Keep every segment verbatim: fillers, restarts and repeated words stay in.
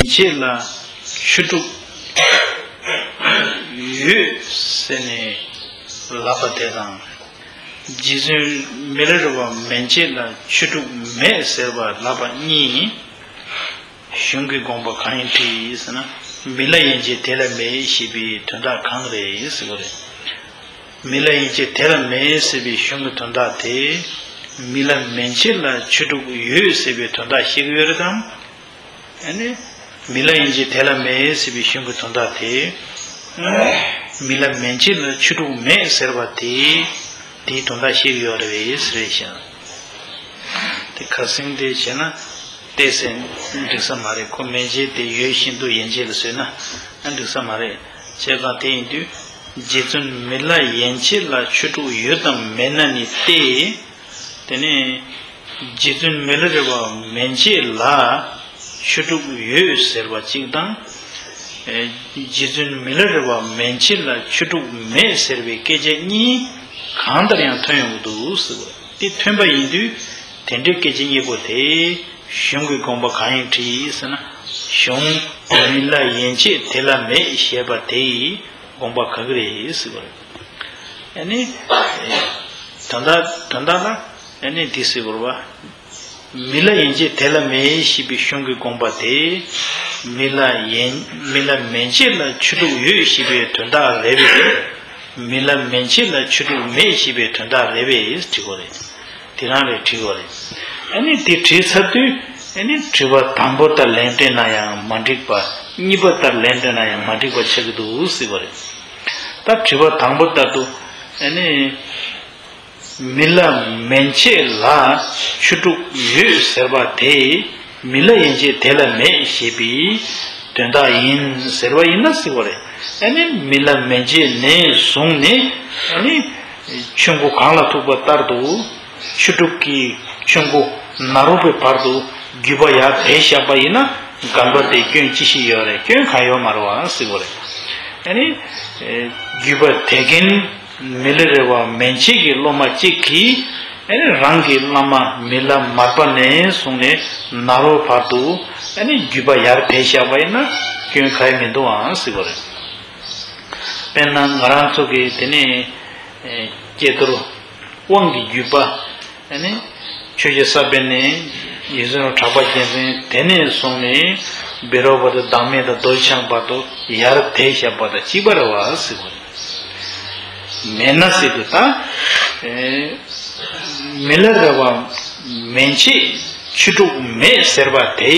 མན་ཆད་ལ་ཆོས་དྲུག་ཡོད་ཟེར་ནས་ལབ་པ་དེ་དང་། རྗེ་བཙུན་མི་ལ་རས་པ་མན་ཆད་ལ་ཆོས་དྲུག་མེད་ཟེར་བ་ལབ་པ་གཉིས། གཞུང་གི་དགོངས་པ་གང་ཡིན་དྲིས་ཟེར་ན། མི་ལ་ཡན་ཆད་དེ་ལ་མེད་ཞེས་པའི་དོན་དག་གང་རེད་ཟེར་བ་རེད། མི་ལ་ཡན་ཆད་དེ་ལ་མེད་ཟེར་བའི་གཞུང་གི་དོན་དག་དེ། མི་ལ་མན་ཆད་ལ་ཆོས་དྲུག་ཡོད་ཟེར་བའི་དོན་དག་བཤད་ཀྱི་ཡོད་རེད་དམ། ཨ་ནི། མི་ལ་ཡན་ཆད་དེ་ལ་མེད་ཟེར་བའི་གཞུང་གི་དོན་དག་དེ། མི་ལ་མན་ཆད་ལ་ཆོས་དྲུག་མེད་ཟེར་བ་དེ། དེའི་དོན་དག་བཤད་ཀྱི་ཡོད་རེད་ཟེར་ཞིང་། དེ་ཁ་སེང་དེ་བྱས་ན། ཏོག་ཙམ་འགྲིག་ས་མ་རེད། ཁོ་མན་ཆད་དེ་ཡོད་བཞིན་དུ་ཡན་ཆད་ལ་བཟོས་ན་འགྲིག་ས་མ་རེད། བྱས་ཙང་དེ་ཡིན་དུས། རྗེ་བཙུན་མི་ལ་ཡན་ཆད་ལ་ཆོས་དྲུག་ཡོད་དམ་མེད་ན་ནི་སྟེ། དེ་ནས་རྗེ་བཙུན་མི་ལ་རས་པ་མན་ཆད་ལ་ཆོས་དྲུག་ཡོད་ཟེར་བ་གཅིག་དང་། ཨེ། རྗེ་བཙུན་མི་ལ་རས་པ་མན་ཆད་ལ་ཆོས་དྲུག་མེད་ཟེར་བའི་སྐད་ཆ་གཉིས་གང་ལྟར་ཡང་ཐོན་ཡོང་གི་འདུག་ཟེར་བ། དེ་ཐོན་པ་ཡིན་དུས། དེ་འདྲའི་སྐད་ཆ་གཉིས་པོ་དེ་གཞུང་གི་དགོངས་པ་གང་ཡིན་དྲིས་ཟེར་ན། གཞུང་མི་ལ་ཡན་ཆད་དེ་ལ་མེད་ཞེས་པ་དེ་ཡི་དགོངས་པ་ག་གི་རེད་ཟེར་བ་རེད། ཨ་ནི། དོན་དག་དོན་དག་ལ་ཨ་ནི་འདི་ཟེར་དགོས་རེད་བ། མི་ལ་ཡན་ཆད་དེ་ལ་མེད་ཞེས་པའི་གཞུང་གི་དགོངས་པ་དེ། མི་ལ་ཡན་མི་ལ་མན་ཆད་ལ་ཆོས་དྲུག་ཡོད་ཞེས་པའི་དོན་དག་རེད་པས། མི་ལ་མན་ཆད་ལ་ཆོས་དྲུག་མེད་ཞེས་པའི་དོན་དག་རེད་པས་དྲི་དགོས་རེད། དེ་རང་ལས་དྲི་དགོས་རེད། ཨ་ནི་དེ་དྲིས་ཚར་དུས། ཨ་ནི་དྲི་བ་དང་པོ་ལྟར་ལན་སྤྲད་ན་ཡང་མ་འགྲིག་པ། གཉིས་པ་ལྟར་ལན་སྤྲད་ན་ཡང་མ་འགྲིག་པ་ཆགས་ཀྱི་འདུག་ཟེར་བ་རེད། ད་དྲི་བ་དང་པོ་ལྟར་དུ། ཨ་ནི། མི་ལ་མན་ཆད་ལ་ཆོས་དྲུག་ཡོད་ཟེར་བ་དེ། མི་ལ་ཡན་ཆད་དེ་ལ་མེད་ཞེས་པའི་དོན་དག་ཡིན་ཟེར་བ་ཡིན་ན་ཟེར་བ་རེད། ཨ་ནི་མི་ལ་མན་ཆད་ནས་བཟུང་ནས། ཨ་ནི་ཆོས་མགོ་གངས་ལ་ཐུག་པ་ལྟར་དུ། ཆོས་དྲུག་གི་ཆོས་མགོ་ནཱ་རོ་པའི་བར་དུ་བརྒྱུད་པ་ཡར་དེད་བཞག་པ་ཡིན་ན། འགལ་བ་དེ་སྐྱོན་ཅི་ཞིག་ཡོད་རེད། སྐྱོན་གང་ཡོད་མ་རེད་བ་ཟེར་བ་རེད། ཨ་ནི། ཨེ། བརྒྱུད་པ་དེད་མཁན་མི་ལ་རས་པ་མན་ཆད་ཀྱི་སློབ་མ་གཅིག་གིས། ཨ་ནི་རང་གི་བླ་མ་མི་ལ་མར་པ་ནས་བཟུང་ནས་ནཱ་རོ་བར་དུ། ཨ་ནི་བརྒྱུད་པ་ཡར་དེད་བཞག་པ་ཡིན་ན་སྐྱོན་གང་ཡང་མི་འདུག་ཨང་ཟེར་བ་རེད། དཔེར་ན་ང་རང་ཚོ་གི་དེ་ནས། ཨེ། ཀྱེ་རྡོར་དབང་གི་བརྒྱུད་པ། ཨ་ནི། ཆོས་རྗེ་ས་པཎ་ནས་ཡིད་བཞིན་ནོར་བུ་གྲགས་པ་རྒྱལ་མཚན། དེ་ནས་བཟུང་ནས་བཻ་རོ་པ་དང་བདག་མེད་དང་རྡོ་རྗེ་འཆང་བར་དུ་ཡར་དེད་བཞག་པ་དང་གཅིག་པ་རེད་བ་ཟེར་བ་རེད། མེད་ན་ཟེར་དུས་ད། ཨེ། མི་ལ་རས་པ་མན་ཆད་ཆོས་དྲུག་མེད་ཟེར་བ་དེ།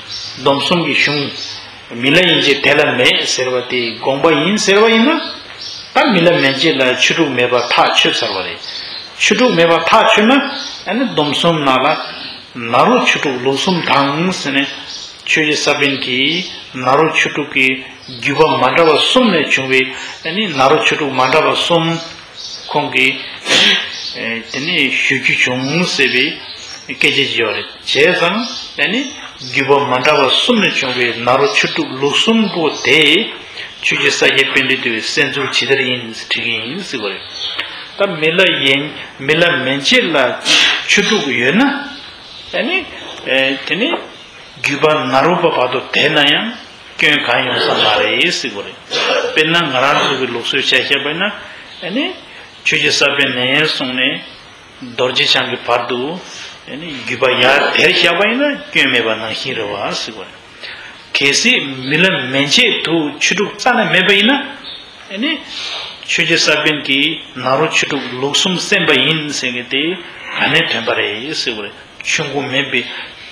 སྡོམ་གསུམ་གྱི་གཞུང་། མི་ལ་ཡན་ཆད་དེ་ལ་མེད་ཟེར་བ་དེ་དགོངས་པ་ཡིན་ཟེར་བ་ཡིན་ན། ད་མི་ལ་མན་ཆད་ལ་ཆོས་དྲུག་མེད་པ་ཐག་ཆོད་ཚར་བ་རེད། ཆོས་དྲུག་མེད་པ་ཐག་ཆོད་ན། ཨ་ནི་སྡོམ་གསུམ་ནང་ལ་ནཱ་རོ་ཆོས་དྲུག་ལུགས་གསུམ་དང་ཟེར་ནས། ཆོས་རྗེ་ས་པཎ་གྱིས་ནཱ་རོ་ཆོས་དྲུག་གི་བརྒྱུད་པ་མ་འདྲ་བ་གསུམ་ནས་བྱུང་བའི། ཨ་ནི་ནཱ་རོ་ཆོས་དྲུག་མ་འདྲ་བ་གསུམ། ཁོང་གིས། ཨེ། དེ་ནས་ཞུ་རྒྱུ་བྱུང་ཟེར་བའི་སྐད་ཆ་ཅིག་ཡོད་རེད། བྱས་ཙང་ཨ་ནི་བརྒྱུད་པ་མ་འདྲ་བ་གསུམ་ནས་བྱུང་བའི་ནཱ་རོ་ཆོས་དྲུག་ལུགས་གསུམ་པོ་དེ། ཆོས་རྗེ་ས་སྐྱ་པཎྜི་ཏའི་གསན་ཚུལ་ཇི་ལྟར་ཡིན་ཟེར་དྲི་གི་ཡིན་ཟེར་བ་རེད། ད་མི་ལ་ཡན་མི་ལ་མན་ཆད་ལ་ཆོས་དྲུག་ཡོད་ན། ཨ་ནི། ཨེ། དེ་ནི། བརྒྱུད་པ་ནཱ་རོ་པ་བར་དུ་དེད་ན་ཡང་སྐྱོན་གང་ཡོང་ས་མ་རེད་ཟེར་བ་རེད། དཔེར་ན་ང་རང་ཚོ་གི་ལུགས་སྲོལ་ཆ་བཞག་པ་ཡིན་ན། ཨ་ནི་ཆོས་རྗེ་ས་པཎ་ནས་བཟུང་ནས་རྡོ་རྗེ་འཆང་གི་བར་དུ། ཨ་ནི་བརྒྱུད་པ་ཡར་དེད་བཞག་པ་ཡིན་ན་སྐྱོན་མེད་པ་ནང་བཞིན་རེད་བ་ཟེར་བ་རེད། གལ་སྲིད་མི་ལ་མན་ཆད་དུ་ཆོས་དྲུག་རྩ་ནས་མེད་པ་ཡིན་ན། ཨ་ནི། ཆོས་རྗེ་ས་པཎ་གྱིས་ནཱ་རོ་ཆོས་དྲུག་ལུགས་གསུམ་གསན་པ་ཡིན་ཟེར་མཁན་དེ་ག་ནས་ཐོན་པ་རེད་ཟེར་བ་རེད། ཆོས་མགོ་མེད་པའི།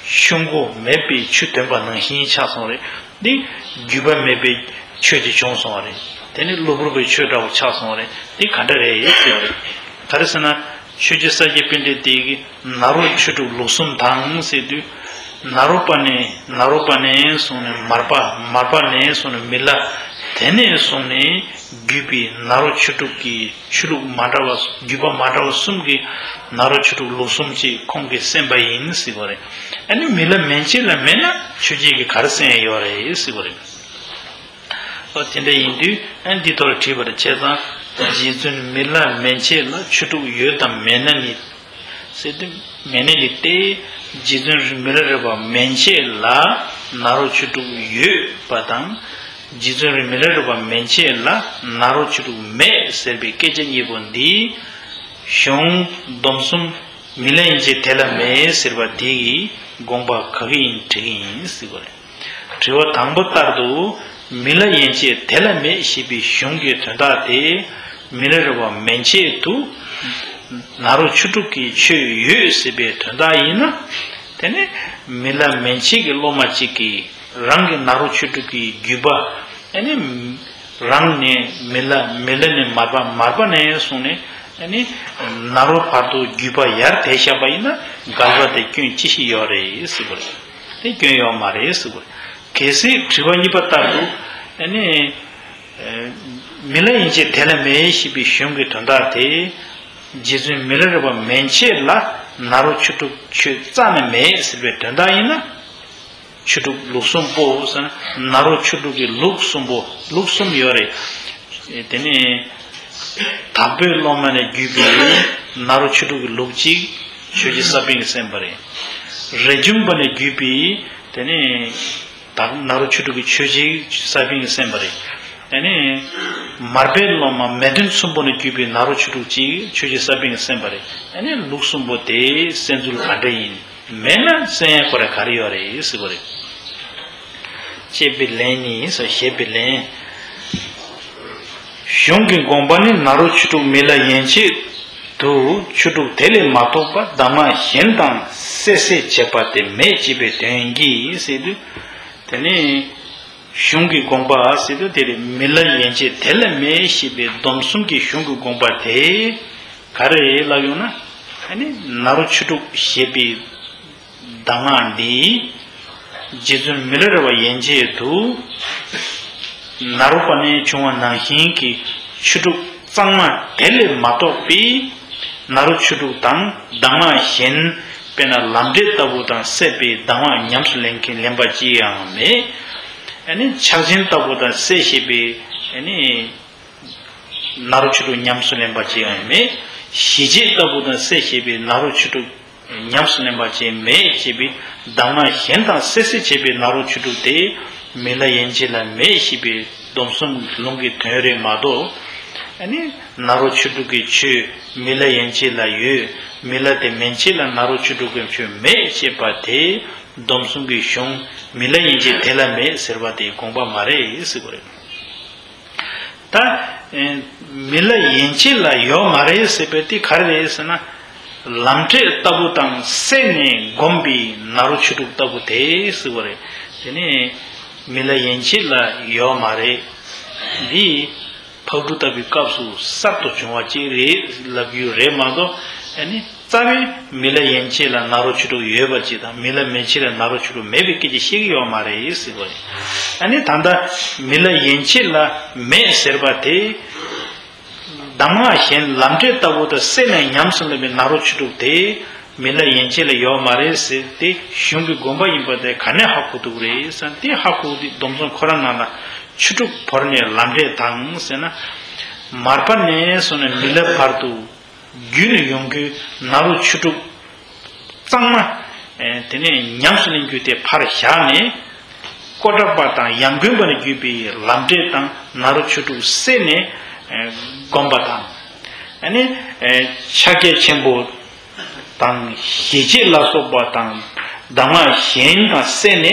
ཆོས་མགོ་མེད་པའི་ཆོས་ཐོན་པ་ནང་བཞིན་ཆགས་སོང་བ་རེད། འདི་བརྒྱུད་པ་མེད་པའི་ཆོས་ཅིག་བྱུང་སོང་བ་རེད། དེ་ནི་གློ་བུར་བའི་ཆོས་འདྲ་བོ་ཆགས་སོང་བ་རེད། འདི་ག་འདྲ་རེད་ཟེར་བ་རེད། ག་རེ་ཟེར་ན། ཆོས་རྗེ་ས་སྐྱ་པཎྜི་ཏ་གིས་ནཱ་རོ་ཆོས་དྲུག་ལུགས་གསུམ་དང་ཟེར་དུས། ནཱ་རོ་པ་ནས་ནཱ་རོ་པ་ནས་བཟུང་ནས་མར་པ། མར་པ་ནས་བཟུང་ནས་མི་ལ། དེ་ནས་བཟུང་ནས་བརྒྱུད་པའི་ནཱ་རོ་ཆོས་དྲུག་གི་ཆོས་ལུགས་མ་འདྲ་བ། བརྒྱུད་པ་མ་འདྲ་བ་གསུམ་གྱི་ནཱ་རོ་ཆོས་དྲུག་ལུགས་གསུམ་ཅིག་ཁོང་གིས་གསན་པ་ཡིན་ཟེར་བ་རེད། ཨ་ནི་མི་ལ་མན་ཆད་ལ་མེད་ན་ཆོས་རྗེ་གིས་ག་རེ་གསན་ཡ་ཡོད་རེད་ཟེར་བ་རེད། ཨོ་དེ་འདྲ་ཡིན་དུས་ཨ་འདི་ཐོག་ལ་བྲིས་པ་རེད། བྱས་ཙང་རྗེ་བཙུན་མི་ལ་མན་ཆད་ལ་ཆོས་དྲུག་ཡོད་དམ་མེད་ན་ནི། ཟེར་དུས་མེད་ན་ནི་སྟེ། རྗེ་བཙུན་མི་ལ་རས་པ་མན་ཆད་ལ་ ནཱ་རོ་ཆོས་དྲུག་ཡོད་པ་དང་། རྗེ་བཙུན་རེད་མི་ལ་རས་པ་མན་ཆད་ལ་ནཱ་རོ་ཆོས་དྲུག་མེད་ཟེར་བའི་སྐད་ཆ་གཉིས་པོ་འདི་གཞུང་སྡོམ་གསུམ་མི་ལ་ཡན་ཆད་དེ་ལ་མེད་ཟེར་བ་དེ་གི་དགོངས་པ་ག་གི་ཡིན་དྲི་གི་ཡིན་ཟེར་བ་རེད། དྲི་བ་དང་པོ་ལྟར་དུ་མི་ལ་ཡན་ཆད་དེ་ལ་མེད་ཞེས་པའི་གཞུང་གི་དོན་དག་དེ་མི་ལ་རས་པ་མན་ཆད་དུ་ནཱ་རོ་ཆོས་དྲུག་གི་ཆོས་ཡོད་ཟེར་བའི་དོན་དག་ཡིན་ན། དེ་ནི་མི་ལ་མན་ཆད་ཀྱི་སློབ་མ་གཅིག་གིས་རང་གི་ནཱ་རོ་ཆོས་དྲུག་གི་བརྒྱུད་པ་ཨ་ནི་རང་ནས་མི་ལ་མི་ལ་ནས་མར་པ་མར་པ་ནས་བཟུང་ནས་ཨ་ནི་ནཱ་རོ་བར་དུ་བརྒྱུད་པ་ཡར་དེད་བཞག་པ་ཡིན་ན་འགལ་བ་དེ་སྐྱོན་ཅི་ཞིག་ཡོད་རེད་ཟེར་བ་རེད། དེ་སྐྱོན་ཡོད་མ་རེད་ཟེར་བ་རེད། གལ་སྲིད་དྲི་བ་གཉིས་པ་ལྟར་དུ་ཨ་ནི། མི་ལ་ཡན་ཆད་དེ་ལ་མེད་ཞེས་པའི་གཞུང་གི་དོན་དག་དེ། རྗེ་བཙུན་མི་ལ་རས་པ་མན་ཆད་ལ་ནཱ་རོ་ཆོས་དྲུག་ཆོས་རྩ་ནས་མེད་ཟེར་བའི་དོན་དག་ཡིན་ན། ཆོས་དྲུག་ལུགས་གསུམ་པོ་ཟེར་ན་ནཱ་རོ་ཆོས་དྲུག་གི་ལུགས་གསུམ་པོ་ལུགས་གསུམ་ཡོད་རེད། དེ་ནས་དྭགས་པོའི་སློབ་མ་ནས་བརྒྱུད་པའི་ནཱ་རོ་ཆོས་དྲུག་གི་ལུགས་གཅིག་ཆོས་རྗེ་ས་པཎ་གྱིས་གསན་པ་རེད། རས་ཆུང་པ་ནས་བརྒྱུད་པའི་དེ་ནས། དང་ནཱ་རོ་ཆོས་དྲུག་གི་ཆོས་ཅིག་ས་པཎ་གྱིས་གསན་པ་རེད། ཨ་ནི། མར་པའི་སློབ་མ་མེས་སྟོན་ཚོམ་བུ་ནས་བརྒྱུད་པའི་ནཱ་རོ་ཆོས་དྲུག་ཅིག་ཆོས་རྗེ་ས་པཎ་གྱིས་གསན་པ་རེད། ཨ་ནི་ལུགས་གསུམ་པོ་དེ་གསན་ཚུལ་ག་འདྲ་ཡིན། མེད་ན་གསན་ཡ་ཁོ་ར་ག་རེ་ཡོད་རེད་ཟེར་བ་རེད། ཅེས་པའི་ལན་ནི་སོ་ཞེས་པའི་ལན། གཞུང་གི་དགོངས་པ་ནི་ནཱ་རོ་ཆོས་དྲུག་མི་ལ་ཡན་ཆད་དུ་ཆོས་དྲུག་དེ་ལས་མ་གཏོགས་པ་གདམས་ངག་གཞན་དང་བསྲེ་བསྲེ་བྱེད་པ་དེ་མེད་ཅེས་པའི་དོན་གྱིས་ཟེར་དུས། དེ་ནི་གཞུང་གི་དགོངས་པ་ཟེར་དུས་དེ་ལས་མི་ལ་ཡན་ཆད་དེ་ལ་མེད་ཞེས་པའི་སྡོམ་གསུམ་གྱི་གཞུང་གི་དགོངས་པ་དེ་ག་རེ་ལབ་ཡོང་ན། ཨ་ནི་ནཱ་རོ་ཆོས་དྲུག་ཞེས་པའི་གདམས་ངག་འདི། རྗེ་བཙུན་མི་ལ་རས་པ་ཡན་ཆད་དུ། ནཱ་རོ་པ་ནས་བྱུང་བ་ནང་བཞིན་གྱི་ཆོས་དྲུག་གཙང་མ་དེ་ལས་མ་གཏོགས་པའི་ནཱ་རོ་ཆོས་དྲུག་དང་གདམས་ངག་གཞན། དཔེར་ན་ལམ་འབྲས་ལྟ་བུ་དང་བསྲེས་པའི་གདམས་ངག་ཉམས་སུ་ལེན་མཁན་ལེན་པ་ཅི་ཡང་མེད། ཨ་ནི་ཕྱག་ཆེན་ལྟ་བུ་དང་བསྲེས་ཞེས་པའི་ཨ་ནི་ནཱ་རོ་ཆོས་དྲུག་ཉམས་སུ་ལེན་པ་ཅི་ཡང་མེད། ཞི་བྱེད་ལྟ་བུ་དང་བསྲེས་ཞེས་པའི་ནཱ་རོ་ཆོས་དྲུག་ཉམས་སུ་ལེན་པ་ཅིག་མེད་ཅེས་པའི་གདམས་ངག་གཞན་དང་བསྲེ་བསྲེ་བྱས་པའི་ནཱ་རོ་ཆོས་དྲུག་དེ་མི་ལ་ཡན་ཆད་ལ་མེད་ཞེས་པའི་སྡོམ་གསུམ་ལུང་གི་དོན་རེད་མ་གཏོགས། ཨ་ནི་ནཱ་རོ་ཆོས་དྲུག་གི་ཆོས་མི་ལ་ཡན་ཆད་ལ་ཡོད། མི་ལ་དེ་མན་ཆད་ལ་ནཱ་རོ་ཆོས་དྲུག་གི་ཆོས་མེད་ཅེས་པ་དེ་སྡོམ་གསུམ་གྱི་གཞུང་མི་ལ་ཡན་ཆད་དེ་ལ་མེད་ཟེར་བ་དེ་དགོངས་པ་མ་རེད་ཟེར་བ་རེད། ད། ཨེ། མི་ལ་ཡན་ཆད་ལ་ཡོད་མ་རེད་ཟེར་བའི་དེ་ག་རེ་རེད་ཟེར་ན། ལམ་འབྲས་ལྟ་བུ་དང་བསྲེས་ནས་བསྒོམས་པའི་ནཱ་རོ་ཆོས་དྲུག་ལྟ་བུ་དེ་ཟེར་བ་རེད། དེ་ནི་མི་ལ་ཡན་ཆད་ལ་ཡོད་མ་རེད། འདི་ཕག་གྲུ་བཏབ་པའི་སྐབས་སུ་གསར་དུ་བྱུང་བ་ཅིག་རེད་ལབ་རྒྱུ་རེད་མ་གཏོགས། ཨ་ནི། རྩ་བའི་མི་ལ་ཡན་ཆད་ལ་ནཱ་རོ་ཆོས་དྲུག་ཡོད་པ་ཅིག་དང་མི་ལ་མན་ཆད་ལ་ནཱ་རོ་ཆོས་དྲུག་མེད་པའི་སྐད་ཆ་བཤད་ཀྱི་ཡོད་མ་རེད་ཟེར་བ་རེད། ཨ་ནི་ད་ལྟ་མི་ལ་ཡན་ཆད་ལ་མེད་ཟེར་བ་དེ། གདམས་ངག་གཞན་ལམ་འབྲས་ལྟ་བུ་དང་བསྲེས་ནས་ཉམས་སུ་ལེན་པའི་ནཱ་རོ་ཆོས་དྲུག་དེ་མི་ལ་ཡན་ཆད་ལ་ཡོད་མ་རེད་ཟེར་ཏེ་གཞུང་གི་དགོངས་པ་ཡིན་པ་དེ་ག་ནས་ཧ་གོ་ཐུབ་རེད་ཟེར་ན། དེ་ཧ་གོ་དུས་སྡོམ་གསུམ་ཁོ་རང་ནང་ལ་ཆོས་དྲུག་བོར་ནས་ལམ་འབྲས་དང་ཟེར་ན། མར་པ་ནས་བཟུང་ནས་མི་ལ་བར་དུ། རྒྱུད་ནས་ཡོང་རྒྱུའི་ནཱ་རོ་ཆོས་དྲུག་གཙང་མ། ཨེ། དེ་ནས་ཉམས་སུ་ལེན་རྒྱུ་དེ་ཕར་བཞག་ནས། ཀོ་ཊ་པ་དང་ཡང་དགོན་པ་ནས་བརྒྱུད་པའི་ལམ་འབྲས་དང་ནཱ་རོ་ཆོས་དྲུག་བསྲེས་ནས། ཨེ། བསྒོམ་པ་དང་། ཨ་ནི། ཨེ། ཕྱག་རྒྱ་ཆེན་པོ་དང་ཞི་བྱེད་ལ་སོགས་པ་དང་གདམས་ངག་གཞན་དང་བསྲེས་ནས་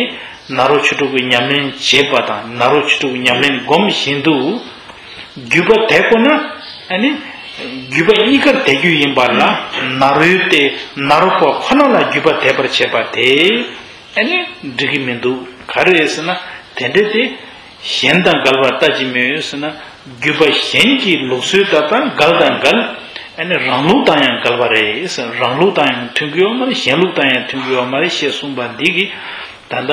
ནཱ་རོ་ཆོས་དྲུག་གི་ཉམས་ལེན་བྱེད་པ་དང་ནཱ་རོ་ཆོས་དྲུག་གི་ཉམས་ལེན་སྒོམ་བཞིན་དུ། བརྒྱུད་པ་དེ་ཀོ་ན། ཨ་ནི། བརྒྱུད་པ་གཉིས་ཀར་དེ་རྒྱུ་ཡིན་པ་ལ། ནཱ་རོའི་སྟེ་ནཱ་རོ་པ་ཁོ་ན་ལ་བརྒྱུད་པ་དེ་པར་བྱེད་པ་དེ། ཨ་ནི། འགྲིག་གི་མི་འདུག་ག་རེ་རེད་ཟེར་ན། དེ་འདྲ་དེ། གཞན་དང་འགལ་བ་ལྟ་ཅི་སྨོས་ཟེར་ན། བརྒྱུད་པ་གཞན་གྱི་ལུགས་སྲོལ་དང་འགལ་དང་འགལ། ཨ་ནི་རང་ལུགས་དང་ཡང་འགལ་བ་རེད་ཟེར། རང་ལུགས་དང་ཡང་མཐུན་གྱི་ཡོད་མ་རེད། གཞན་ལུགས་དང་ཡང་མཐུན་གྱི་ཡོད་མ་རེད་ཞེས་གསུངས་པ་འདི་གིས། ད་ལྟ་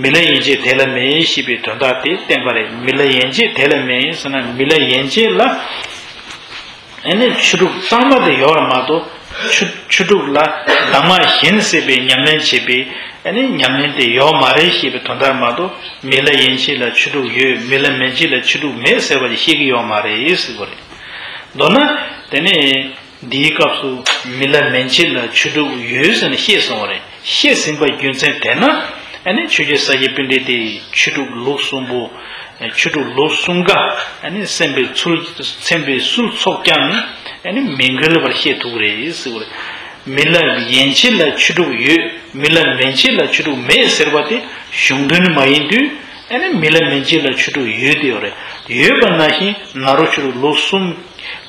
མི་ལ་ཡན་ཆད་དེ་ལ་མེད་ཞེས་པའི་དོན་དག་དེ་བསྟན་པ་རེད། མི་ལ་ཡན་ཆད་དེ་ལ་མེད་ཟེར་ན་མི་ལ་ཡན་ཆད་ལ་ཨ་ནི་ཆོས་དྲུག་གཙང་མ་དེ་ཡོད་ར་མ་གཏོགས་ཆོས་ཆོས་དྲུག་ལ་གདམས་ངག་གཞན་ཟེར་བའི་ཉམས་ལེན་བྱེད་པའི་ཨ་ནི་ཉམས་ལེན་དེ་ཡོད་མ་རེད་ཞེས་པའི་དོན་དག་མ་གཏོགས་མི་ལ་ཡན་ཆད་ལ་ཆོས་དྲུག་ཡོད། མི་ལ་མན་ཆད་ལ་ཆོས་དྲུག་མེད་ཟེར་བ་དེ་བཤད་ཀྱི་ཡོད་མ་རེད་ཟེར་བ་རེད། མདོར་ན་དེ་ནི། འདིའི་སྐབས་སུ་མི་ལ་མན་ཆད་ལ་ཆོས་དྲུག་ཡོད་ཟེར་ནས་བཤད་སོང་བ་རེད། བཤད་ཟིན་པ་རྒྱུ་མཚན་དེ་ན། ཨ་ ཨ་ནི་ཆོས་རྗེ་ས་སྐྱ་པཎྜི་ཏས་ཆོས་དྲུག་ལུགས་གསུམ་པོ། ཆོས་དྲུག་ལུགས་གསུམ་ཀ་ཨ་ནི་སེམས་པའི་ཚུལ་སེམས་པའི་སྲོལ་ཚོགས་ཀྱང་ཨ་ནི་མི་འགལ་བར་བཤད་ཐུབ་རེད་ཟེར་བ་རེད། མི་ལ་ཡན་ཆད་ལ་ཆོས་དྲུག་ཡོད། མི་ལ་མན་ཆད་ལ་ཆོས་དྲུག་མེད་ཟེར་བ་དེ་གཞུང་དོན་མ་ཡིན་དུས། ཨ་ནི་མི་ལ་མན་ཆད་ལ་ཆོས་དྲུག་ཡོད་དེ་ཡོད་རེད། ཡོད་པ་ནང་བཞིན་ནཱ་རོ་ཆོས་དྲུག་ལུགས་གསུམ་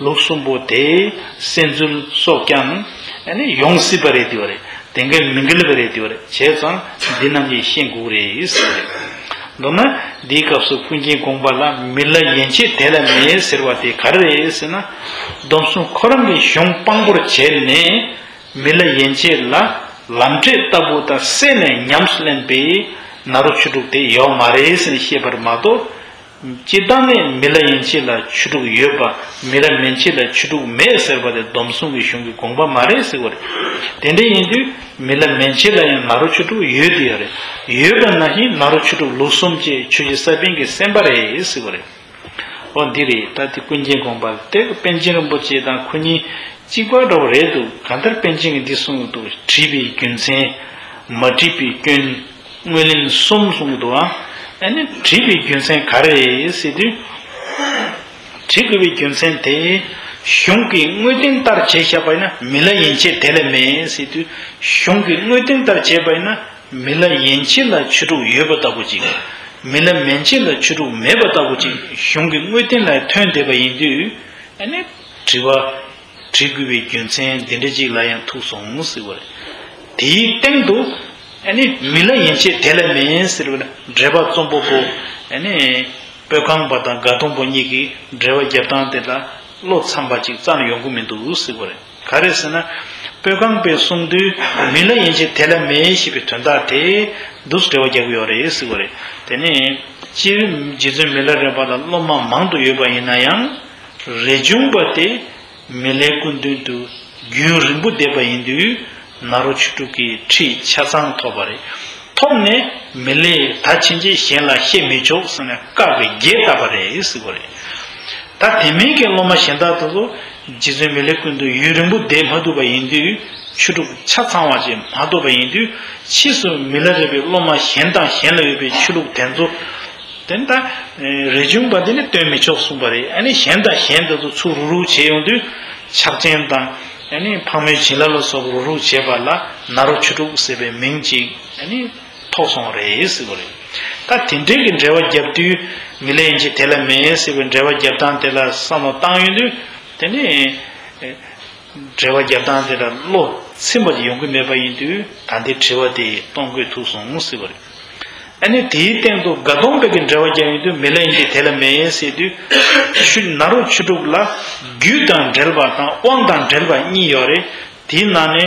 ལུགས་གསུམ་པོ་དེ་སེམས་ཚུལ་སོགས་ཀྱང་ཨ་ནི་ཡོང་སྲིད་པ་རེད་དེ་ཡོད་རེད། དེ་འགལ་མི་འགལ་བ་རེད་དེ་ཡོད་རེད། བྱས་ཙང་འདི་རྣམས་ཀྱིས་ཤེས་དགོས་རེད་ཟེར་རེད། མདོར་ན་འདིའི་སྐབས་སུ་ཀུན་མཁྱེན་དགོངས་པ་ལ་མི་ལ་ཡན་ཆད་དེ་ལ་མེད་ཟེར་བ་དེ་ག་རེ་རེད་ཟེར་ན། སྡོམ་གསུམ་ཁོ་རང་གི་གཞུང་དཔང་པོར་བྱས་ནས། མི་ལ་ཡན་ཆད་ལ་ལམ་འབྲས་ལྟ་བུ་དང་བསྲེས་ནས་ཉམས་སུ་ལེན་པའི་ནཱ་རོ་ཆོས་དྲུག་དེ་ཡོད་མ་རེད་ཟེར་ནས་བཤད་པར་མ་གཏོགས། སྤྱིར་བཏང་ནས་མི་ལ་ཡན་ཆད་ལ་ཆོས་དྲུག་ཡོད་པ། མི་ལ་མན་ཆད་ལ་ཆོས་དྲུག་མེད་ཟེར་བ་དེ་སྡོམ་གསུམ་གྱི་གཞུང་གི་དགོངས་པ་མ་རེད་ཟེར་བ་རེད། དེ་འདྲ་ཡིན་དུས་མི་ལ་མན་ཆད་ལ་ཡང་ནཱ་རོ་ཆོས་དྲུག་ཡོད་དེ་ཡོད་རེད། ཡོད་པ་ནང་བཞིན་ནཱ་རོ་ཆོས་དྲུག་ལུགས་གསུམ་བཅས་ཆོས་རྗེ་ས་པཎ་གྱི་སེམས་པ་རེད་ཟེར་བ་རེད། འོ་འདི་རེད། ད་དེ་ཀུན་མཁྱེན་དགོངས་པ་དེ་པཎ་ཆེན་རིན་པོ་ཆེ་དང་ཁོ་གཉིས་གཅིག་པ་འདྲ་བོ་རེད་འདུག་གང་ལྟར་པཎ་ཆེན་གྱིས་འདི་གསུངས་འདུག་བྲིས་པའི་རྒྱུ་མཚན། མ་བྲིས་པའི་སྐྱོན། དངོས་ལན་གསུམ་གསུངས་འདུག་ཨ་ནི་བྲིས་པའི་རྒྱུ་མཚན་ག་རེ་རེད་ཟེར་དུས། བྲིས་དགོས་པའི་རྒྱུ་མཚན་དེ། གཞུང་གི་དངོས་བསྟན་ལྟར་བྱས་བཞག་པ་ཡིན་ན་མི་ལ་ཡན་ཆད་དེ་ལ་མེད་ཟེར་དུས། གཞུང་གི་དངོས་བསྟན་ལྟར་བྱས་པ་ཡིན་ན་མི་ལ་ཡན་ཆད་ལ་ཆོས་དྲུག་ཡོད་པ་ལྟ་བུ་ཅིག་མི་ལ་མན་ཆད་ལ་ཆོས་དྲུག་མེད་པ་ལྟ་བུ་ཅིག་གཞུང་གི་དངོས་བསྟན་ལ་ཐོན་བསྡད་པ་ཡིན་དུས། ཨ་ནི་དྲི་བ། བྲིས་དགོས་པའི་རྒྱུ་མཚན་འདི་འདྲ་ཅིག་ལ་ཡང་ཐུག་སོང་ཟེར་བ་རེད། དེའི་སྟེང་དུ་ཨ་ནི་མི་ལ་ཡན་ཆད་དེ་ལ་མེད་ཟེར་བ་ལ་འགྲེལ་པ་རྩོམ་པ་པོ་ཨ་ནི་སྤོས་ཁང་པ་དང་དགའ་གདོང་པོ་གཉིས་ཀྱིས་འགྲེལ་པ་རྒྱབ་སྟངས་དེ་ལ་བློ་འཚམ་པ་ཅིག་རྩ་ནས་ཡོང་གི་མི་འདུག་ཟེར་བ་རེད། ག་རེ་ཟེར་ན། སྤོས་ཁང་པས་གསུངས་དུས་མི་ལ་ཡན་ཆད་དེ་ལ་མེད་ཞེས་པའི་དོན་དག་དེ་འདུག་སེ་འགྲེལ་པ་རྒྱག་གི་ཡོད་རེད་ཟེར་བ་རེད། དེ་ནས་སྤྱིར་རྗེ་བཙུན་མི་ལ་རས་པ་ལ་སློབ་མ་མང་དུ་ཡོད་པ་ཡིན་ན་ཡང་། རས་ཆུང་པ་དེ་མི་ལའི་སྐུ་མདུན་དུ་རྒྱུན་རིང་པོ་བསྡད་པ་ཡིན་དུས་ནཱ་རོ་ཆོས་དྲུག་གི་ཁྲིད་ཆ་ཚང་ཐོབ་པ་རེད། ཐོབ་ནས་མི་ལས་ད་ཕྱིན་ཆད་གཞན་ལ་བཤད་མི་ཆོག་ཟེར་ནས་བཀག་པའི་རྒྱས་བཏབ་པ་རེད་ཟེར་བ་རེད། ད་དེ་མིན་གྱི་སློབ་མ་གཞན་དག་དེ་ཚོ་རྗེ་བཙུན་མི་ལའི་སྐུ་མདུན་ཡུན་རིང་པོ་བསྡད་མ་ཐུབ་པ་ཡིན་དུས་ཆོས་དྲུག་ཆ་ཚང་བ་ཅིག་མ་ཐོབ་པ་ཡིན་དུས་ཕྱིས་སུ་མི་ལ་རས་པའི་སློབ་མ་གཞན་དང་གཞན་ལ་ཡོད་པའི་ཆོས་ལུགས་དེ་ཚོ། དེ་ནི་ད་རས་ཆུང་པ་འདི་ནི་སྟོན་མི་ཆོག་གསུངས་པ་རེད། ཨ་ནི་གཞན་དང་གཞན་དེ་ཚོ་ཚུར་རུག་རུག་བྱས་ཡོང་དུས་ཕྱག་ཆེན་དང་ཨ་ནི་ཕག་མོའི་བྱིན་རླབས་ལ་སོགས་པ་རུག་རུག་བྱས་པ་ལ་ནཱ་རོ་ཆོས་དྲུག་ཟེར་བའི་མིང་ཅིག་ཨ་ནི་ཐོགས་སོང་བ་རེད་ཟེར་བ་རེད། ད་དེ་འདྲའི་གི་འགྲེལ་པ་བརྒྱབ་དུས་མི་ལ་ཡན་ཆད་དེ་ལ་མེད་ཟེར་བའི་འགྲེལ་པ་བརྒྱབ་སྟངས་དེ་ལ་བསམ་བློ་བཏང་ཡོང་དུས་དེ་ནི། འགྲེལ་པ་རྒྱབ་སྟངས་དེ་ལ་བློ་ཚིམ་པ་ཡོང་གི་མེད་པ་ཡིན་དུས་ད་ལྟའི་དྲི་བ་དེ་གཏོང་དགོས་ཐུག་སོང་ཟེར་བ་རེད། ཨ་ནི་དེའི་སྟེང་དུ་དགའ་གདོང་པའི་གི་འགྲེལ་པ་རྒྱག་ཡོང་དུས་མི་ལ་ཡན་ཆད་དེ་ལ་མེད་ཟེར་དུས་ཆུ་ནཱ་རོ་ཆོས་དྲུག་ལ་རྒྱུ་དང་འབྲེལ་བ་དང་དབང་དང་འབྲེལ་བ་གཉིས་ཡོད་རེད། དེའི་ནང་ནས་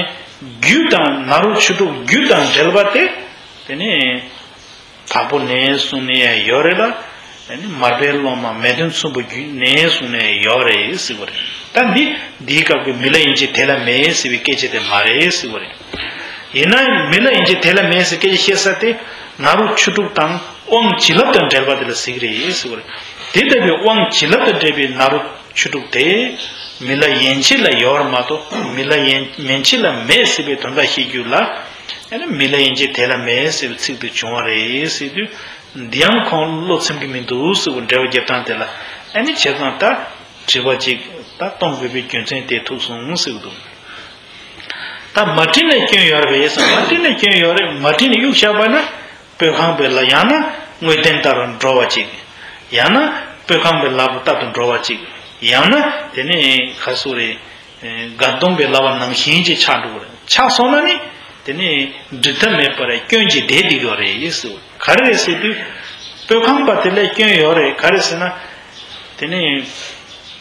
རྒྱུ་དང་ནཱ་རོ་ཆོས་དྲུག་རྒྱུ་དང་འབྲེལ་བ་དེ་དེ་ནི། དྭགས་པོ་ནས་གསུངས་ནས་ཡང་ཡོད་རེད་ལ། ཨ་ནི་མར་པའི་སློབ་མ་མེས་སྟོན་ཚོམ་བུ་བརྒྱུད་ནས་གསུངས་ནས་ཡོད་རེད་ཟེར་བ་རེད། ད་འདི་འདིའི་སྐབས་ཀྱི་མི་ལ་ཡན་ཆད་དེ་ལ་མེད་ཟེར་བའི་སྐད་ཆ་དེ་མ་རེད་ཟེར་བ་རེད། ཡིན་ན་མི་ལ་ཡན་ཆད་དེ་ལ་མེད་ཟེར་སྐད་ཆ་བཤད་ས་དེ་ནཱ་རོ་ཆོས་དྲུག་དང་དབང་བྱིན་རླབས་དང་འབྲེལ་བ་དེ་ལ་ཟེར་གི་རེད་ཟེར་བ་རེད། དེ་ལྟ་བུའི་དབང་བྱིན་རླབས་དང་འབྲེལ་བའི་ནཱ་རོ་ཆོས་དྲུག་དེ་མི་ལ་ཡན་ཆད་ལ་ཡོད་པར་མ་གཏོགས་མི་ལ་ཡན་མན་ཆད་ལ་མེད་ཟེར་བའི་དོན་དག་བཤད་རྒྱུ་ལ། ཨ་ནི་མི་ལ་ཡན་ཆད་དེ་ལ་མེད་ཟེར་བའི་ཚིག་དེ་བྱུང་བ་རེད་ཟེར་དུས། འདི་ཡང་ཁོང་བློ་ཚིམ་གྱི་མི་འདུག་ཟེར་བའི་འགྲེལ་པ་རྒྱབ་སྟངས་དེ་ལ་ཨ་ནི་བྱས་ཙང་ད་དྲི་བ་ཅིག་ད་གཏོང་དགོས་པའི་རྒྱུ་མཚན་དེ་ཐུག་སོང་ཟེར་གྱི་འདུག་ད་མ་བྲིས་ན་སྐྱོན་ཡོད་རེད་པས་ཟེར་མ་བྲིས་ན་སྐྱོན་ཡོད་རེད། མ་བྲིས་ན་གཡུག་བཞག་པ་ན་སྤོས་ཁང་པའི་ལ་ཡང་ན་དངོས་བསྟན་ལྟར་འགྲོ་བ་ཅིག་ཡང་ན་སྤོས་ཁང་པའི་ལག་པ་ལྟར་དུ་འགྲོ་བ་ཅིག་ཡང་ན་དེ་ནི་ག་སུ་རེད། དགའ་གདོང་པའི་ལག་པ་ནང་བཞིན་གྱི་ཆགས་འགྲོ་གི་རེད། ཆགས་སོང་ན་ནི་དེ་ནི་འགྲིག་ཐབས་མེད་པར་སྐྱོན་གྱིས་བསྡད་བསྡད་ཡོད་རེད་ཟེར། ག་རེ་རེད་ཟེར་དུས་སྤོས་ཁང་པ་དེ་ལ་སྐྱོན་ཡོད་རེད། ག་རེ་ཟེར་ན་དེ་ནི་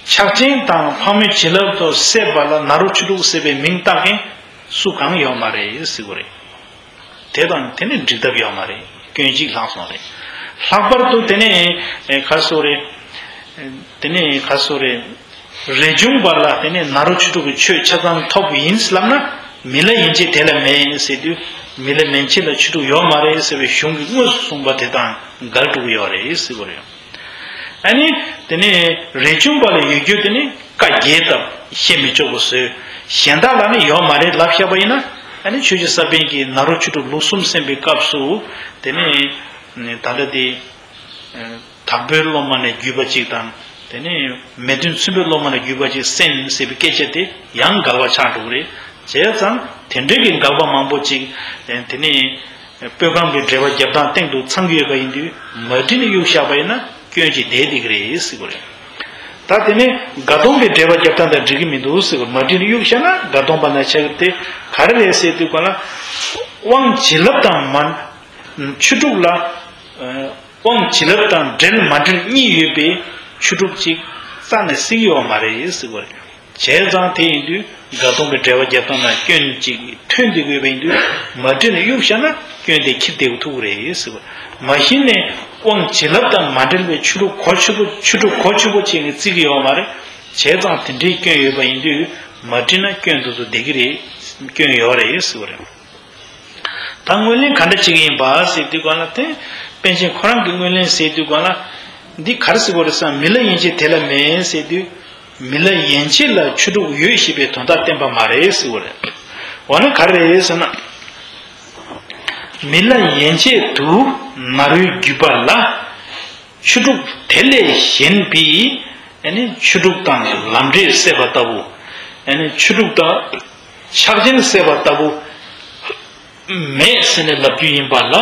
ཕྱག་ཆེན་དང་ཕག་མོའི་བྱིན་རླབས་ཏུ་བསྲེས་པ་ལ་ནཱ་རོ་ཆོས་དྲུག་ཟེར་བའི་མིང་བཏགས་མཁན་སུ་གང་ཡོད་མ་རེད་ཟེར་གི་རེད། དེ་དང་དེ་ནི་འགྲིག་ཐབས་ཡོད་མ་རེད། སྐྱོན་གཅིག་ལྷག་སོང་རེད། ལྷག་པར་དུ་དེ་ནི་ག་སོ་རེད། དེ་ནི་ག་སོ་རེད། རས་ཆུང་པ་ལ་དེ་ནི་ནཱ་རོ་ཆོས་དྲུག་གི་ཆོས་ཆ་ཚང་ཐོབ་ཡིན་ལབ་ན་མི་ལ་ཡན་ཆད་དེ་ལ་མེད་ཟེར་དུས་མི་ལ་མན་ཆད་ལ་ཆོས་དྲུག་ཡོད་མ་རེད་ཟེར་བའི་གཞུང་གི་དངོས་སུ་གསུངས་པ་དེ་དང་འགལ་འགྲོ་གི་ཡོད་རེད་ཟེར་གི་རེད། ཨ་ནི་དེ་ནི་རས་ཆུང་པ་ལ་ཡོད་རྒྱུ་དེ་ནི་བཀའ་རྒྱས་བཏབ་བཤད་མི་ཆོག་པ་བཟོས། གཞན་དག་ལ་ནི་ཡོད་མ་རེད་ལབ་བཞག་པ་ཡིན་ན་ ཨ་ནི་ཆོས་རྗེ་ས་པཎ་གྱིས་ནཱ་རོ་ཆོས་དྲུག་ལུགས་གསུམ་གསན་པའི་སྐབས་སུ། དེ་ནས་ད་ལྟ་དེ་དྭགས་པོའི་སློབ་མ་ནས་བརྒྱུད་པ་གཅིག་དང་། དེ་ནས་མེས་སྟོན་ཚུན་པའི་སློབ་མ་ནས་བརྒྱུད་པ་གཅིག་གསན་ཟེར་བའི་སྐད་ཆ་དེ་ཡང་འགལ་བ་ཆགས་འགྲོ་གི་རེད། བྱས་ཙང་དེ་འདྲའི་གི་འགལ་བ་མང་པོ་གཅིག་དེ་ནས་དཔེ་ཁང་གི་འགྲེལ་པ་རྒྱབ་སྟངས་སྟེང་དུ་ཚང་གི་ཡོད་པ་ཡིན་དུས། མ་བྲིས་ནས་གཡུག་བཞག་པ་ཡིན་ན་སྐྱོན་གཅིག་བསྡད་བསྡད་ཀྱི་རེད་ཟེར་གྱི་རེད། ད་དེ་ནས་དགའ་གདོང་གི་འགྲེལ་པ་རྒྱབ་སྟངས་དང་འགྲིག་གི་མི་འདུག་ཟེར་གྱི་རེད། མ་བྲིས་ནས་གཡུག་བཞག་ན་དགའ་གདོང་པ་ན་ཆགས་ཀྱི། དེ་ག་རེ་རེད་ཟེར་དུས་ག་ལ། དབང་བྱིན་རླབས་དང་མ། ཆོས་དྲུག་ལ། དབང་བྱིན་རླབས་དང་འབྲེལ་མ་འབྲེལ་གཉིས་ཡོད་པའི་ཆོས་དྲུག་ཅིག་རྩ་ནས་སྲིད་ཡོད་མ་རེད་ཟེར་བ་རེད། བྱས་ཙང་དེ་ཡིན་དུས་དགའ་གདོང་གི་འགྲེལ་པ་རྒྱབ་སྟངས་ན་སྐྱོན་ཅིག་ཐོན་བསྡད་དགོས་པ་ཡིན་དུས། མ་བྲིས་ནས་གཡུག་བཞག་ན་སྐྱོན་དེ་འཁྱེར་བསྡད་ཐུབ་ཀྱི་རེད་ཟེར་བ། མ་གཞི་ནས་དབང་བྱིན་རླབས་དང་མ་འབྲེལ་བའི་ཆོས་དྲུག་གོ་ཆོད་པོ་ཆོས་དྲུག་གོ་ཆོད་པོ་བྱས་ནས་བརྩི་གི་ཡོད་མ་རེད། བྱས་ཙང་དེ་འདྲའི་སྐྱོན་ཡོད་པ་ཡིན་དུས་མ་བྲིས་ན་སྐྱོན་དེ་ཚོ་བསྡད་ཀྱི་རེད། སྐྱོན་ཡོད་རེད་ཟེར་བ་རེད། ད་ངོས་ལེན་ག་འདྲ་བྱེད་ཀྱི་ཡིན་པ་ཟེར་དུས་གང་ལ། དེ་པཎ་ཆེན་ཁོ་རང་གི་ངོས་ལེན་ཟེར་དུས་གང་ལ། འདི་ག་རེ་ཟེར་དགོས་རེད་ཟེར་ན། མི་ལ་ཡན་ཆད་དེ་ལ་མེད་ཟེར་དུས། མི་ལ་ཡན་ཆད་ལ་ཆོས་དྲུག་ཡོད་ཞེས་པའི་དོན་དག་བསྟན་པ་མ་རེད་ཟེར་དགོས་རེད། འོ་ན་ག་རེ་རེད་ཟེར་ན། མི་ལ་ཡན་ཆད་དུ་ནཱ་རོའི་བརྒྱུད་པ་ལ། ཆོས་དྲུག་དེ་ལས་གཞན་པའི་ཨ་ནི་ཆོས་དྲུག་དང་ལམ་འབྲས་བསྲེས་པ་ལྟ་བུ། ཨ་ནི་ཆོས་དྲུག་དང་ཕྱག་ཆེན་བསྲེས་པ་ལྟ་བུ་མེད་ཟེར་ནས་ལབ་རྒྱུ་ཡིན་པ་ལ།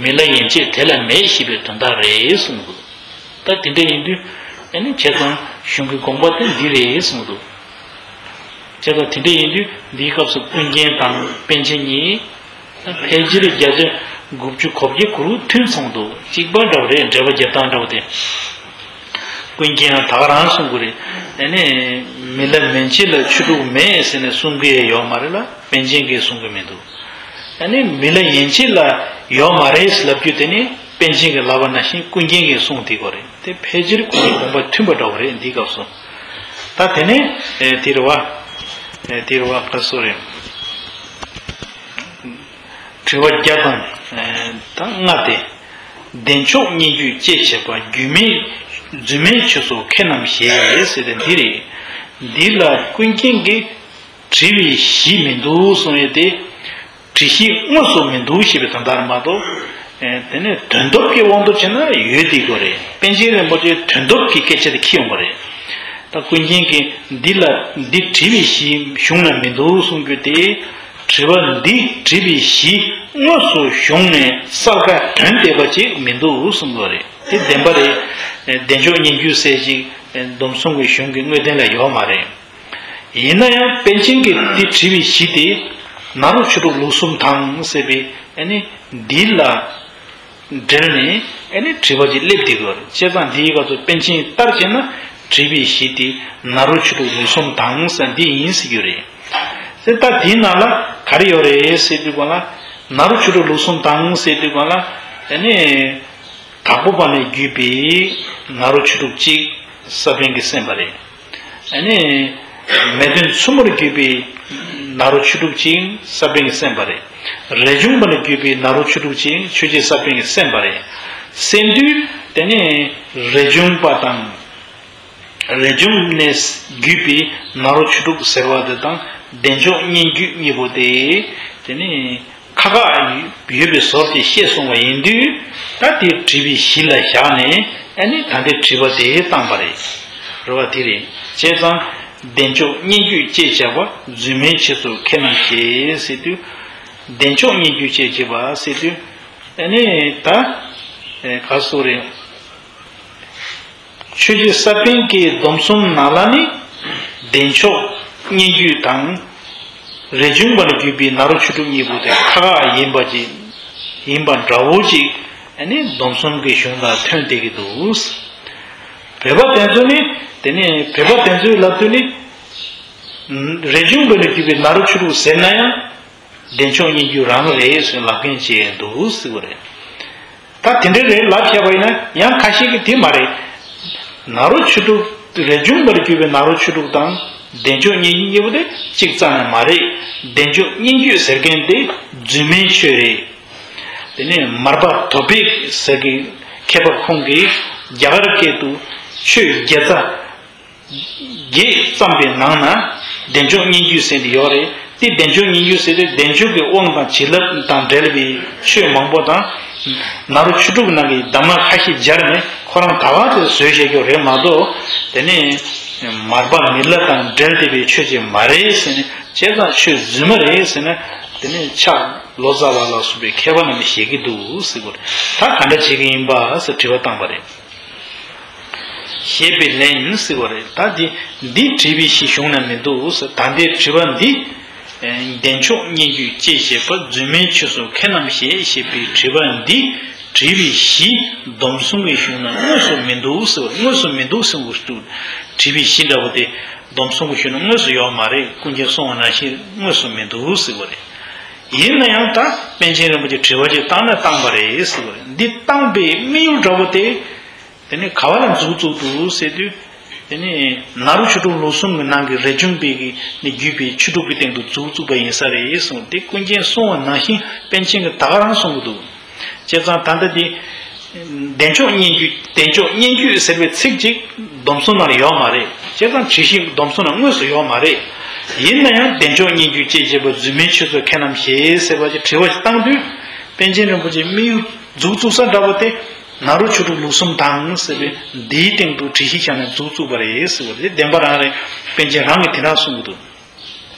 མི་ལ་ཡན་ཆད་དེ་ལ་མེད་ཞེས་པའི་དོན་དག་རེད་གསུངས་འདུག། ད་དེ་འདྲ་ཡིན་དུས་ཨ་ནི་བྱས་ཙང་གཞུང་གི་དགོངས་པ་དེ་འདི་རེད་གསུངས་འདུག། བྱས་ཙང་དེ་འདྲ་ཡིན་དུས་འདིའི་སྐབས་སུ་ཀུན་མཁྱེན་དང་པཎ་ཆེན་གཉིས། ཕལ་ཆེར་བརྒྱ་ཆ་དགུ་བཅུ་གོ་བརྒྱད་གོ་དགུ་མཐུན་སོང་འདུག། གཅིག་པ་འདྲ་བ་རེད། འགྲེལ་པ་རྒྱབ་སྟངས་འདྲ་བ་དེ། ཀུན་མཁྱེན་ཡང་ད་ག་རང་གསུང་གི་རེད། ཨ་ནི་མི་ལ་མན་ཆད་ལ་ཆོས་དྲུག་མེད་ཟེར་ནས་གསུང་གི་ཡོད་མ་རེད་ལ། པཎ་ཆེན་གྱིས་གསུང་གི་མི་འདུག། ཨ་ནི་མི་ལ་ཡན་ཆད་ལ་ཡོད་མ་རེད་ལབ་རྒྱུ་དེ་ནི་པཎ་ཆེན་གྱིས་ལབ་པ་ནང་བཞིན་ཀུན་མཁྱེན་གྱིས་གསུང་དེ་གོ་རེད། དེ་ཕལ་ཆེར་ཁོང་གི་དགོངས་པ་མཐུན་པ་འདྲ་བ་རེད། འདིའི་སྐབས་སུ། ད་དེ་ནས་ཨེ་དེ་རེད་བ། ཨེ་དེ་རེད་བ། ཁ་སོ་རེད། དྲི་བ་བརྒྱ་དང་ཨེ་ད་ལྔ་སྟེ། བདེ་མཆོག་སྙན་བརྒྱུད་ཅེས་བྱ་བ། རྫུན་མའི་རྫུན་མའི་ཆོས་སུ་མཁས་རྣམས་ཞེས་ཟེར་ཏེ་འདི་རེད། འདི་ལ་ཀུན་མཁྱེན་གྱིས་བྲིས་པའི་གཞི་མི་འདུག་གསུང་ཡས་དེ། བྲིས་གཞི་དངོས་སུ་མི་འདུག་ཞེས་པའི་དོན་དག་རེད་མ་གཏོགས། ཨེ་དེ་ནས་དོན་ཐོབ་ཀྱི་དབང་དུ་བྱས་ན་ཡོད་དེ་དགོས་རེད། པཎ་ཆེན་རིན་པོ་ཆེའི་དོན་ཐོབ་ཀྱི་སྐད་ཆ་དེ་ཁྱེར་ཡོང་བ་རེད། ད་ཀུན་མཁྱེན་གྱིས་འདི་ལ་འདི་བྲིས་པའི་གཞི་གཞུང་ན་མི་འདུག་གསུང་རྒྱུ་དེ། དྲི་བ་འདི་བྲིས་པའི་གཞི་དངོས་སུ་གཞུང་ནས་གསལ་ཁ་དོན་བསྡད་པ་ཅིག་མི་འདུག་གསུང་དགོས་རེད། དེ་བདེན་པ་རེད། བདེ་མཆོག་སྙན་བརྒྱུད་ཟེར་ཅིག་སྡོམ་གསུམ་གྱི་གཞུང་གི་དངོས་བསྟན་ལ་ཡོད་མ་རེད། ཡིན་ན་ཡང་པཎ་ཆེན་གྱིས་འདི་བྲིས་པའི་གཞི་དེ་ནཱ་རོ་ཆོས་དྲུག་ལུགས་གསུམ་དང་ཟེར་བའི་ཨ་ནི་འདི་ལ་འབྲེལ་ནས་ཨ་ནི་དྲི་བ་ཅིག་སླེབས་བསྡད་ཡོད་རེད། བྱས་ཙང་འདིའི་སྐབས་སུ་པཎ་ཆེན་ལྟར་བྱས་ན་བྲིས་པའི་གཞི་དེ་ནཱ་རོ་ཆོས་དྲུག་ལུགས་གསུམ་དང་ཟེར་འདི་ཡིན་ཟེར་རྒྱུ་རེད། དེ་ལྟ་དེའི་ནང་ལ་ག་རེ་ཡོད་རེད་ཟེར་དུས་གང་ལ། ནཱ་རོ་ཆོས་དྲུག་ལུགས་གསུམ་དང་ཟེར་དུས་གང་ལ། ཨ་ནི། དྭགས་པོ་པ་ནས་བརྒྱུད་པའི་ནཱ་རོ་ཆོས་དྲུག་གཅིག་ས་པཎ་གྱིས་གསན་པ་རེད། ཨ་ནི། མེས་སྟོན་མཚོ་མོར་བརྒྱུད་པའི་ནཱ་རོ་ཆོས་དྲུག་གཅིག་ས་པཎ་གྱིས་གསན་པ་རེད། རས་ཆུང་པ་ནས་བརྒྱུད་པའི་ནཱ་རོ་ཆོས་དྲུག་གཅིག་ཆོས་རྗེ་ས་པཎ་གྱིས་གསན་པ་རེད། གསན་དུས་དེ་ནས་རས་ཆུང་པ་དང་། རས་ཆུང་ནས་བརྒྱུད་པའི་ནཱ་རོ་ཆོས་དྲུག་ཟེར་བ་དེ་དང་བདེ་མཆོག་སྙན་བརྒྱུད་གཉིས་པོ་དེ། དེ་ནི་ཁ་ཁ་ཡོད་པའི་བཟོ་དེ་བཤད་སོང་བ་ཡིན་དུས། ད་དེ་བྲིས་པའི་གཞི་ལ་བཞག་ནས་ཨ་ནི་ད་ལྟའི་དྲི་བ་དེ་བཏང་པ་རེད། རེད་བ། དེ་རེད། བྱས་ཙང་བདེ་མཆོག་སྙན་བརྒྱུད་ཅེས་བྱ་བ། རྫུན་མའི་ཆོས་སུ་མཁས་རྣམས་ཞེས་ཟེར་དུས། བདེ་མཆོག་སྙན་བརྒྱུད་ཅེས་བྱ་བ་ཟེར་དུས། ཨ་ནི་ད་ག་སོ་རེད། ཆོས་རྗེ་ས་པཎ་གྱི་སྡོམ་གསུམ་ནང་ལ་ནི་བདེ་མཆོག་སྙན་བརྒྱུད་དང་། རས་ཆུང་པ་ལ་བརྒྱུད་པའི་ནཱ་རོ་ཆོས་དྲུག་གཉིས་པོ་དེ་ཁ་ཁ་ཡིན་པ་ཅིག་ཡིན་པ་འདྲ་བོ་ཅིག་ཨ་ནི་སྡོམ་གསུམ་གྱི་གཞུང་ལ་ཐོན་བསྡད་ཀྱི་འདུག། བོད་པ་དེ་ཚོ་ནི་དེ་ནི་བོད་པ་དེ་ཚོའི་ལབ་དུས་ནི། རས་ཆུང་པ་ལ་བརྒྱུད་པའི་ནཱ་རོ་ཆོས་དྲུག་ཟེར་ན་ཡང་། བདེ་མཆོག་སྙན་བརྒྱུད་རང་རེད་ཟེར་ལབ་མཁན་ཅིག་འདུག་ཟེར་བ་རེད། ད་དེ་འདྲ་རེད་ལབ་བྱས་པ་ཡིན་ན་ཡང་ཁ་ཤས་ཀྱིས་དེ་མ་རེད། ནཱ་རོ་ཆོས་དྲུག་རས་ཆུང་པར་གྱུར་པའི་ནཱ་རོ་ཆོས་དྲུག་དང་བདེ་མཆོག་སྙན་བརྒྱུད་གཉིས་པོ་དེ་གཅིག་རྩ་ནས་མ་རེད། བདེ་མཆོག་སྙན་བརྒྱུད་ཟེར་མཁན་དེ་རྫུན་མའི་ཆོས་རེད། དེ་ནས་མར་པ་དོ་པེ་ཟེར་གྱི་མཁས་པ་ཁོང་གིས་རྒྱ་གར་སྐད་དུ་ཆོས་བརྒྱ་རྩ་བརྒྱད་བརྩམས་པའི་ནང་ན་བདེ་མཆོག་སྙན་བརྒྱུད་ཟེར་ནས་ཡོད་རེད། དེ་བདེ་མཆོག་སྙན་བརྒྱུད་ཟེར་ཏེ་བདེ་མཆོག་གི་དབང་དང་བྱིན་རླབས་དང་འབྲེལ་བའི་ཆོས་མང་པོ་དང་། ནཱ་རོ་ཆོས་དྲུག་ནང་གི་གདམས་ངག་ཁ་ཤས་སྦྱར་ནས་ཁོ་རང་ད་ག་དེ་བཟོས་བཞག་རྒྱུ་རེད་མ་གཏོགས། དེ་ནས་མར་པ་མི་ལ་དང་འབྲེལ་བསྡད་པའི་ཆོས་ཅིག་མ་རེད་ཟེར་ནས། བྱས་ཙང་ཆོས་རྫུན་མ་རེད་ཟེར་ན། དེ་ནས་ཕྱག་ལོ་ཙཱ་བ་ལ་སོགས་པའི་མཁས་པ་རྣམས་ཀྱིས་བཞེད་ཀྱི་འདུག་ཟེར་བ་རེད། ད་ག་འདྲ་བྱེད་ཀྱི་ཡིན་པ་ཟེར་དྲི་བ་བཏང་པ་རེད། ཞེས་པའི་ལན་ཟེར་བ་རེད། ད་འདི་འདི་དྲིས་པའི་གཞི་གཞུང་ན་མི་འདུག་ཟེར། ད་ལྟའི་དྲི་བ་འདི། བདེ་མཆོག་སྙན་བརྒྱུད་ཅེས་བྱ་བ་རྫུན་མའི་ཆོས་སུ་མཁས་རྣམས་བཞེད་ཅེས་པའི་དྲི་བ་འདི་དྲིས་པའི་གཞི་སྡོམ་གསུམ་གྱི་གཞུང་ན་དངོས་སུ་མི་འདུག་ཟེར་བ། དངོས་སུ་མི་འདུག་ཟེར་བ་འདུག། དྲིས་པའི་གཞི་འདྲ་བོ་དེ་སྡོམ་གསུམ་གྱི་གཞུང་ན་དངོས་སུ་ཡོད་མ་རེད། ཀུན་མཁྱེན་གསུང་བ་ནང་བཞིན་དངོས་སུ་མི་འདུག་ཟེར་བ་རེད། ཡིན་ན་ཡང་ད་པཎ་ཆེན་རིན་པོ་ཆེ་དྲི་བ་ཅིག་བཏང་ན་བཏང་པ་རེད་ཟེར་བ་རེད། འདི་བཏང་པའི་དམིགས་ཡུལ་འདྲ་བོ་དེ། དེ་ནས་ག་བ་ལ་མཛུབ་བཙུགས་འདུག་ཟེར་དུས། དེ་ནས་ནཱ་རོ་ཆོས་དྲུག་ལུགས་གསུམ་གྱི་ནང་གི་རས་ཆུང་པའི་གི་ནས་བརྒྱུད་པའི་ཆོས་དྲུག་གི་སྟེང་དུ་མཛུབ་བཙུགས་པ་ཡིན་ས་རེད་གསུངས་ཏེ། ཀུན་མཁྱེན་གསུང་བ་ནང་བཞིན་པཎ་ཆེན་གྱིས་ད་ག་རང་གསུང་གི་འདུག། བྱས་ཙང་ད་ལྟ་འདི་བདེ་མཆོག་སྙན་བརྒྱུད། བདེ་མཆོག་སྙན་བརྒྱུད་ཟེར་བའི་ཚིག་ཅིག་སྡོམ་གསུམ་ནང་ལ་ཡོད་མ་རེད། བྱས་ཙང་དྲི་གཞི་སྡོམ་གསུམ་ནང་དངོས་སུ་ཡོད་མ་རེད། ཡིན་ན་ཡང་བདེ་མཆོག་སྙན་བརྒྱུད་ཅེས་བྱ་བ་རྫུན་མའི་ཆོས་སུ་མཁས་རྣམས་བཞེད་ཟེར་བ་ཅིག་དྲི་བ་ཞིག་བཏང་དུས། པཎ་ཆེན་རིན་པོ་ཆེ་དམིགས་ཡུལ་མཛུབ་བཙུགས་ས་འདྲ་བོ་དེ། ནཱ་རོ་ཆོས་དྲུག་ལུགས་གསུམ་དང་ཟེར་བའི་འདིའི་སྟེང་དུ་དྲི་གཞི་བཞག་ནས་མཛུབ་བཙུགས་པ་རེད་ཟེར་བ་རེད། བདེན་པ་རང་རེད། པཎ་ཆེན་རང་གིས་དེ་འདྲ་གསུང་གི་འདུག།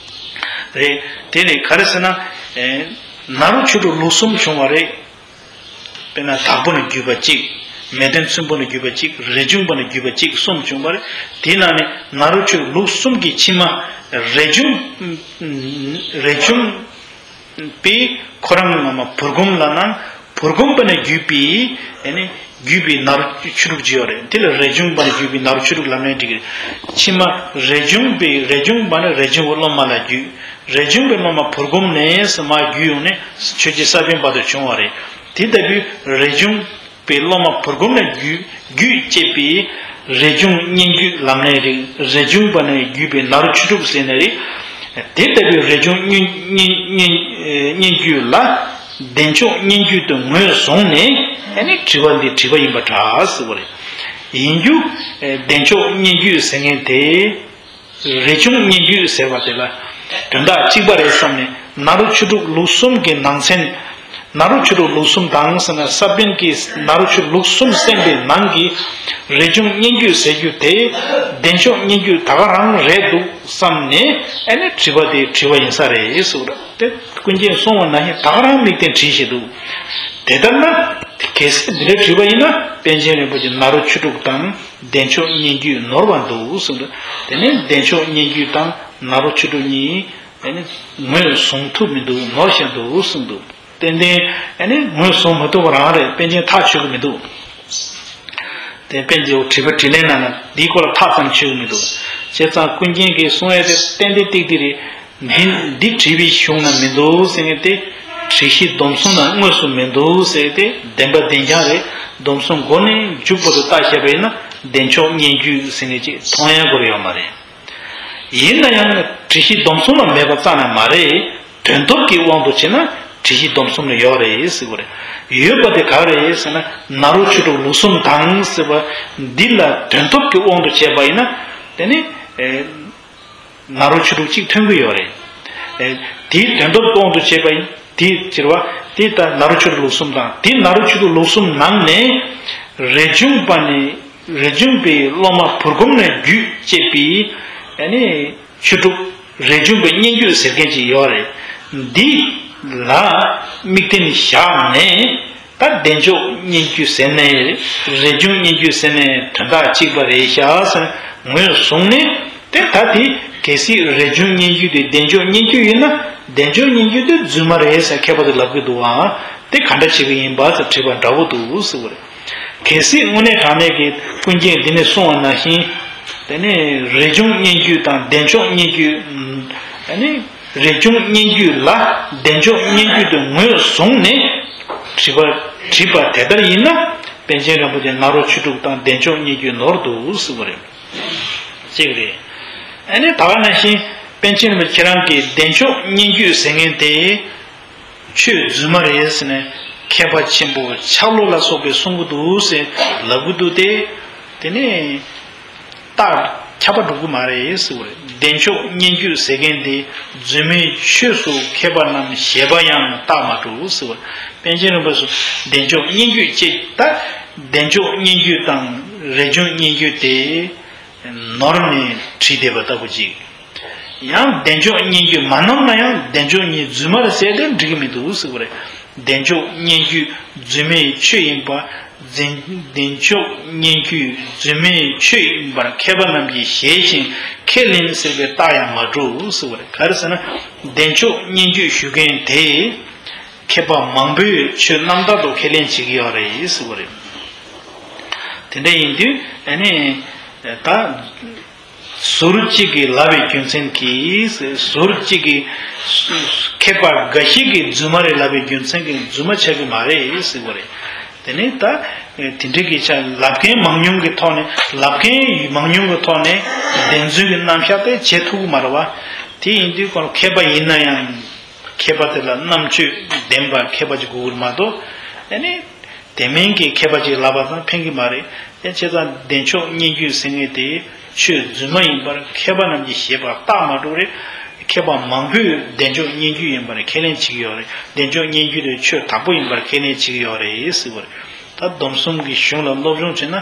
རེད། དེ་ནི་ག་རེ་ཟེར་ན། ཨེ། ནཱ་རོ་ཆོས་དྲུག་ལུགས་གསུམ་བྱུང་བ་རེད། དཔེར་ན་དྭགས་པོ་ནས་བརྒྱུད་པ་གཅིག། མེ་སྟོན་ཚོན་པོ་ནས་བརྒྱུད་པ་གཅིག། རས་ཆུང་པ་ནས་བརྒྱུད་པ་གཅིག་གསུམ་བྱུང་བ་རེད། དེའི་ནང་ནས་ནཱ་རོ་ཆོས་དྲུག་ལུགས་གསུམ་གྱི་ཕྱི་མ། རས་ཆུང་། རས་ཆུང་པས་ཁོ་རང་གི་སྔ་མ་བུར་སྒོམ་ལབ་ན། བུར་སྒོམ་པ་ནས་བརྒྱུད་པའི། ཨ་ནི་བརྒྱུད་པའི་ནཱ་རོ་ཆོས་དྲུག་ཅིག་ཡོད་རེད། དེ་ལ་རས་ཆུང་པ་ནས་བརྒྱུད་པའི་ནཱ་རོ་ཆོས་དྲུག་ལབ་ནའི་འགྲིག་གི་རེད། ཕྱི་མ་རས་ཆུང་པའི། རས་ཆུང་པ་ནས་རས་ཆུང་པའི་སློབ་མ་ལ་བརྒྱུད། རས་ཆུང་པའི་སློབ་མ་བུར་སྒོམ་ནས་མར་བརྒྱུད་ཡོང་ནས་ཆོས་རྗེ་ས་པཎ་བར་དུ་བྱུང་བ་རེད། དེ་ལྟ་བུའི་རས་ཆུང་པའི་སློབ་མ་བུར་སྒོམ་ལ་བརྒྱུད། བརྒྱུད་ཅེས་པའི་རས་ཆུང་སྙན་བརྒྱུད་ལབ་ནའི་རེད། རས་ཆུང་པ་ནས་བརྒྱུད་པའི་ནཱ་རོ་ཆོས་དྲུག་ཟེར་ནའི་རེད། དེ་ལྟ་བུའི་རས་ཆུང་སྙན་སྙན་སྙན་སྙན་བརྒྱུད་ལ་བདེ་མཆོག་སྙན་བརྒྱུད་དུ་ངོས་བཟུང་ནས། ཨ་ནི་དྲི་བ་འདི་དྲིས་པ་ཡིན་པ་འདྲ་ཟེར་བ་རེད། ཡིན་རྒྱུ། བདེ་མཆོག་སྙན་བརྒྱུད་ཟེར་མཁན་དེ། རས་ཆུང་སྙན་བརྒྱུད་ཟེར་བ་དེ་ལ་དོན་དག་གཅིག་པ་རེད་བསམ་ནས། ནཱ་རོ་ཆོས་དྲུག་ལུགས་གསུམ་གྱི་ནང་ཚན། ནཱ་རོ་ཆོས་དྲུག་ལུགས་གསུམ་དང་ཟེར་ན། ས་པཎ་གྱིས་ནཱ་རོ་ཆོས་ལུགས་གསུམ་གསན་པའི་ནང་གི་རས་ཆུང་སྙན་བརྒྱུད་ཟེར་རྒྱུ་དེ་བདེ་མཆོག་སྙན་བརྒྱུད་ད་ག་རང་རེད་འདུག་བསམ་ནས། ཨ་ནི་དྲི་བ་དེ་དྲིས་པ་ཡིན་ས་རེད་ཟེར་བ་རེད། དེ་ཀུན་མཁྱེན་གསུང་བ་ནང་བཞིན་ད་ག་རང་དམིགས་རྟེན་བྲིས་བཞག་འདུག། དེ་ལྟར་ན། གལ་སྲིད་འདི་འདྲ་བྲིས་པ་ཡིན་ན། པཎ་ཆེན་རིན་པོ་ཆེ་ནཱ་རོ་ཆོས་དྲུག་དང་བདེ་མཆོག་སྙན་བརྒྱུད་ནོར་བ་འདུག་གསུངས་འདུག། དེ་ནས་བདེ་མཆོག་སྙན་བརྒྱུད་དང་ནཱ་རོ་ཆོས་དྲུག་གཉིས། ཨ་ནི་ངོས་བཟུང་ཐུབ་མི་འདུག། ནོར་བཞག་འདུག་གསུངས་འདུག། ཏན་ཏན་ཨ་ནི་ངོས་བཟུང་མ་ཐུབ་པ་རང་རེད། པཎ་ཆེན་ཐག་ཆོད་ཀྱི་མི་འདུག། དེ་པཎ་ཆེན་དྲི་བ་དྲིས་ལན་ནང་ན་འདིའི་སྐོར་ལ་ཐག་ཙམ་ཆོད་ཀྱི་མི་འདུག། བྱས་ཙང་ཀུན་མཁྱེན་གྱིས་གསུང་ཡས་དེ་ཏན་ཏན་ཏིག་ཏིག་རེད། འདི་འདི་དྲིས་པའི་གཞུང་ན་མི་འདུག་ཟེར་མཁན་དེ། དྲི་གཞི་སྡོམ་གསུམ་ན་དངོས་སུ་མི་འདུག་ཟེར་ཏེ། བདེན་པ་བདེན་རྐྱང་རེད། སྡོམ་གསུམ་མགོ་ནས་མཇུག་བར་དུ་བལྟས་བཞག་པ་ཡིན་ན། བདེ་མཆོག་སྙན་བརྒྱུད་ཟེར་མཁན་ཅིག་མཐོང་ཡ་དགོས་ཡོད་མ་རེད། ཡིན་ན་ཡང་དྲི་གཞི་སྡོམ་གསུམ་ལ་མེད་པ་རྩ་ནས་མ་རེད། དོན་སྟོབས་ཀྱི་དབང་དུ་བྱས་ན་དྲི་གཞི་སྡོམ་གསུམ་ལ་ཡོད་རེད་ཟེར་བ་རེད། ཡོད་པ་དེ་ག་རེད་ཟེར་ན། ནཱ་རོ་ཆོས་དྲུག་ལུགས་གསུམ་དང་ཟེར་བ་འདི་ལ་དོན་སྟོབས་ཀྱི་དབང་དུ་བྱས་པ་ཡིན་ན། དེ་ནི། ཨེ། ནཱ་རོ་ཆོས་དྲུག་གཅིག་ཐོན་གྱི་ཡོད་རེད། ཨེ། དེའི་དོན་སྟོབས་སྟོང་དུ་བྱས་པ་ཡིན། དེའི་ཕྱིར་བ། དེ་ལྟར་ནཱ་རོ་ཆོས་དྲུག་ལུགས་གསུམ་དང་། དེ་ནཱ་རོ་ཆོས་དྲུག་ལུགས་གསུམ་ནང་ནས་རས་ཆུང་པ་ནས། རས་ཆུང་པའི་སློབ་མ་བུར་སྒོམ་ནས་བརྒྱུད་ཅེས་པའི། ཨ་ནི་ཆོས་དྲུག། རས་ཆུང་པའི་སྙན་བརྒྱུད་ཟེར་མཁན་ཅིག་ཡོད་རེད། འདི་ལ་དམིགས་རྟེན་བཞག་ནས། ད་བདེ་མཆོག་སྙན་བརྒྱུད་ཟེར་ནའི་རེད། རས་ཆུང་སྙན་བརྒྱུད་ཟེར་ནའི་དོན་དག་གཅིག་པ་རེད་ཤག་ཟེར་ངོས་བཟུང་ནས། དེ་ད་དེ་གལ་སྲིད་རས་ཆུང་སྙན་བརྒྱུད་དེ་བདེ་མཆོག་སྙན་བརྒྱུད་ཡིན་ན། བདེ་མཆོག་སྙན་བརྒྱུད་དེ་རྫུན་མ་རེད་ཟེར་མཁས་པ་དེ་ལབ་ཀྱི་འདུག་ཨང་། དེ་ག་འདྲ་བྱེད་ཀྱི་ཡིན་པ་ཟེར་དྲིས་པ་འདྲ་བོ་འདུག་ཟེར་བ་རེད། གལ་སྲིད་དངོས་གནས་དྲང་གནས་ཀྱི་ཀུན་མཁྱེན་འདི་ནས་གསུངས་པ་ནང་བཞིན། དེ་ནས་རས་ཆུང་སྙན་བརྒྱུད་དང་བདེ་མཆོག་སྙན་བརྒྱུད། ཨ་ནི། རས་ཆུང་སྙན་བརྒྱུད་ལ་བདེ་མཆོག་སྙན་བརྒྱུད་དུ་ངོས་བཟུང་ནས་དྲིས་པ། དྲིས་པ་དེ་ལྟར་ཡིན་ན། པཎ་ཆེན་རིན་པོ་ཆེ་ནཱ་རོ་ཆོས་དྲུག་དང་བདེ་མཆོག་སྙན་བརྒྱུད་ནོར་འདུག་ཟེར་བ་རེད། གཅིག་རེད། ཨ་ནི་ད་ག་ནང་བཞིན་པཎ་ཆེན་རིན་པོ་ཆེ་ཁྱེད་རང་གིས་བདེ་མཆོག་སྙན་བརྒྱུད་ཟེར་མཁན་དེ་ཆོས་རྫུན་མ་རེད་ཟེར་ནས་མཁས་པ་ཆེན་པོ་ཆབ་ལོ་ལ་སོགས་པས་གསུང་གི་འདུག་ཟེར་ལབ་གི་འདུག་སྟེ། དེ་ནས་རྟགས་ ཁྱབ་པ་འགྲོ་གི་མ་རེད་ཟེར་བ་རེད། བདེ་མཆོག་སྙན་བརྒྱུད་ཟེར་མཁན་དེ་རྫུན་མའི་ཆོས་སུ་མཁས་པ་རྣམས་བཞེད་པ་ཡང་རྟགས་མ་གྲུབ་ཟེར་བ་རེད། པཎ་ཆེན་རིན་པོ་ཆེས་བདེ་མཆོག་སྙན་བརྒྱུད་ཅེས། ད་བདེ་མཆོག་སྙན་བརྒྱུད་དང་རས་ཆུང་སྙན་བརྒྱུད་དེ་ནོར་ནས་བྲིས་བསྡད་པ་ལྟ་བུ་ཅིག། ཡང་བདེ་མཆོག་སྙན་བརྒྱུད་མ་ནོར་ན་ཡང་བདེ་མཆོག་གཉིས་རྫུན་མ་རེད་ཟེར་ཏེ་འགྲིག་གི་མི་འདུག་ཟེར་བ་རེད། བདེ་མཆོག་སྙན་བརྒྱུད་རྫུན་མའི་ཆོས་ཡིན་པ། རྫུན་བདེ་མཆོག་སྙན་བརྒྱུད་རྫུན་མའི་ཆོས་ཡིན་པར་མཁས་པ་རྣམས་ཀྱིས་བཞེད་ཅིང་ཁས་ལེན་ཟེར་བའི་རྟགས་ཡང་མ་གྲུབ་ཟེར་བ་རེད། ག་རེ་ཟེར་ན། བདེ་མཆོག་སྙན་བརྒྱུད་ཞུ་མཁན་དེས་མཁས་པ་མང་པོས་ཆོས་རྣམ་དག་ཏུ་ཁས་ལེན་བྱེད་ཀྱི་ཡོད་རེད་ཟེར་བ་རེད། དེ་འདྲ་ཡིན་དུས་ཨ་ནི་ད། ཟུར་གཅིག་གིས་ལབ་པའི་རྒྱུ་མཚན་གྱིས། ཟུར་གཅིག་གིས་མཁས་པ་འགའ་ཞིག་གིས་རྫུན་མ་རེད་ལབ་པའི་རྒྱུ་མཚན་གྱིས་རྫུན་མ་ཆགས་ཀྱི་མ་རེད་ཟེར་བ་རེད། དེ་ནས་ད་དེ་འདྲའི་སྐད་ཆ་ལབ་མཁན་མང་ཉུང་གི་ཐོག་ནས། ལབ་མཁན་མང་ཉུང་གི་ཐོག་ནས་བདེན་རྫུན་གྱི་རྣམ་གཞག་དེ་བྱེད་ཐུབ་ཀྱི་མ་རེད་བ། དེ་ཡིན་དུས་ཁོ་མཁས་པ་ཡིན་ན་ཡང་མཁས་པ་དེ་ལ་རྣམ་དཔྱོད་ལྡན་པ་མཁས་པ་ཅིག་དགོས་ཀྱི་རེད་མ་གཏོགས། ཨ་ནི། དེ་མིན་གྱི་མཁས་པ་ཅིག་ལབ་པ་དང་ཕན་གྱི་མ་རེད། ཡང་བྱས་ཙང་བདེ་མཆོག་སྙན་བརྒྱུད་ཟེར་མཁན་དེ་ཆོས་རྫུན་མ་ཡིན་པར་མཁས་པ་རྣམས་ཀྱིས་བཞེད་པ་རྟགས་མ་གྲུབ་རེད། མཁས་པ་མང་པོས་བདེ་མཆོག་སྙན་བརྒྱུད་ཡིན་པར་ཁས་ལེན་བྱེད་ཀྱི་ཡོད་རེད། བདེ་མཆོག་སྙན་བརྒྱུད་དེ་ཆོས་དག་པོ་ཡིན་པར་ཁས་ལེན་བྱེད་ཀྱི་ཡོད་རེད་ཟེར་བ་རེད། ད་སྡོམ་གསུམ་གྱི་གཞུང་ལ་སློབ་སྦྱོང་བྱས་ན་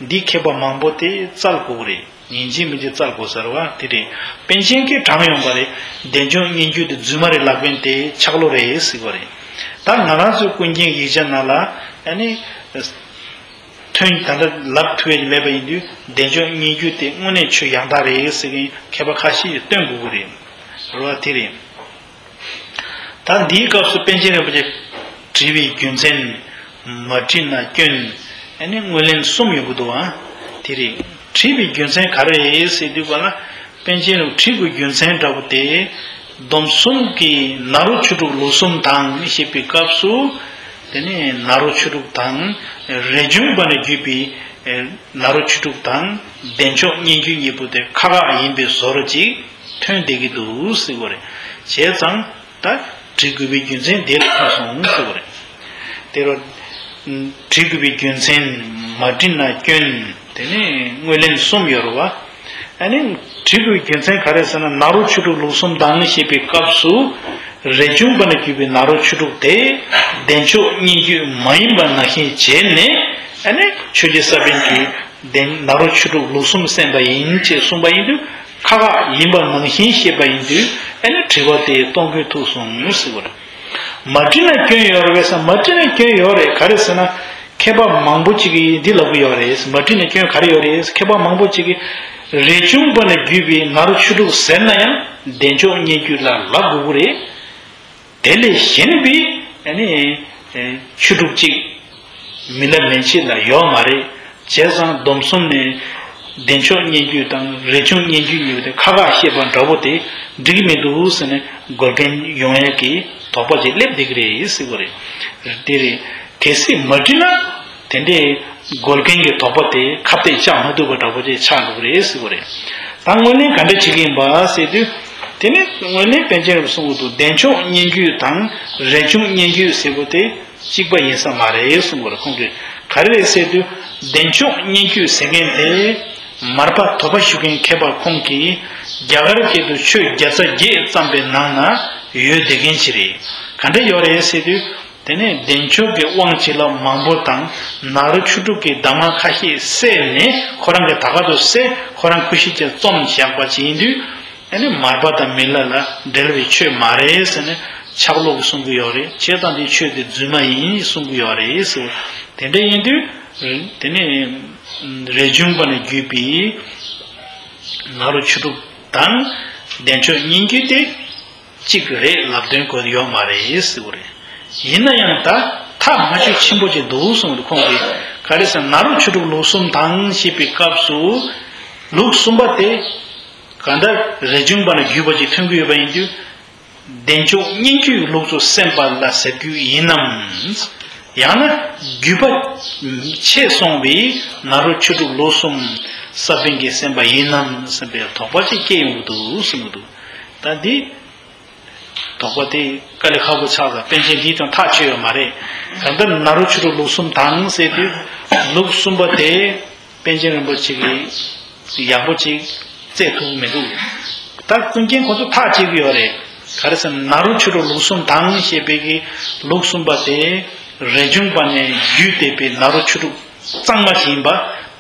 འདི་མཁས་པ་མང་པོ་དེ་བཙལ་དགོས་ཀྱི་རེད། ཡིན་གཅིག་མིན་གཅིག་བཙལ་དགོས་ཟེར་བ་དེ་རེད། པཎ་ཆེན་གྱིས་དྲངས་ཡོང་བ་རེད། བདེ་མཆོག་སྙན་བརྒྱུད་དེ་རྫུན་མ་རེད་ལབ་མཁན་དེ་ཆག་ལོ་རེད་ཟེར་བ་རེད། ད་ང་རང་ཚོའི་ཀུན་མཁྱེན་ཡིག་ཆ་ནང་ལ་ཨ་ནི། ཐོན། ད་ལྟ་ལབ་ཐུབ་ཡ་མེད་པ་ཡིན་དུས་བདེ་མཆོག་སྙན་བརྒྱུད་དེ་དངོས་གནས་ཆོས་ཡང་དག་རེད་ཟེར་མཁན་མཁས་པ་ཁ་ཤས་ཀྱིས་སྟོན་དགོས་ཀྱི་རེད། རེད་བ། དེ་རེད། ད་འདིའི་སྐབས་སུ་པཎ་ཆེན་རིན་པོ་ཆེ་བྲིས་པའི་རྒྱུ་མཚན། མ་བྲིས་ན་སྐྱོན། ཨ་ནི་སྔོན་ལན་གསུམ་ཡོང་གི་འདུག་ཨ། དེ་རེད། བྲིས་པའི་རྒྱུ་མཚན་ག་རེ་རེད་ཟེར་དུས་ག་ལ། པཎ་ཆེན་རིན་པོ་ཆེས་བྲིས་དགོས་རྒྱུ་མཚན་འདྲ་པོ་དེ། སྡོམ་གསུམ་གྱི་ནཱ་རོ་ཆོས་དྲུག་ལུགས་གསུམ་དང་ཞེས་པའི་སྐབས་སུ། དེ་ནས་ནཱ་རོ་ཆོས་དྲུག་དང་། རས་ཆུང་པ་ནས་བརྒྱུད་པའི་ནཱ་རོ་ཆོས་དྲུག་དང་བདེ་མཆོག་སྙན་བརྒྱུད་གཉིས་པོ་དེ་ཁག་ཁག་ཡིན་པའི་བཟོ་འདྲ་ཅིག་ཐོན་བསྡད་ཀྱི་འདུག་ཟེར་བ་རེད། བྱས་ཙང་ད་བྲི་དགོས་པའི་རྒྱུ་མཚན་དེ་ལ་ཐུག་སོང་ཟེར་བ་རེད། དེ་རུ། བྲི་དགོས་པའི་རྒྱུ་མཚན། མ་བྲིས་ན་སྐྱོན། དེ་ནས་སྔོན་ལན་གསུམ་ཡོད་རེད་བ། ཨ་ནི། བྲི་དགོས་པའི་རྒྱུ་མཚན་ག་རེ་ཟེར་ན། ནཱ་རོ་ཆོས་དྲུག་ལུགས་གསུམ་དང་ཞེས་པའི་སྐབས་སུ། རས་ཆུང་པ་ནས་བརྒྱུད་པའི་ནཱ་རོ་ཆོས་དྲུག་དེ། བདེ་མཆོག་སྙན་བརྒྱུད་མ་ཡིན་པ་ནང་བཞིན་བྱས་ནས། ཨ་ནི། ཆོས་རྗེ་ས་པཎ་གྱིས། བདེན། ནཱ་རོ་ཆོས་དྲུག་ལུགས་གསུམ་གསན་པ་ཡིན་ཅེས་གསུངས་པ་ཡིན་དུས། ཁག་ཁག་ཡིན་པ་ནང་བཞིན་བཤད་པ་ཡིན་དུས། ཨ་ནི་དྲི་བ་དེ་གཏོང་དགོས་ཐུག་སོང་ཟེར་བ་རེད། མ་བྲིས་ན་སྐྱོན་ཡོད་རེད་པས་ཟེར། མ་བྲིས་ན་སྐྱོན་ཡོད་རེད། ག་རེ་ཟེར་ན། མཁས་པ་མང་པོ་ཅིག་གིས་འདི་ལབ་ཀྱི་ཡོད་རེད། མ་བྲིས་ན་སྐྱོན་ག་རེ་ཡོད་རེད། མཁས་པ་མང་པོ་ཅིག་གིས་རས་ཆུང་པ་ནས་བརྒྱུད་པའི་ནཱ་རོ་ཆོས་དྲུག་ཟེར་ན་ཡང་བདེ་མཆོག་སྙན་བརྒྱུད་ལ་ལབ་དགོས་ཀྱི་རེད། དེ་ལས་གཞན་པའི་ཨ་ནི་ཆོས་དྲུག་ཅིག་མི་ལ་མེ་ཆེ་ལ་ཡོད་མ་རེད། བྱས་ཙང་སྡོམ་གསུམ་ནས་བདེ་མཆོག་སྙན་བརྒྱུད་དང་རས་ཆུང་སྙན་བརྒྱུད་གཉིས་དེ་ཁག་ཁག་བཤད་པ་འདྲ་པོ་དེ་འགྲིག་གི་མི་འདུག་ཟེར་ནས་འགོག་རྐྱེན་ཡོང་ཡས་ཀྱི་དོགས་པ་ཅིག་སླེབས་བསྡད་ཀྱི་རེད་ཟེར་གྱི་རེད། དེ་རེད། གལ་སྲིད་མ་བྲིས་ན་དེ་འདྲའི་འགོག་རྐྱེན་གྱི་དོགས་པ་དེ་ཁ་གཏད་བཅག་མ་ཐུབ་པ་འདྲ་པོ་ཅིག་ཆགས་འགྲོ་གི་རེད་ཟེར་གྱི་རེད། ད་སྔོན་ལན་ག་འདྲ་བྱེད་ཀྱི་ཡིན་པ་ཟེར་དུས། དེ་ནས་སྔོན་ལན་པཎ་ཆེན་རབ་གསུང་གི་འདུག་བདེ་མཆོག་སྙན་བརྒྱུད་དང་རས་ཆུང་སྙན་བརྒྱུད་ཟེར་བ་དེ་གཅིག་པ་ཡིན་ས་མ་རེད་གསུང་གི་རེད། ཁོང་གིས་ག་རེ་རེད་ཟེར་དུས། བདེ་མཆོག་སྙན་བརྒྱུད་ཟེར་མཁན་དེ་མར་པ་དོལ་པ་ཞུ་མཁན་མཁས་པ་ཁོང་གིས་རྒྱ་གར་སྐད་དུ་ཆོས་བརྒྱ་རྩ་བརྒྱད་བརྩམས་པའི་ནང་ན་ཡོད་བསྡད་མཁན་ཅིག་རེད། ག་འདྲ་ཡོད་རེད་ཟེར་དུས། དེ་ནས་བདེ་མཆོག་གི་དབང་བྱིན་རླབས་མང་པོ་དང་ནཱ་རོ་ཆོས་དྲུག་གི་གདམས་ངག་ཁ་ཤས་བསྲེས་ནས་ཁོ་རང་གི་ད་ག་དུ་བསྲེས། ཁོ་རང་ཁུ་བྱུག་ཅིག་རྩོམ་བཞག་པ་ཅིག་ཡིན་དུས། ཨ་ནི་མར་པ་དང་མི་ལ་ལ་འབྲེལ་བའི་ཆོས་མ་རེད་ཟེར་ནས་ཆག་ལོག་གིས་གསུང་གི་ཡོད་རེད། བྱས་ཙང་འདི་ཆོས་དེ་རྫུན་མ་ཡིན་གསུང་གི་ཡོད་རེད་ཟེར། དེ་འདྲ་ཡིན་དུས། དེ་ནས་རས་ཆུང་པ་ནས་བརྒྱུད་པའི་ནཱ་རོ་ཆོས་དྲུག་དང་བདེ་མཆོག་སྙན་བརྒྱུད་དེ་གཅིག་རེད་ལབ་དོན་གོ་ཡོད་མ་རེད་ཟེར་བ་རེད། ཡིན་ན་ཡང་ད་ཐག་མ་ཆོད་ཆེན་པོ་ཅིག་འདུག་གསུངས་འདུག་ཁོང་གིས་ག་རེ་ཟེར་ན། ནཱ་རོ་ཆོས་དྲུག་ལུགས་གསུམ་དང་ཞེས་པའི་སྐབས་སུ། ལུགས་གསུམ་པ་དེ་གང་ལྟར་རས་ཆུང་པ་ནས་བརྒྱུད་པ་ཅིག་ཐོན་གྱི་ཡོད་པ་ཡིན་དུས། བདེ་མཆོག་སྙན་བརྒྱུད་ལུགས་སུ་གསན་པ་ལ་ཟེར་རྒྱུ་ཡིན་ནམ། ཡང་ན་བརྒྱུད་པ་ཆད་སོང་བའི་ནཱ་རོ་ཆོས་དྲུག་ལུགས་གསུམ་ས་པཎ་གྱིས་གསན་པ་ཡིན་ནམ་བསམ་པའི་དོགས་པ་ཅིག་སྐྱེ་ཡོང་གི་འདུག་གསུངས་འདུག་ད་འདི་དོགས་པ་དེ་དཀའ་ལས་ཁག་པོ་ཆགས་ཙང་པཎ་ཆེན་འདིས་ཀྱང་ཐག་ཆོད་ཡོད་མ་རེད། གང་ལྟར་ནཱ་རོ་ཆོས་དྲུག་ལུགས་གསུམ་དང་ཟེར་དུས། ལུགས་གསུམ་པ་དེ་པཎ་ཆེན་རིན་པོ་ཆེ་གིས་ཡག་པོ་ཅིག་ བཙལ་ཐུབ་ཀྱི་མི་འདུག་ད་ཀུན་མཁྱེན་ཁོ་ཚོ་ཐག་བཅད་ཀྱི་ཡོད་རེད། ག་རེ་ཟེར་ན་ནཱ་རོ་ཆོས་དྲུག་ལུགས་གསུམ་དང་ཞེས་པའི་གི་ལུགས་གསུམ་པ་དེ་རས་ཆུང་པ་ནས་བརྒྱུད་བསྡད་པའི་ནཱ་རོ་ཆོས་དྲུག་གཙང་མ་ཞིག་ཡིན་པ་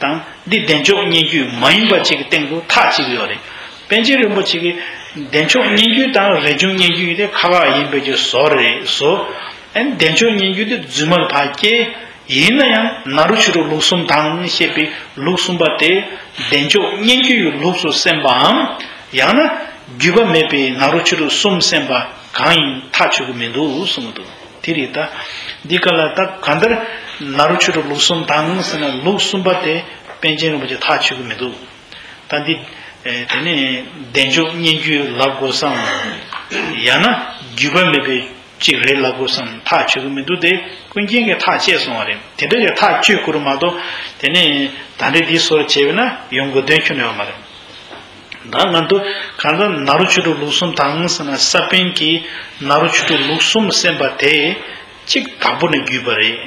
དང་། འདི་བདེ་མཆོག་སྙན་བརྒྱུད་མ་ཡིན་པ་ཅིག་གི་སྟེང་དུ་ཐག་བཅད་ཀྱི་ཡོད་རེད། པཎ་ཆེན་རིན་པོ་ཆེ་གིས་བདེ་མཆོག་སྙན་བརྒྱུད་དང་རས་ཆུང་སྙན་བརྒྱུད་དེ་ཁག་ཁག་ཡིན་པའི་གི་བཟོ་རེད་བཟོ། ཨ་ནི་བདེ་མཆོག་སྙན་བརྒྱུད་དེ་རྫུན་མ་ལ་ཕར་སྐྱེལ། ཡིན་ན་ཡང་ནཱ་རོ་ཆོས་དྲུག་ལུགས་གསུམ་དང་ཞེས་པའི་ལུགས་གསུམ་པ་དེ་བདེ་མཆོག་སྙན་བརྒྱུད་ཀྱི་ལུགས་སུ་སེམས་པའམ། ཡང་ན་བརྒྱུད་པ་མེད་པའི་ནཱ་རོ་ཆོས་དྲུག་གསུམ་སེམས་པ་གང་ཡིན་ཐག་ཆོད་ཀྱི་མི་འདུག་གསུངས་འདུག་དེ་རེད་ད། འདི་ག་ལ་ད་གང་ལྟར་ནཱ་རོ་ཆོས་དྲུག་ལུགས་གསུམ་དང་ཟེར་ན་ལུགས་གསུམ་པ་དེ་པཎ་ཆེན་རིན་པོ་ཆེ་ཐག་ཆོད་ཀྱི་མི་འདུག་ད་འདི། ཨེ། དེ་ནས་བདེ་མཆོག་སྙན་བརྒྱུད་ལབ་དགོས་སམ། ཡང་ན་བརྒྱུད་པ་མེད་པའི་གཅིག་རེད་ལབ་དགོས་སམ་ཐག་ཆོད་ཀྱི་མི་འདུག་དེ་ཀུན་མཁྱེན་གྱིས་ཐག་བཅད་སོང་བ་རེད། དེ་འདྲ་ཞིག་ཐག་གཅོད་དགོས་རེད་མ་གཏོགས། དེ་ནས་ད་འདྲའི་འདི་སོར་བྱས་པས་ན་ཡོང་དགོས་དོན་ཁྱོན་ནས་ཡོད་མ་རེད། ད་ང་ཚོ་གང་ལྟར་ནཱ་རོ་ཆོས་དྲུག་ལུགས་གསུམ་དང་ཟེར་ན་ས་པཎ་གྱིས་ནཱ་རོ་ཆོས་དྲུག་ལུགས་གསུམ་གསན་པ་དེ་གཅིག་དྭགས་པོ་ནས་བརྒྱུད་པ་རེད།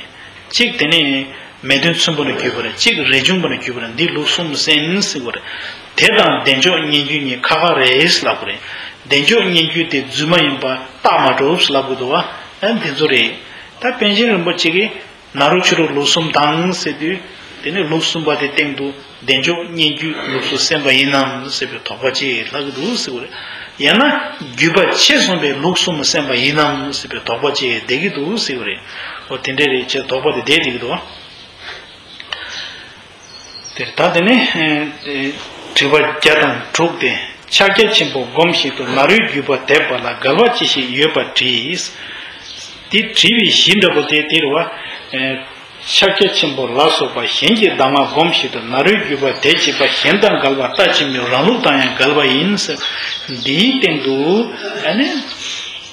གཅིག་དེ་ནས་མེས་སྟོན་ཚོན་པོ་ནས་བརྒྱུད་པ་རེད། གཅིག་རས་ཆུང་པ་ནས་བརྒྱུད་པ་རེད། འདི་ལུགས་གསུམ་གསན་ཟེར་བ་རེད། དེ་དང་བདེ་མཆོག་སྙན་བརྒྱུད་གཉིས་ཁག་ཁག་རེད་ལབ་དགོས་རེད། བདེ་མཆོག་སྙན་བརྒྱུད་དེ་རྫུན་མ་ཡིན་པ་རྟགས་མ་གྲུབ་ལབ་དགོས་འདུག་བ། ཨ། འདི་ཚོ་རེད། ད་པཎ་ཆེན་རིན་པོ་ཆེ་གིས་ནཱ་རོ་ཆོས་དྲུག་ལུགས་གསུམ་དང་ཟེར་དུས། དེ་ནས་ལུགས་གསུམ་པ་དེ་སྟེང་དུ་བདེ་མཆོག་སྙན་བརྒྱུད་ལུགས་སུ་གསན་པ་ཡིན་ནམ་ཟེར་བའི་དོགས་པ་ཅིག་ལྷག་གི་འདུག་ཟེར་བ་རེད། ཡང་ན་བརྒྱུད་པ་ཕྱེ་སོང་བའི་ལུགས་གསུམ་གསན་པ་ཡིན་ནམ་ཟེར་བའི་དོགས་པ་ཅིག་བསྡད་ཀྱི་འདུག་ཟེར་བ་རེད། འོ་དེ་འདྲ་རེད་ཅེས་དོགས་པ་དེ་བསྡད་བསྡད་ཀྱི་འདུག་དེར་ད་དེ་ནི། ཨེ། དྲི་བ་བརྒྱ་དང་དྲུག་སྟེ། ཕྱག་རྒྱ་ཆེན་པོ་སྒོམ་བཞིན་དུ་ནཱ་རོའི་བརྒྱུད་པ་དེ་པ་ལ་འགལ་བ་ཅི་ཞིག་ཡོད་པར་དྲིས། འདི་དྲི་བའི་གཞི་འདྲ་པོ་དེ་དེ་རེད་བ། ཨེ། ཕྱག་རྒྱ་ཆེན་པོ་ལ་སོགས་པ་གཞན་གྱི་གདམས་ངག་སྒོམ་བཞིན་དུ་ནཱ་རོའི་བརྒྱུད་པ་དེ་བྱེད་པ་གཞན་དང་འགལ་བ་ལྟ་ཅི་སྨོས། རང་ལུགས་དང་ཡང་འགལ་བ་ཡིན་ཟེར། འདིའི་སྟེང་དུ་ཨ་ནི་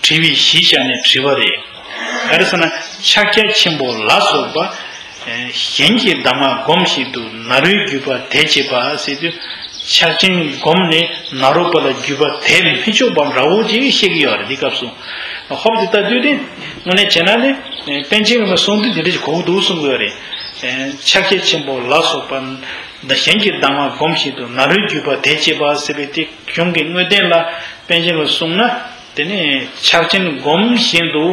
དྲི་བའི་གཞི་བཞག་ནས་དྲི་བ་རེད། ག་རེ་ཟེར་ན་ཕྱག་རྒྱ་ཆེན་པོ་ལ་སོགས་པ་གཞན་གྱི་གདམས་ངག་སྒོམ་བཞིན་དུ་ནཱ་རོའི་བརྒྱུད་པ་དེ་བྱེད་པ་ཟེར་དུས། ཕྱག་ཆེན་སྒོམ་ནས་ནཱ་རོ་པ་ལ་བརྒྱུད་པ་དེ་མི་ཆོག་པ་འདྲ་བོ་ཅིག་བཤད་ཀྱི་ཡོད་རེད། འདི་སྐབས་སུ་ཧོབ་ཏེ་ལྟ་དུས་དེ་དངོས་གནས་བྱས་ན་ནི་པཎ་ཆེན་གྱི་གསུང་དུས་འདི་འདྲ་ཞིག་གོ་གི་འདུག་གསུང་གི་ཡོད་རེད། ཕྱག་རྒྱ་ཆེན་པོ་ལ་སོགས་པ་གཞན་གྱི་གདམས་ངག་སྒོམ་བཞིན་དུ་ནཱ་རོའི་བརྒྱུད་པ་དེ་བྱེད་པ་ཟེར་བའི་དེ་གཞུང་གི་དངོས་བསྟན་ལ་པཎ་ཆེན་གྱིས་གསུངས་ན། དེ་ནས་ཕྱག་ཆེན་སྒོམ་བཞིན་དུ་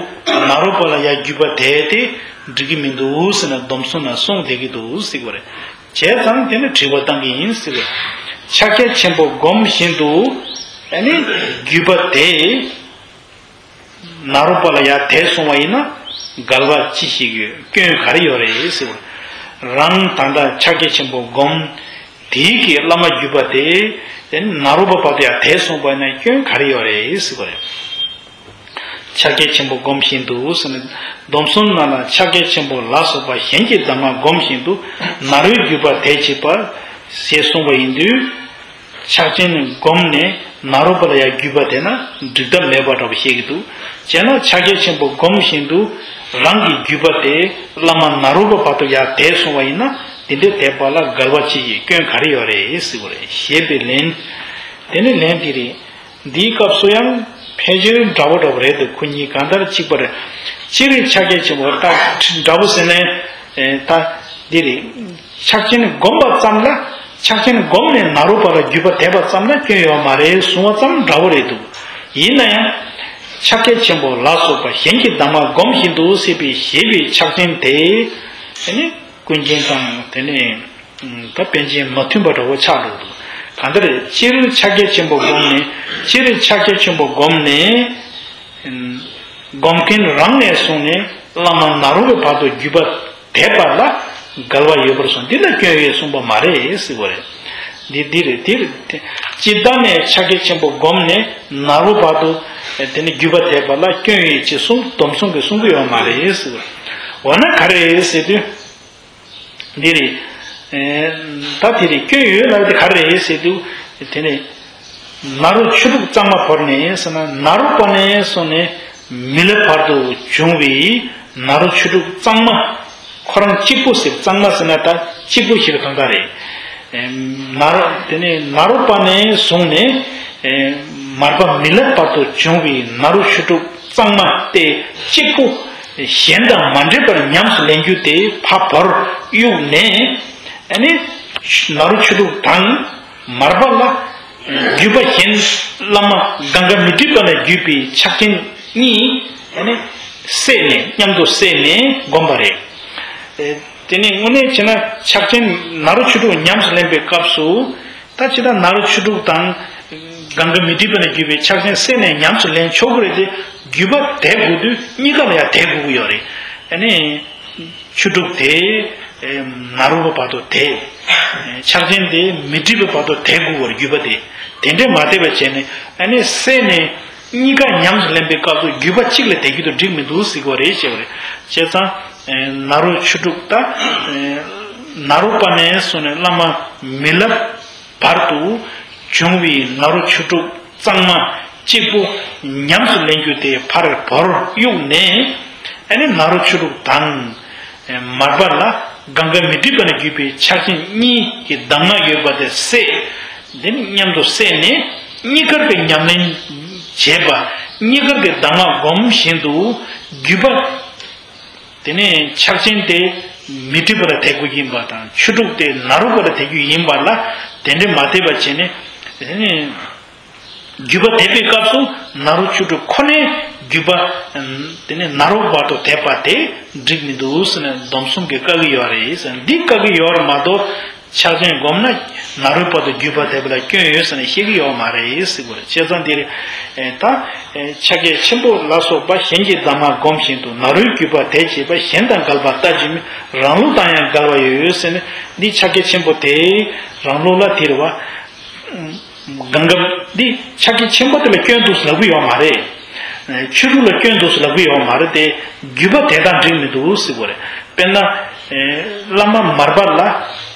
ནཱ་རོ་པ་ལ་ཡང་བརྒྱུད་པ་དེ་དེ་འགྲིག་གི་མི་འདུག་ཟེར་ནས་སྡོམ་གསུམ་ནང་གསུངས་བསྡད་ཀྱི་འདུག་ཟེར་གྱི་རེད། བྱས་ཙང་དེ་ནི་དྲི་བ་བཏང་གི་ཡིན་ཟེར་གྱི་རེད། ཕྱག་རྒྱ་ཆེན་པོ་སྒོམ་བཞིན་དུ་ཨ་ནི་བརྒྱུད་པ་དེ་ནཱ་རོ་པ་ལ་ཡང་དེ་སོང་བ་ཡིན་ན་འགལ་བ་ཅི་ཞིག་ཡོད། སྐྱོན་ག་རེ་ཡོད་རེད་ཟེར་གྱི་རེད། རང་ད་ལྟ་ཕྱག་རྒྱ་ཆེན་པོ་སྒོམ། དེའི་གི་བླ་མ་བརྒྱུད་པ་དེ་ནཱ་རོ་པ་བར་དུ་ཡང་དེ་གསུངས་པ་ན་སྐྱོན་ག་རེ་ཡོད་རེད་ཟེར་བ་རེད། ཕྱག་རྒྱ་ཆེན་པོ་སྒོམ་བཞིན་དུ་ཟེར་ནས་སྡོམ་གསུམ་ནང་ལ་ཕྱག་རྒྱ་ཆེན་པོ་ལ་སོགས་པ་གཞན་གྱི་གདམས་ངག་སྒོམ་བཞིན་དུ་ནཱ་རོའི་བརྒྱུད་པ་དེ་བྱེད་པ་ཞེས་གསུངས་པ་ཡིན་དུས། ཕྱག་ཆེན་སྒོམ་ནས་ནཱ་རོ་པ་ལ་ཡང་བརྒྱུད་པ་དེ་ན་འགྲིག་ཐབས་མེད་པ་འདྲ་པོ་བཤད་ཀྱི་འདུག་བྱས་ན་ཕྱག་རྒྱ་ཆེན་པོ་སྒོམ་བཞིན་དུ་རང་གི་བརྒྱུད་པ་དེ་བླ་མ་ནཱ་རོ་པ་བར་དུ་ཡང་དེ་སོང་བ་ཡིན་ན། དེ་འདྲའི་དད་པ་ལ་འགལ་བ་ཅི་ཡི་སྐྱོན་ག་རེ་ཡོད་རེད་ཟེར་བ་རེད། ཞེས་པའི་ལན། དེ་ནི་ལན་འདི་རེད། འདིའི་སྐབས་སུ་ཡང་ཕལ་ཆེར་འདྲ་བོ་འདྲ་བོ་རེད་འདུག་ཁོ་གཉིས་གང་ལྟར་གཅིག་པ་རེད། སྤྱིར་ཕྱག་རྒྱ་ཆེན་པོ་ད་འདྲ་བོ་ཟེར་ནས་ད་འདི་རེད། ཕྱག་ཆེན་སྒོམ་པ་ཙམ་ལ། ཕྱག་ཆེན་སྒོམ་ནས་ནཱ་རོ་པ་ལ་བརྒྱུད་པ་དད་པ་ཙམ་ལ་སྐྱོན་ཡོད་མ་རེད་གསུང་བ་ཙམ་འདྲ་བོ་རེད་འདུག་ཡིན་ན་ཡང་། ཕྱག་རྒྱ་ཆེན་པོ་ལ་སོགས་པ་གཞན་གྱི་གདམས་ངག་སྒོམ་བཞིན་དུ་ཟེར་བའི་ཞེས་པའི་ཕྱག་ཆེན་དེ། དེ་ནི་ཀུན་མཁྱེན་དང་དེ་ནི། ད་པཎ་ཆེན་མ་མཐུན་པ་འདྲ་བོ་ཆགས་འགྲོ་འདུག་གང་ལྟར་སྤྱིར་ཕྱག་རྒྱ་ཆེན་པོ་བསྒོམས་ནས་སྤྱིར་ཕྱག་རྒྱ་ཆེན་པོ་བསྒོམས་ནས། སྒོམ་མཁན་རང་ནས་བཟུང་ནས་བླ་མ་ནཱ་རོ་པའི་བར་དུ་བརྒྱུད་པ་དེ་བར་ལ་འགལ་བ་ཡོད་པར་སོང་འདི་ལ་སྐྱོན་ཡོད་གསུངས་པ་མ་རེད་ཟེར་བ་རེད། འདི་འདི་རེད་འདི་རེད། སྤྱིར་བཏང་ནས་ཕྱག་རྒྱ་ཆེན་པོ་བསྒོམས་ནས་ནཱ་རོ་བར་དུ་དེ་ནི་བརྒྱུད་པ་དེ་བར་ལ་སྐྱོན་ཡོད་ཅེས་གསུངས་སྡོམ་གསུམ་གྱིས་གསུང་གི་ཡོད་མ་རེད་ཟེར་བ་རེད། འོ་ན་ག་རེ་རེད་ཟེར་དུས། འདི་རེད། ད་དེ་རེད་སྐྱོན་ཡོད་ལབ་དེ་ག་རེ་རེད་ཟེར་དུས། དེ་ནས་ནཱ་རོ་ཆོས་དྲུག་གཙང་མ་བོར་ནས་ཟེར་ན་ནཱ་རོ་པ་ནས་བཟུང་ནས་མི་ལ་བར་དུ་བྱུང་བའི་ནཱ་རོ་ཆོས་དྲུག་གཙང་མ། ཁོ་རང་གཅིག་པུ་ཟེར་གཙང་མ་ཟེར་ན་ད་གཅིག་པུ་ཞེས་པའི་དོན་དག་རེད། ནཱ་རོ་དེ་ནས་ནཱ་རོ་པ་ནས་བཟུང་ནས་མར་པ་མི་ལ་བར་དུ་བྱུང་བའི་ནཱ་རོ་ཆོས་དྲུག་གཙང་མ་སྟེ་གཅིག་པུ་གཞན་དང་མ་འདྲེས་པར་ཉམས་སུ་ལེན་རྒྱུ་དེ་ཕར་བོར་གཡུགས་ནས་ཨ་ནི་ནཱ་རོ་ཆོས་དྲུག་དང་མར་པ་ལ་ བརྒྱུད་པ་གཞན་བླ་མ་གང་ག་མི་འགྲིག་པ་ལས་བརྒྱུད་པའི་ཕྱག་ཆེན་གཉིས་ཨ་ནི་བསྲེས་ནས་མཉམ་དུ་བསྲེས་ནས་བསྒོམ་པ་རེད། ཨེ། དེ་ནས་དངོས་གནས་བྱས་ན་ཕྱག་ཆེན་ནཱ་རོ་ཆོས་དྲུག་ཉམས་སུ་ལེན་པའི་སྐབས་སུ། ད་ཅི་ལྟར་ནཱ་རོ་ཆོས་དྲུག་དང་། གང་ག་མི་འགྲིག་པ་ལས་བརྒྱུད་པའི་ཕྱག་ཆེན་བསྲེས་ནས་ཉམས་སུ་ལེན་ཆོག་གི་རེད་དེ། བརྒྱུད་པ་དེད་དགོས་དུས་གཉིས་ཀ་ལ་ཡང་དེད་དགོས་ཀྱི་ཡོད་རེད། ཨ་ནི། ཆོས་དྲུག་དེ། ཨེ། ནཱ་རོ་པ་བར་དུ་དེད། ཨེ། ཕྱག་ཆེན་དེ་མི་འགྲིག་པའི་བར་དུ་དེད་དགོས་པར་བརྒྱུད་པ་དེ། དེ་འདྲས་མ་དེད་པ་བྱས་ནས་ཨ་ནི་བསྲེས་ནས། གཉིས་ཀ་ཉམས་སུ་ལེན་པའི་སྐབས་སུ་བརྒྱུད་པ་གཅིག་ལ་དེད་རྒྱུ་དང་འགྲིག་མི་འདུག་ཟེར་གྱི་ཡོད་རེད་ཅེས་པ་རེད། བྱས་ཙང་། ཨེ། ནཱ་རོ་ཆོས་དྲུག་དང་། ཨེ། ནཱ་རོ་པ་ནས་བཟུང་ནས་བླ་མ་མི་ལབ་བར་དུ་བྱུང་བའི་ནཱ་རོ་ཆོས་དྲུག་གཙང་མ་གཅིག་པུ་ཉམས་སུ་ལེན་རྒྱུ་དེ་ཕར་བོར་གཡུགས་ནས། ཨ་ནི་ནཱ་རོ་ཆོས་དྲུག་དང་། ཨེ། མར་པ་ལ་གང་ག་མི་འགྲིག་པ་ལས་བརྒྱུད་པའི་ཕྱག་ཆེན་གཉིས་ཀྱི་གདམས་ངག་ཡོད་པ་དེ་བསྲེས། དེ་ནི་མཉམ་དུ་བསྲེས་ནས་གཉིས་ཀར་གྱི་ཉམས་ལེན་བྱས་པ། གཉིས་ཀར་གྱི་གདམས་ངག་སྒོམ་བཞིན་དུ་བརྒྱུད་པ། དེ་ནས་ཕྱག་ཆེན་དེ་མི་འགྲིག་པ་ལ་དེད་དགོས་ཡིན་པ་དང་ཆོས་དྲུག་དེ་ནཱ་རོ་པ་ལ་དེད་རྒྱུ་ཡིན་པ་ལ་དེ་འདྲས་མ་དེད་པ་བྱས་ནས། དེ་ནས་བརྒྱུད་པ་དེད་པའི་སྐབས་སུ་ནཱ་རོ་ཆོས་དྲུག་ཁོ་ནའི་བརྒྱུད་པ། དེ་ནས་ནཱ་རོ་པ་བར་དུ་དེད་པ་དེ་འགྲིག་མི་འདུག་ཟེར་ནས་སྡོམ་གསུམ་གྱིས་བཀག་གི་ཡོད་རེད་ཟེར། འདི་བཀག་གི་ཡོད་རེད་མ་གཏོགས། ཕྱག་ཆེན་བསྒོམས་ན་ནཱ་རོའི་བར་དུ་བརྒྱུད་པ་དེད་པ་ལ་སྐྱོན་ཡོད་ཟེར་ནས་བཤད་ཀྱི་ཡོད་མ་རེད་ཟེར་གྱི་རེད། བྱས་ཙང་འདིར། ཨེ། ད། ཨེ། ཕྱག་རྒྱ་ཆེན་པོ་ལ་སོགས་པ་གཞན་གྱི་གདམས་ངག་སྒོམ་བཞིན་དུ་ནཱ་རོའི་བརྒྱུད་པ་དེད་བྱེད་པ་གཞན་དང་འགལ་བ་ལྟ་ཅི་སྨོས། རང་ལུགས་དང་ཡང་འགལ་བ་ཡོད་ཟེར་ནས་འདི་ཕྱག་རྒྱ་ཆེན་པོ་དེ་རང་ལུགས་ལ་དེ་རེད་བ། གང་ག་འདི་ཕྱག་རྒྱ་ཆེན་པོ་དེ་ལ་སྐྱོན་འདུག་ཟེར་ལབ་ཀྱི་ཡོད་མ་རེད། ཨེ། ཆོས་དྲུག་ལ་སྐྱོན་འདུག་ཟེར་ལབ་ཀྱི་ཡོད་མ་རེད་དེ། བརྒྱུད་པ་དེ་དང་འགྲིག་མི་འདུག་ཟེར་གྱི་རེད། དཔེར་ན། ཨེ། བླ་མ་མར་པ་ལ།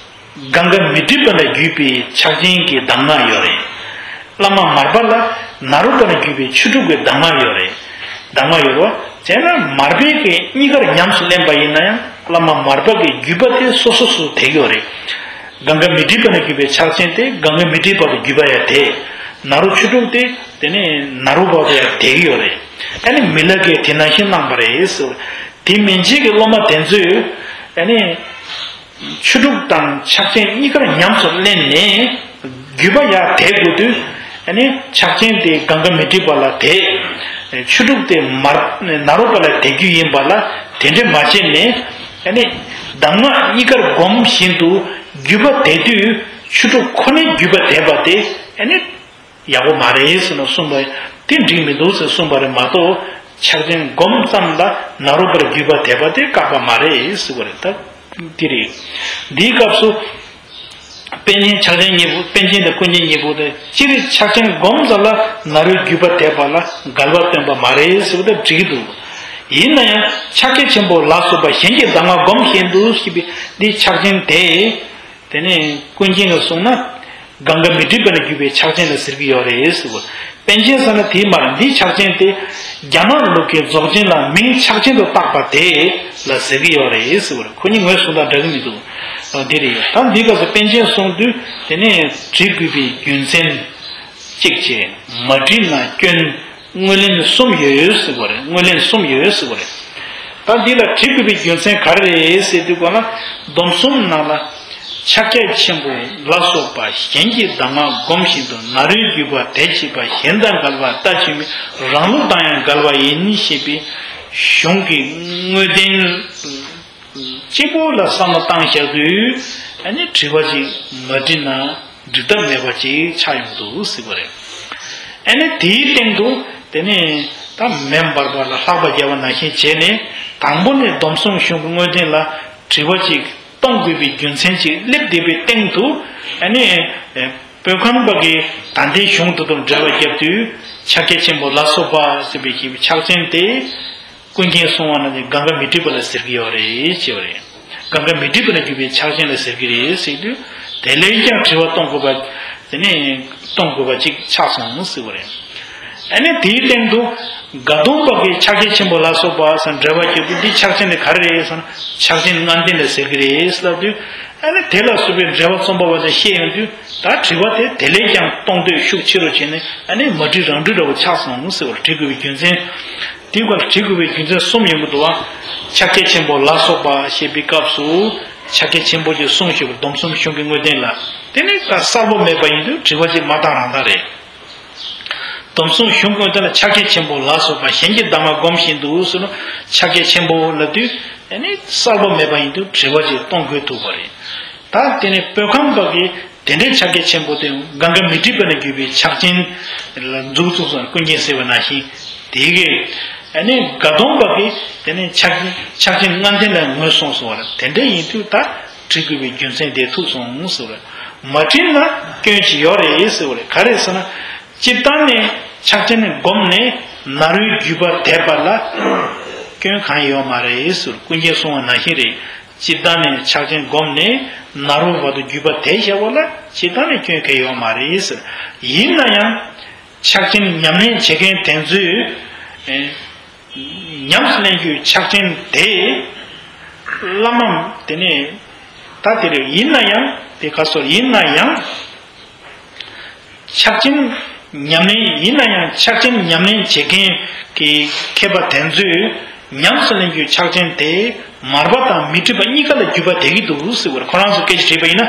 གང་ག་མི་འགྲིག་པ་ལས་བརྒྱུད་པའི་ཕྱག་ཆེན་གྱི་གདམས་ངག་ཡོད་རེད། བླ་མ་མར་པ་ལ་ནཱ་རོ་པ་ལས་བརྒྱུད་པའི་ཆོས་དྲུག་གི་གདམས་ངག་ཡོད་རེད། གདམས་ངག་ཡོད་རེད། བྱས་ན་མར་པས་ཀྱི་གཉིས་ཀར་ཉམས་སུ་ལེན་པ་ཡིན་ན་ཡང་བླ་མ་མར་པ་གི་བརྒྱུད་པ་དེ་སོ་སོ་སོ་དེ་ཡོད་རེད། གང་ག་མི་འགྲིག་པ་ལས་བརྒྱུད་པའི་ཕྱག་ཆེན་དེ་གང་ག་མི་འགྲིག་པ་ལ་བརྒྱུད་པ་ཡང་དེ། ནཱ་རོ་ཆོས་དྲུག་དེ་དེ་ནས་ནཱ་རོ་པ་ལ་ཡང་དེ་ཡོད་རེད། ཨ་ནི་མི་ལ་གིས་དེ་ནང་བཞིན་གནང་པ་རེད་ཟེར། དེ་མན་ཆད་ཀྱི་སློབ་མ་དེ་ཚོས་ཨ་ནི། ཆོས་དྲུག་དང་ཕྱག་ཆེན་གཉིས་ཀར་ཉམས་སུ་ལེན་ནས་བརྒྱུད་པ་ཡར་དེད་དགོས་དུས། ཨ་ནི་ཕྱག་ཆེན་དེ་གང་ག་མི་འགྲིག་པ་ལ་དེད། ཆོས་དྲུག་དེ་མར་ནཱ་རོ་པ་ལ་དེད་རྒྱུ་ཡིན་པ་ལ་དེ་འདྲས་མ་བྱས་ནས། ཨ་ནི་གདམས་ངག་གཉིས་ཀར་སྒོམ་བཞིན་དུ་བརྒྱུད་པ་དེད་དུས་ཆོས་དྲུག་ཁོ་ནའི་བརྒྱུད་པ་དེད་པ་དེ། ཨ་ནི། ཡག་པོ་མ་རེད་ཟེར་ནས་གསུངས་པ་དེ་འགྲིག་མི་འདུག་ཟེར་གསུངས་པ་རེད་མ་གཏོགས། ཕྱག་ཆེན་སྒོམ་ཙམ་ལ་ནཱ་རོ་པར་བརྒྱུད་པ་དེད་པ་དེ་བཀག་པ་མ་རེད་ཟེར་བ་རེད། ད་འདི་རེད། འདིའི་སྐབས་སུ། པཎ་ཆེན་ཕྱག་ཆེན་གཉིས་པོ། པཎ་ཆེན་དང་ཀུན་མཁྱེན་གཉིས་པོ་དེ་སྤྱིར་ཕྱག་ཆེན་སྒོམ་ཙམ་ལ་ནཱ་རོའི་བརྒྱུད་པ་དེད་པ་ལ་འགལ་བ་སྟོན་པ་མ་རེད་ཟེར་བ་དེ་འགྲིག་གི་འདུག་ཡིན་ན་ཡང་ཕྱག་རྒྱ་ཆེན་པོ་ལ་སོགས་པ་གཞན་གྱི་གདམས་ངག་སྒོམ་བཞིན་དུ་ཞེས་པའི་འདི་ཕྱག་ཆེན་དེ། དེ་ནས་ཀུན་མཁྱེན་གྱིས་གསུངས་ན། གང་ག་མི་འགྲིག་པ་ལས་བརྒྱུད་པའི་ཕྱག་ཆེན་ལ་ཟེར་གྱི་ཡོད་རེད་ཟེར་གོ། པཎ་ཆེན་ཟེར་ན་དེའི་མར་འདིའི་ཕྱག་ཆེན་དེ། རྒྱ་ནག་ལུགས་ཀྱི་རྫོགས་ཆེན་ལ་མིང་ཕྱག་ཆེན་དུ་བཏགས་པ་དེ་ལ་ཟེར་གྱི་ཡོད་རེད་ཟེར་གོ། ཁོ་གཉིས་ངོས་བཟུང་སྟངས་འདྲ་གི་མི་འདུག་འདི་རེད། ད་འདི་སྐབས་སུ་པཎ་ཆེན་གསུངས་དུས་དེ་ནས་བྲི་དགོས་པའི་རྒྱུ་མཚན། གཅིག་བྱས་མ་བྲིས་ན་སྐྱོན། དངོས་ལན་གསུམ་ཡོད་ཟེར་བ་རེད། དངོས་ལན་གསུམ་ཡོད་ཟེར་བ་རེད། ད་འདི་ལ་བྲི་དགོས་པའི་རྒྱུ་མཚན་ག་རེ་རེད་ཟེར་དུས་གོ་ན། སྡོམ་གསུམ་ནང་ལ། ཕྱག་རྒྱ་ཆེན་པོ་ལ་སོགས་པ་གཞན་གྱི་གདམས་ངག་སྒོམ་བཞིན་དུ་ནཱ་རོའི་བརྒྱུད་པ་དེད་བྱེད་པ་གཞན་དང་འགལ་བ་ལྟ་ཅི་སྨོས། རང་ལུགས་དང་ཡང་འགལ་བ་ཡིན་ཞེས་པའི་གཞུང་གི་དངོས་བསྟན། གཅིག་པོ་ལ་བསམ་བློ་བཏང་བཞག་དུས་ཨ་ནི་དྲི་བ་ཅིག་མ་དྲིས་ན་འགྲིག་ཐབས་མེད་པ་ཅིག་ཆགས་ཡོང་འདུག་ཟེར་བ་རེད། ཨ་ནི་དེའི་སྟེང་དུ་དེ་ནས་ད་མེ་འབར་བ་ལ་ལྷགས་པ་རྒྱབ་པ་ནང་བཞིན་བྱས་ནས་དང་པོ་ནས་སྡོམ་གསུམ་གཞུང་གི་དངོས་བསྟན་ལ་དྲི་བ་ཅིག་གཏོང་དགོས་པའི་རྒྱུ་མཚན་ཅིག་སླེབས་བསྡད་པའི་སྟེང་དུ་ཨ་ནི་པོད་ཁང་པ་གིས་ད་ལྟའི་གཞུང་དེ་དང་འབྲེལ་བ་རྒྱབ་དུས་ཕྱག་རྒྱ་ཆེན་པོ་ལ་སོགས་པ་ཟེར་བའི་ཕྱག་ཆེན་དེ། ཀུན་མཁྱེན་གསུང་བ་ན་ནི་གང་ག་མི་འགྲིག་པ་ལ་ཟེར་གྱི་ཡོད་རེད་ཅེས་པ་རེད། གང་ག་མི་འགྲིག་པ་ལ་བརྒྱུད་པའི་ཕྱག་ཆེན་ལ་ཟེར་གྱི་རེད་ཟེར་དུས་དེ་ལས་ཀྱང་དྲི་བ་གཏོང་དགོས་པ། དེ་ནས་གཏོང་དགོས་པ་ཅིག་ཆགས་སོང་ཟེར་བ་རེད། ཨ་ནི་དེའི་སྟེང་དུ་དགའ་གདོང་པ་གིས་ཕྱག་རྒྱ་ཆེན་པོ་ལ་སོགས་པ་ཟེར་འགྲེལ་པ་བརྒྱབ་དུས་འདི་ཕྱག་ཆེན་དེ་ག་རེ་རེད་ཟེར་ན་ཕྱག་ཆེན་ལྔ་ལྡན་ལ་ཟེར་གྱི་རེད་ཟེར་ལབ་དུས། ཨ་ནི་དེ་ལ་སོགས་པའི་འགྲེལ་པ་རྩོམ་པ་བ་དང་བཤད་ཡོང་དུས་ད་དྲི་བ་དེ་དེ་ལས་ཀྱང་གཏོང་འདོད་ཤུགས་ཆེ་རུ་བྱས་ནས་ཨ་ནི་མ་དྲིས་རང་དྲིས་འདྲ་བོ་ཆགས་སོང་ཟེར་བར་དྲི་དགོས་པའི་རྒྱུ་མཚན། དེའི་སྐོར་དྲི་དགོས་པའི་རྒྱུ་མཚན་གསུམ་ཡོང་གི་འདུག་བ། ཕྱག་རྒྱ་ཆེན་པོ་ལ་སོགས་པ་ཞེས་པའི་སྐབས་སུ། ཕྱག་རྒྱ་ཆེན་པོ་ཅིག་གསུངས་ཞེས་པའི་སྡོམ་གསུམ་གཞུང་གི་དངོས་བསྟན་ལ། དེ་ནི་ད་གསལ་པོ་མེད་པ་ཡིན་དུས་དྲི་བ་ཅིག་མ་བཏང་རང་བཏང་རེད། སྡོམ་གསུམ་གཞུང་གི་དངོས་བསྟན་ལ་ཕྱག་རྒྱ་ཆེན་པོ་ལ་སོགས་པ་གཞན་གྱི་གདམས་ངག་སྒོམ་བཞིན་དུ་ཟེར་ནོ། ཕྱག་རྒྱ་ཆེན་པོ་ལབ་དུས་ཨ་ནི་གསལ་པོ་མེད་པ་ཡིན་དུས་དྲི་བ་ཅིག་གཏོང་དགོས་ཐུག་པ་རེད། ད་དེ་ནི་བོད་ཁམས་པ་གི་དེ་འདྲའི་ཕྱག་རྒྱ་ཆེན་པོ་དེ་གང་ག་མི་འགྲིག་པ་ལ་གྱུར་པའི་ཕྱག་ཆེན་ལ་མཛུབ་བཙུགས་སོང་ཀུན་མཁྱེན་ཟེར་བ་ནང་བཞིན། དེ་གི་ཨ་ནི་དགའ་གདོང་པ་གི་དེ་ནི་ཕྱག་ཕྱག་ཆེན་ལྔ་ལྡན་ལ་ངོས་བཟུང་སོང་བ་རེད། དེ་འདྲ་ཡིན་དུས་ད་འཁྲིད་དགོས་པའི་རྒྱུ་མཚན་དེ་ཐུག་སོང་ཟེར་བ་རེད། མ་འཁྲིད་ན་སྐྱོན་ཅིག་ཡོད་རེད་ཟེར་བ་རེད། ག་རེ་ཟེར་ན། སྤྱིར་བཏང་ནས་ཕྱག་ཆེན་བསྒོམས་ནས་ནཱ་རོའི་བརྒྱུད་པ་དེད་པ་ལ་སྐྱོན་གང་ཡོད་མ་རེད་ཟེར་ཀུན་མཁྱེན་གསུང་བ་ནང་བཞིན་རེད། སྤྱིར་བཏང་ནས་ཕྱག་ཆེན་བསྒོམས་ནས་ནཱ་རོ་བར་དུ་བརྒྱུད་པ་དེད་བཞག་པ་ལ་སྤྱིར་བཏང་ནས་སྐྱོན་གང་ཡོད་མ་རེད་ཟེར། ཡིན་ན་ཡང་ཕྱག་ཆེན་ཉམས་ལེན་བྱེད་མཁན་དེ་ཚོས་ཨེ། ཉམས་སུ་ལེན་རྒྱུའི་ཕྱག་ཆེན་དེ་བླ་མ་དེ་ནས་ད་དེ་རེད། ཡིན་ན་ཡང་དེ་ག་སོ་ཡིན་ན་ཡང་ཕྱག་ཆེན་ཉམས་ལེན་ཡིན་ན་ཡང་ཕྱག་ཆེན་ཉམས་ལེན་བྱེད་མཁན་གྱི་མཁས་པ་དེ་ཚོས་ཉམས་སུ་ལེན་རྒྱུའི་ཕྱག་ཆེན་དེ་མར་པ་དང་མི་འཁྲིད་པ་གཉིས་ཀ་ལ་བརྒྱུད་པ་དེ་གི་འདུག་ཟེར་བ་རེད། ཁོ་རང་ཚོ་སྐད་ཆ་དྲིས་པ་ཡིན་ན་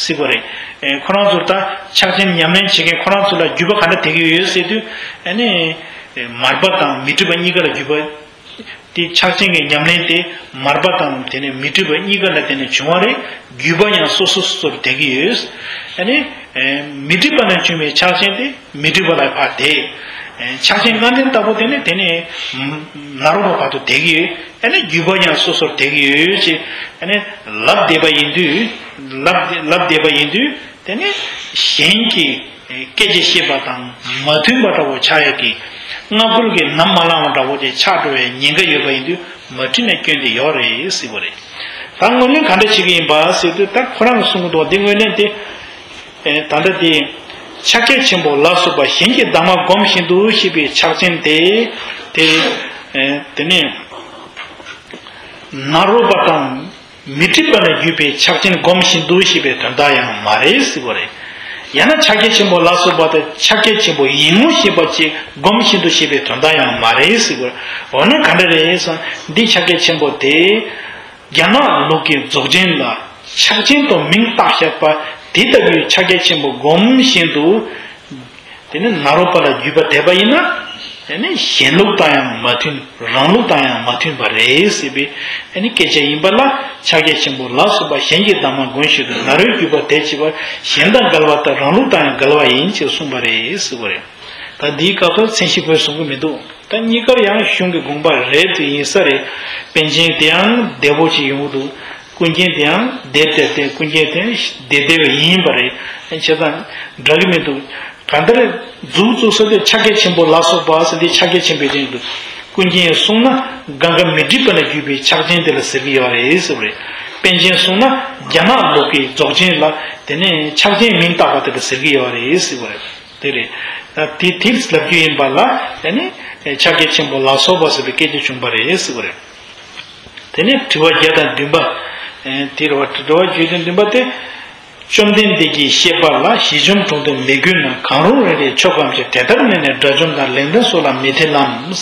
ཟེར་བ་རེད། ཁོ་རང་ཚོར་ད་ཕྱག་ཆེན་ཉམས་ལེན་བྱེད་མཁན་ཁོ་རང་ཚོ་ལ་བརྒྱུད་པ་ག་འདྲ་དེ་གི་ཡོད་ཟེར་དུས་ཨ་ནི། མར་པ་དང་མི་འཁྲིད་པ་གཉིས་ཀ་ལ་བརྒྱུད་པ། དེ་ཕྱག་ཆེན་གྱི་ཉམས་ལེན་དེ་མར་པ་དང་དེ་ནས་མི་འཁྲིད་པ་གཉིས་ཀ་ལ་དེ་ནས་བྱུང་བ་རེད། བརྒྱུད་པ་ཡང་སོ་སོ་སོ་སོར་དེ་གི་ཡོད། ཨ་ནི། མི་འཁྲིད་པ་ལ་བྱུང་བའི་ཕྱག་ཆེན་དེ་མི་འཁྲིད་པ་ལ་ཕར་དེད། ཕྱག་ཆེན་ལྔ་ལྡན་ལྟ་བུ་དེ་ནི་དེ་ནས་ནཱ་རོ་པ་བར་དུ་དེ་གི་ཡོད། ཨ་ནི་བརྒྱུད་པ་ཡང་སོ་སོར་དེ་གི་ཡོད་ཅེས་ཨ་ནི་ལབ་བསྡད་པ་ཡིན་དུས་ལབ་ལབ་བསྡད་པ་ཡིན་དུས། དེ་ནས་གཞན་གྱི་སྐད་ཆ་བཤད་པ་དང་མ་མཐུན་པ་འདྲ་བོ་ཆགས་ཡག་གི་སྔ་རྒོལ་གྱི་ནམ་མ་ལངས་པ་འདྲ་བོ་དེ་ཆགས་འགྲོ་བའི་ཉེན་ཁ་ཡོད་པ་ཡིན་དུས་མ་ཁྲིད་ན་སྐྱོན་དེ་ཡོད་རེད་ཟེར་བ་རེད། ད་དངོས་གནས་ག་འདྲ་བྱེད་ཀྱི་ཡིན་པ་ཟེར་དུས་ད་ཁོ་རང་གིས་གསུང་གི་འདུག་འདི་དངོས་གནས་དེ། ད་ལྟ་དེ་ཕྱག་རྒྱ་ཆེན་པོ་ལ་སོགས་པ་གཞན་གྱི་གདམས་ངག་སྒོམ་བཞིན་དུ་ཞེས་པའི་ཕྱག་ཆེན་དེ་དེ་དེ་ནས་ནཱ་རོ་པ་དང་། མི་འཁྲིད་པ་ལ་བརྒྱུད་པའི་ཕྱག་ཆེན་སྒོམ་བཞིན་དུ་ཞེས་པའི་དོན་དག་ཡང་མ་རེད་ཟེར་བ་རེད། ཡང་ན་ཕྱག་རྒྱ་ཆེན་པོ་ལ་སོགས་པ་དེ་ཕྱག་རྒྱ་ཆེན་པོ་ཡིན་ངོ་ཤེས་པ་ཅིག་སྒོམ་བཞིན་དུ་ཞེས་པའི་དོན་དག་ཡང་མ་རེད་ཟེར་བ་རེད། འོ་ན་ག་འདྲ་རེད་ཟེར་ན་འདི་ཕྱག་རྒྱ་ཆེན་པོ་དེ་རྒྱ་ནག་ལུགས་ཀྱི་རྫོགས་ཆེན་ལ་ཕྱག་ཆེན་དུ་མིང་བཏགས་བཞག་པ་དེ་ལྟ་བུའི་ཕྱག་རྒྱ་ཆེན་པོ་སྒོམ་བཞིན་དུ། དེ་ནི་ནཱ་རོ་པ་ལ་བརྒྱུད་པ་དེད་པ་ཡིན་ན། དེ་ནི་གཞན་ལུགས་དང་ཡང་མ་མཐུན། རང་ལུགས་དང་ཡང་མ་མཐུན་པ་རེད་ཟེར་བའི་དེ་ནི་སྐད་ཆ་ཡིན་པ་ལ་ཕྱག་རྒྱ་ཆེན་པོ་ལ་སོགས་པ་གཞན་གྱི་གདམས་ངག་སྒོམ་བཞིན་དུ་ནཱ་རོའི་བརྒྱུད་པ་དེད་བྱེད་པ་གཞན་དང་འགལ་བ་དང་རང་ལུགས་དང་ཡང་འགལ་བ་ཡིན་ཅེས་གསུངས་པ་རེད་ཟེར་བ་རེད། ད་འདིའི་སྐབས་སུ་མཚན་གཞི་བོད་གསུང་གི་མི་འདུག་ད་གཉིས་ཀར་ཡང་གཞུང་གི་དགོངས་པ་རེད་དེ་ཡིན་ས་རེད། པཎ་ཆེན་དེའང་བདེ་པོ་ཅིག་ཡོང་གི་འདུག་ཀུན་མཁྱེན་དེའང་བདེ་བདེ་སྟེ་ཀུན་མཁྱེན་དེ་བདེ་བདེ་བ་ཡིན་པ་རེད། བྱས་ཙང་འདྲ་གི་མི་འདུག་གང་ལྟར་མཛུབ་བཙུགས་ས་དེ་ཕྱག་རྒྱ་ཆེན་པོ་ལ་སོགས་པ་ཟེར་འདི་ཕྱག་རྒྱ་ཆེན་པོའི་སྟེང་དུ་ཀུན་མཁྱེན་གསུངས་ན་གང་ག་མི་འགྲིག་པ་ལ་གྱུར་པའི་ཕྱག་ཆེན་དེ་ལ་ཟེར་གྱི་ཡོད་རེད་ཟེར་བ་རེད། པཎ་ཆེན་གསུངས་ན་རྒྱ་ནག་ལུགས་ཀྱི་རྫོགས་ཆེན་ལ་དེ་ནས་ཕྱག་ཆེན་མིང་བཏགས་པ་དེ་ལ་ཟེར་གྱི་ཡོད་རེད་ཟེར་བ་རེད། དེ་རེད། ད་དེ་དེ་ལབ་རྒྱུ་ཡིན་པ་ལ་དེ་ནས་ཕྱག་རྒྱ་ཆེན་པོ་ལ་སོགས་པ་ཟེར་བའི་སྐད་ཆ་བྱུང་པ་རེད་ཟེར་བ་རེད། དེ་ནས་དྲི་བ་བརྒྱ་དང་བདུན་པ། དེ་རེད་བ་དྲི་བ་བརྒྱད་དང་བདུན་པ་དེ། བཅོམ་ལྡན་འདས་ཀྱི་བཤད་པ་ལ་ཞི་འཇམ་དྲུང་དུ་མི་གུས་ན་གང་རུང་རེ་རེས་ཆོག་གམ་ཞེས་དེ་ལྟར་མིན་ནས་དགྲ་བཅོམ་དང་ལེགས་ལྡན་སོགས་ལ་མི་ཐེ་ལམ།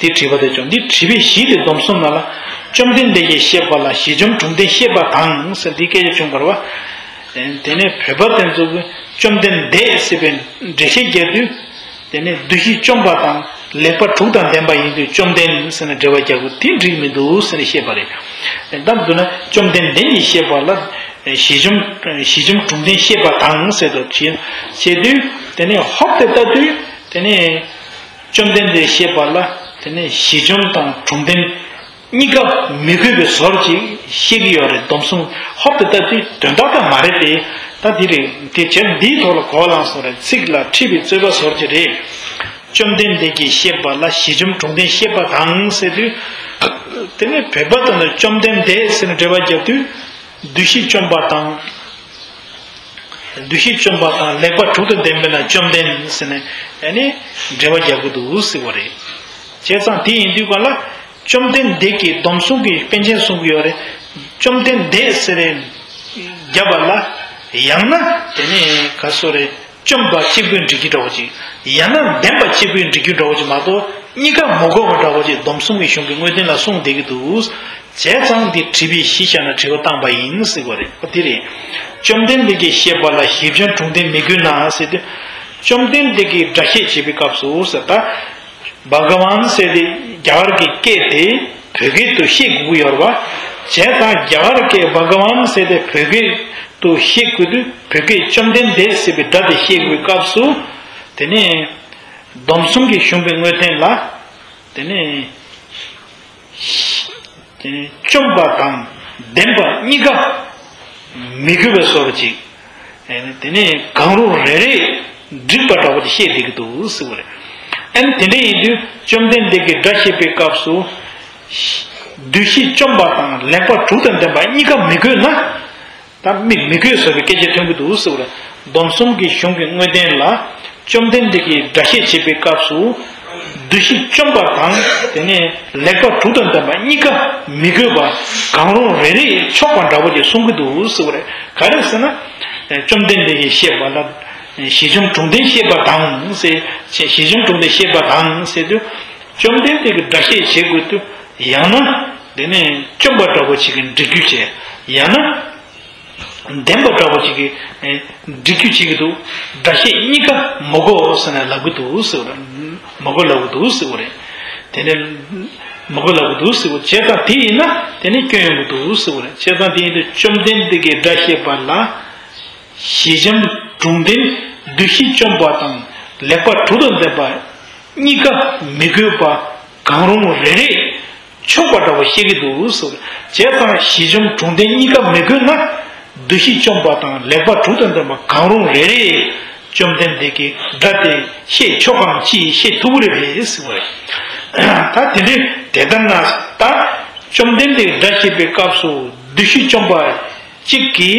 དེ་དྲི་བ་དེ་བྱུང་འདི་དྲི་བའི་གཞི་དེ་སྡོམ་གསུམ་ནང་ལ་བཅོམ་ལྡན་འདས་ཀྱི་བཤད་པ་ལ་ཞི་འཇམ་དྲུང་དུ་བཤད་པ་དང་ཟེར་འདི་སྐད་ཆ་བྱུང་བ་རེད་བ། དེ་ནས་བོད་པ་དེ་ཚོ་གིས་བཅོམ་ལྡན་འདས་ཟེར་བའི་འགྲེལ་བཤད་རྒྱག་དུས། དེ་ནས་བདུད་བཞི་བཅོམ་པ་དང་ལེགས་པ་དྲུག་དང་ལྡན་པ་ཡིན་དུས་བཅོམ་ལྡན་ཟེར་ནས་འགྲེལ་བ་རྒྱག་དགོས་དེ་འགྲིག་མི་འདུག་ཟེར་ནས་བཤད་པ་རེད། ད་མདོར་ན་བཅོམ་ལྡན་འདས་ཀྱི་བཤད་པ་ལ་ཞི་འཇམ་ཞི་འཇམ་དྲུང་ལྡན་བཤད་པ་དང་ཟེར་དུ་བྱེད་བྱེད་དུས་དེ་ནས་ཧོབ་ཏེ་ལྟ་དུས་དེ་ནས་བཅོམ་ལྡན་འདས་བཤད་པ་ལ་དེ་ནས་ཞི་འཇམ་དང་དྲུང་ལྡན། གཉིས་ཀ་མི་གུས་པའི་ཟོར་ཅིག་བཤད་ཀྱི་ཡོད་རེད། སྡོམ་གསུམ་ཧོབ་ཏེ་ལྟ་དུས་དོན་དག་ད་མ་རེད་དེ། ད་འདི་རེད་དེ་བྱས་འདིའི་ཐོག་ལ་གོ་ལངས་སོང་རེད། ཚིག་ལ་འཁྲིལ་བའི་རྩོད་པ་ཟོར་ཅིག་རེད། བཅོམ་ལྡན་འདས་ཀྱི་བཤད་པ་ལ་ཞི་འཇམ་དྲུང་ལྡན་བཤད་པ་དང་ཟེར་དུས། དེ་ནས་བོད་པ་དང་ནི་བཅོམ་ལྡན་འདས་ཟེར་ནས་འགྲེལ་པ་རྒྱབ་དུས། བདུད་བཞི་བཅོམ་པ་དང་། བདུད་བཞི་བཅོམ་པ་དང་ལེགས་པ་དྲུག་དང་ལྡན་པས་ན་བཅོམ་ལྡན་ཟེར་ནས་ཨ་ནི་འགྲེལ་པ་རྒྱག་གི་འདུག་ཟེར་བ་རེད། བྱས་ཙང་དེ་ཡིན་དུས་ག་ལ། བཅོམ་ལྡན་འདས་ཀྱི་སྡོམ་གསུམ་གྱི་པཎ་ཆེན་གསུང་གི་ཡོད་རེད། བཅོམ་ལྡན་འདས་ཟེར་རེད། རྒྱབ་པ་ལ། ཡང་ན་དེ་ནས་ག་སོ་རེད། བཅོམ་པ་གཅིག་པུས་འགྲིག་རྒྱུ་འདྲ་བོ་ཅིག་ཡང་ན་ལྡན་པ་གཅིག་པུས་འགྲིག་རྒྱུ་འདྲ་བོ་ཅིག་མ་གཏོགས་གཉིས་ཀ་མི་དགོས་པ་འདྲ་བོ་ཅིག་སྡོམ་གསུམ་གྱི་གཞུང་གི་དངོས་བསྟན་ལ་གསུངས་བསྡད་ཀྱི་འདུག་བྱས་ཙང་འདི་བྲིས་པའི་གཞི་བཞག་ན་དྲི་བ་བཏང་པ་ཡིན་ཟེར་བ་རེད། ཨོ་དེ་རེད། བཅོམ་ལྡན་འདས་ཀྱིས་བཤད་པ་ལ་ཞེས་བྱ་དྲུང་ལྡན་མི་དགོས་ན་ཟེར་དུས། བཅོམ་ལྡན་འདས་ཀྱིས་སྒྲ་བཤད་བྱེད་པའི་སྐབས་སུ་ཟེར་ད། བྷ་ག་ཝཱན་ཟེར་ཏེ་རྒྱ་གར་གྱི་སྐད་དེ་བོད་སྐད་དུ་བཤད་དགོས་ཀྱི་ཡོད་རེད་བ། བྱས་ཙང་རྒྱ་གར་སྐད་བྷ་ག་ཝཱན་ཟེར་ཏེ་བོད་སྐད་དུ་བཤད་དགོས་དུས་བོད་སྐད་བཅོམ་ལྡན་འདས་ཟེར་བའི་སྒྲ་དེ་བཤད་དགོས་པའི་སྐབས་སུ། དེ་ནས་སྡོམ་གསུམ་གྱི་གཞུང་གི་དངོས་བསྟན་ལ། དེ་ནས་བཅོམ་པ་དང་ལྡན་པ་གཉིས་ཀ་མི་དགོས་པའི་བཟོ་འདྲ་ཅིག་དེ་ནས་གང་རུང་རེ་རེ་འགྲིག་པ་འདྲ་པོ་དེ་བཤད་བསྡད་ཀྱི་འདུག་ཟེར་བ་རེད། ཨ་ནི་དེ་འདྲ་ཡིན་དུས་བཅོམ་ལྡན་འདས་ཀྱིས་སྒྲ་བཤད་པའི་སྐབས་སུ། བདུད་བཞི་བཅོམ་པ་དང་ལེགས་པ་དྲུག་དང་ལྡན་པ་གཉིས་ཀ་མི་དགོས་ན། ད་མི་མི་དགོས་ཟེར་བའི་སྐད་ཆ་ཐོན་གྱི་འདུག་ཟེར་བ་རེད། སྡོམ་གསུམ་གྱི་གཞུང་གི་དངོས་བསྟན་ལ། བཅོམ་ལྡན་འདས་ཀྱིས་སྒྲ་བཤད་བྱེད་པའི་སྐབས་སུ། བདུད་བཞི་བཅོམ་པ་དང་དེ་ནས་ལེགས་པ་དྲུག་དང་ལྡན་པ་གཉིས་ཀ་མི་དགོས་པ་གང་རུང་རེ་རེ་ཆོག་པ་འདྲ་པོ་ཅིག་གསུང་གི་འདུག་ཟེར་བ་རེད། ག་རེ་ཟེར་ན། བཅོམ་ལྡན་འདས་ཀྱིས་བཤད་པ་ལ། ཞི་འཇམ་དྲུང་ལྡན་བཤད་པ་དང་ཟེར། ཞི་འཇམ་དྲུང་ལྡན་བཤད་པ་དང་ཟེར་དུས། བཅོམ་ལྡན་འདས་ཀྱིས་སྒྲ་བཤད་བྱེད་དགོས་དུས། ཡང་ན། དེ་ནས་བཅོམ་པ་འདྲ་པོ་ཅིག་གིས་འགྲིག་རྒྱུ་བྱས། ཡང་ན། ལྡན་པ་འདྲ་པོ་ཅིག་གིས་འགྲིག་རྒྱུ་བྱེད་ཀྱི་འདུག་སྒྲ་བཤད་གཉིས་ཀ་མི་དགོས་ཟེར་ནས་ལབ་ཀྱི་འདུག་ཟེར་བ་རེད། མི་དགོས་ལབ་ཀྱི་འདུག་ཟེར་བ་རེད། དེ་ནས་མི་དགོས་ལབ་ཀྱི་འདུག་ཟེར་བ་བྱས་ཙང་དེ་ཡིན་ན་དེ་ནས་སྐྱོན་ཡོང་གི་འདུག་ཟེར་བ་རེད། བྱས་ཙང་དེ་ཡིན་དུས་བཅོམ་ལྡན་འདས་ཀྱིས་སྒྲ་བཤད་པ་ལ། ཞི་འཇམ་དྲུང་ལྡན་བདུད་བཞི་བཅོམ་པ་དང་ལེགས་པ་དྲུག་དང་ལྡན་པ་གཉིས་ཀ་མི་དགོས་པ་གང་རུང་རེ་རེ། ཆོག་པ་འདྲ་བོ་བཤད་ཀྱི་འདུག་ཟེར། བྱས་ཙང་ཞི་འཇམ་དྲུང་ལྡན་གཉིས་ཀ་མི་དགོས་ན། བདུད་བཞི་བཅོམ་པ་དང་ལེགས་པ་དྲུག་དང་ལྡན་པ་གང་རུང་རེ་རེ། བཅོམ་ལྡན་འདས་ཀྱིས་སྒྲ་དེ་བཤད་ཆོག་གམ་ཅི་བཤད་ཐུབ་ཀྱི་རེད་པས་ཟེར་བ་རེད། ད་དེ་འདྲའི་དེ་ལྟར་ན་ད། བཅོམ་ལྡན་འདས་ཀྱིས་སྒྲ་བཤད་པའི་སྐབས་སུ་བདུད་བཞི་བཅོམ་པ་གཅིག་གིས་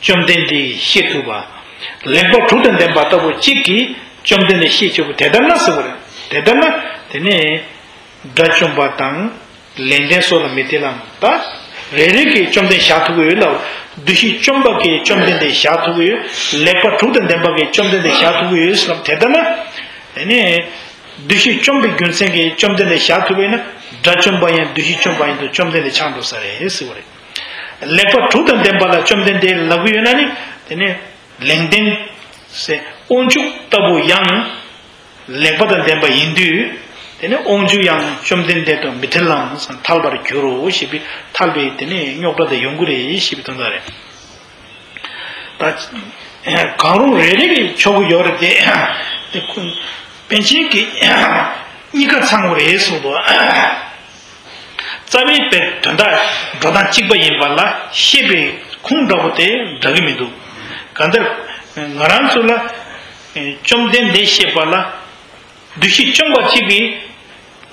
བཅོམ་ལྡན་འདས་བཤད་ཐུབ་པ། ལེགས་པ་དྲུག་དང་ལྡན་པ་ལྟ་བུ་གཅིག་གིས་བཅོམ་ལྡན་འདས་བཤད་ཆོག་པ་དེ་ལྟར་ན་ཟེར་བ་རེད། དེ་ལྟར་ན་དེ་ནས། དགྲ་བཅོམ་པ་དང་། ལེགས་ལྡན་སོགས་ལ་མི་ཐེ་ལམ་ད། རེ་རེ་གིས་བཅོམ་ལྡན་བཞག་ཐུབ་ཀྱི་ཡོད་ལ། བདུད་བཞི་བཅོམ་པ་གིས་བཅོམ་ལྡན་འདས་བཞག་ཐུབ་ཀྱི་ཡོད། ལེགས་པ་དྲུག་དང་ལྡན་པ་གིས་བཅོམ་ལྡན་འདས་བཞག་ཐུབ་ཀྱི་ཡོད་ཟེར་ལབ་དེ་ལྟར་ན། དེ་ནས། བདུད་བཞི་བཅོམ་པའི་རྒྱུ་མཚན་གྱིས་བཅོམ་ལྡན་འདས་བཞག་ཐུབ་པ་ཡིན་ན། དགྲ་བཅོམ་པ་ཡང་བདུད་བཞི་བཅོམ་པ་ཡིན་དུས་བཅོམ་ལྡན་འདས་ཆགས་འགྲོ་ས་རེད་ཟེར་བ་རེད། ལེགས་པ་དྲུག་དང་ལྡན་པ་ལ་བཅོམ་ལྡན་འདས་ལབ་ཀྱི་ཡོད་ན་ནི། དེ་ནས། ལེགས་ལྡན། ཟེར། དབང་ཕྱུག་ལྟ་བུ་ཡང་། ལེགས་པ་དང་ལྡན་པ་ཡིན་དུས། དེ་ནི་དབང་ཕྱུག་ཡང་བཅོམ་ལྡན་འདས་དང་མི་ཐེ་ལམ་ཟེར་ཐལ་བར་འགྱུར་རོ་ཞེས་པའི་ཐལ་བའི་དེ་ནི་རྙོག་དྲ་དེ་ཡོང་གི་རེད་ཞེས་པའི་དོན་དག་རེད། ད། གང་རུང་རེ་རེ་གིས་ཆོག་གི་ཡོད་རེད་དེ། དེ་ཁོ། པཎ་ཆེན་གྱིས་གཉིས་ཀ་ཚང་དགོས་རེད་གསུངས་འདུག་རྩ་བའི་དཔེ་དོན་དག་འགྲོ་སྟངས་གཅིག་པ་ཡིན་པ་ལ་བཤད་པའི་ཁུངས་འདྲ་པོ་དེ་འདྲ་གི་མི་འདུག་གང་ལྟར། ང་རང་ཚོ་ལ། བཅོམ་ལྡན་འདས་བཤད་པ་ལ། བདུད་བཞི་བཅོམ་པ་གཅིག་གིས།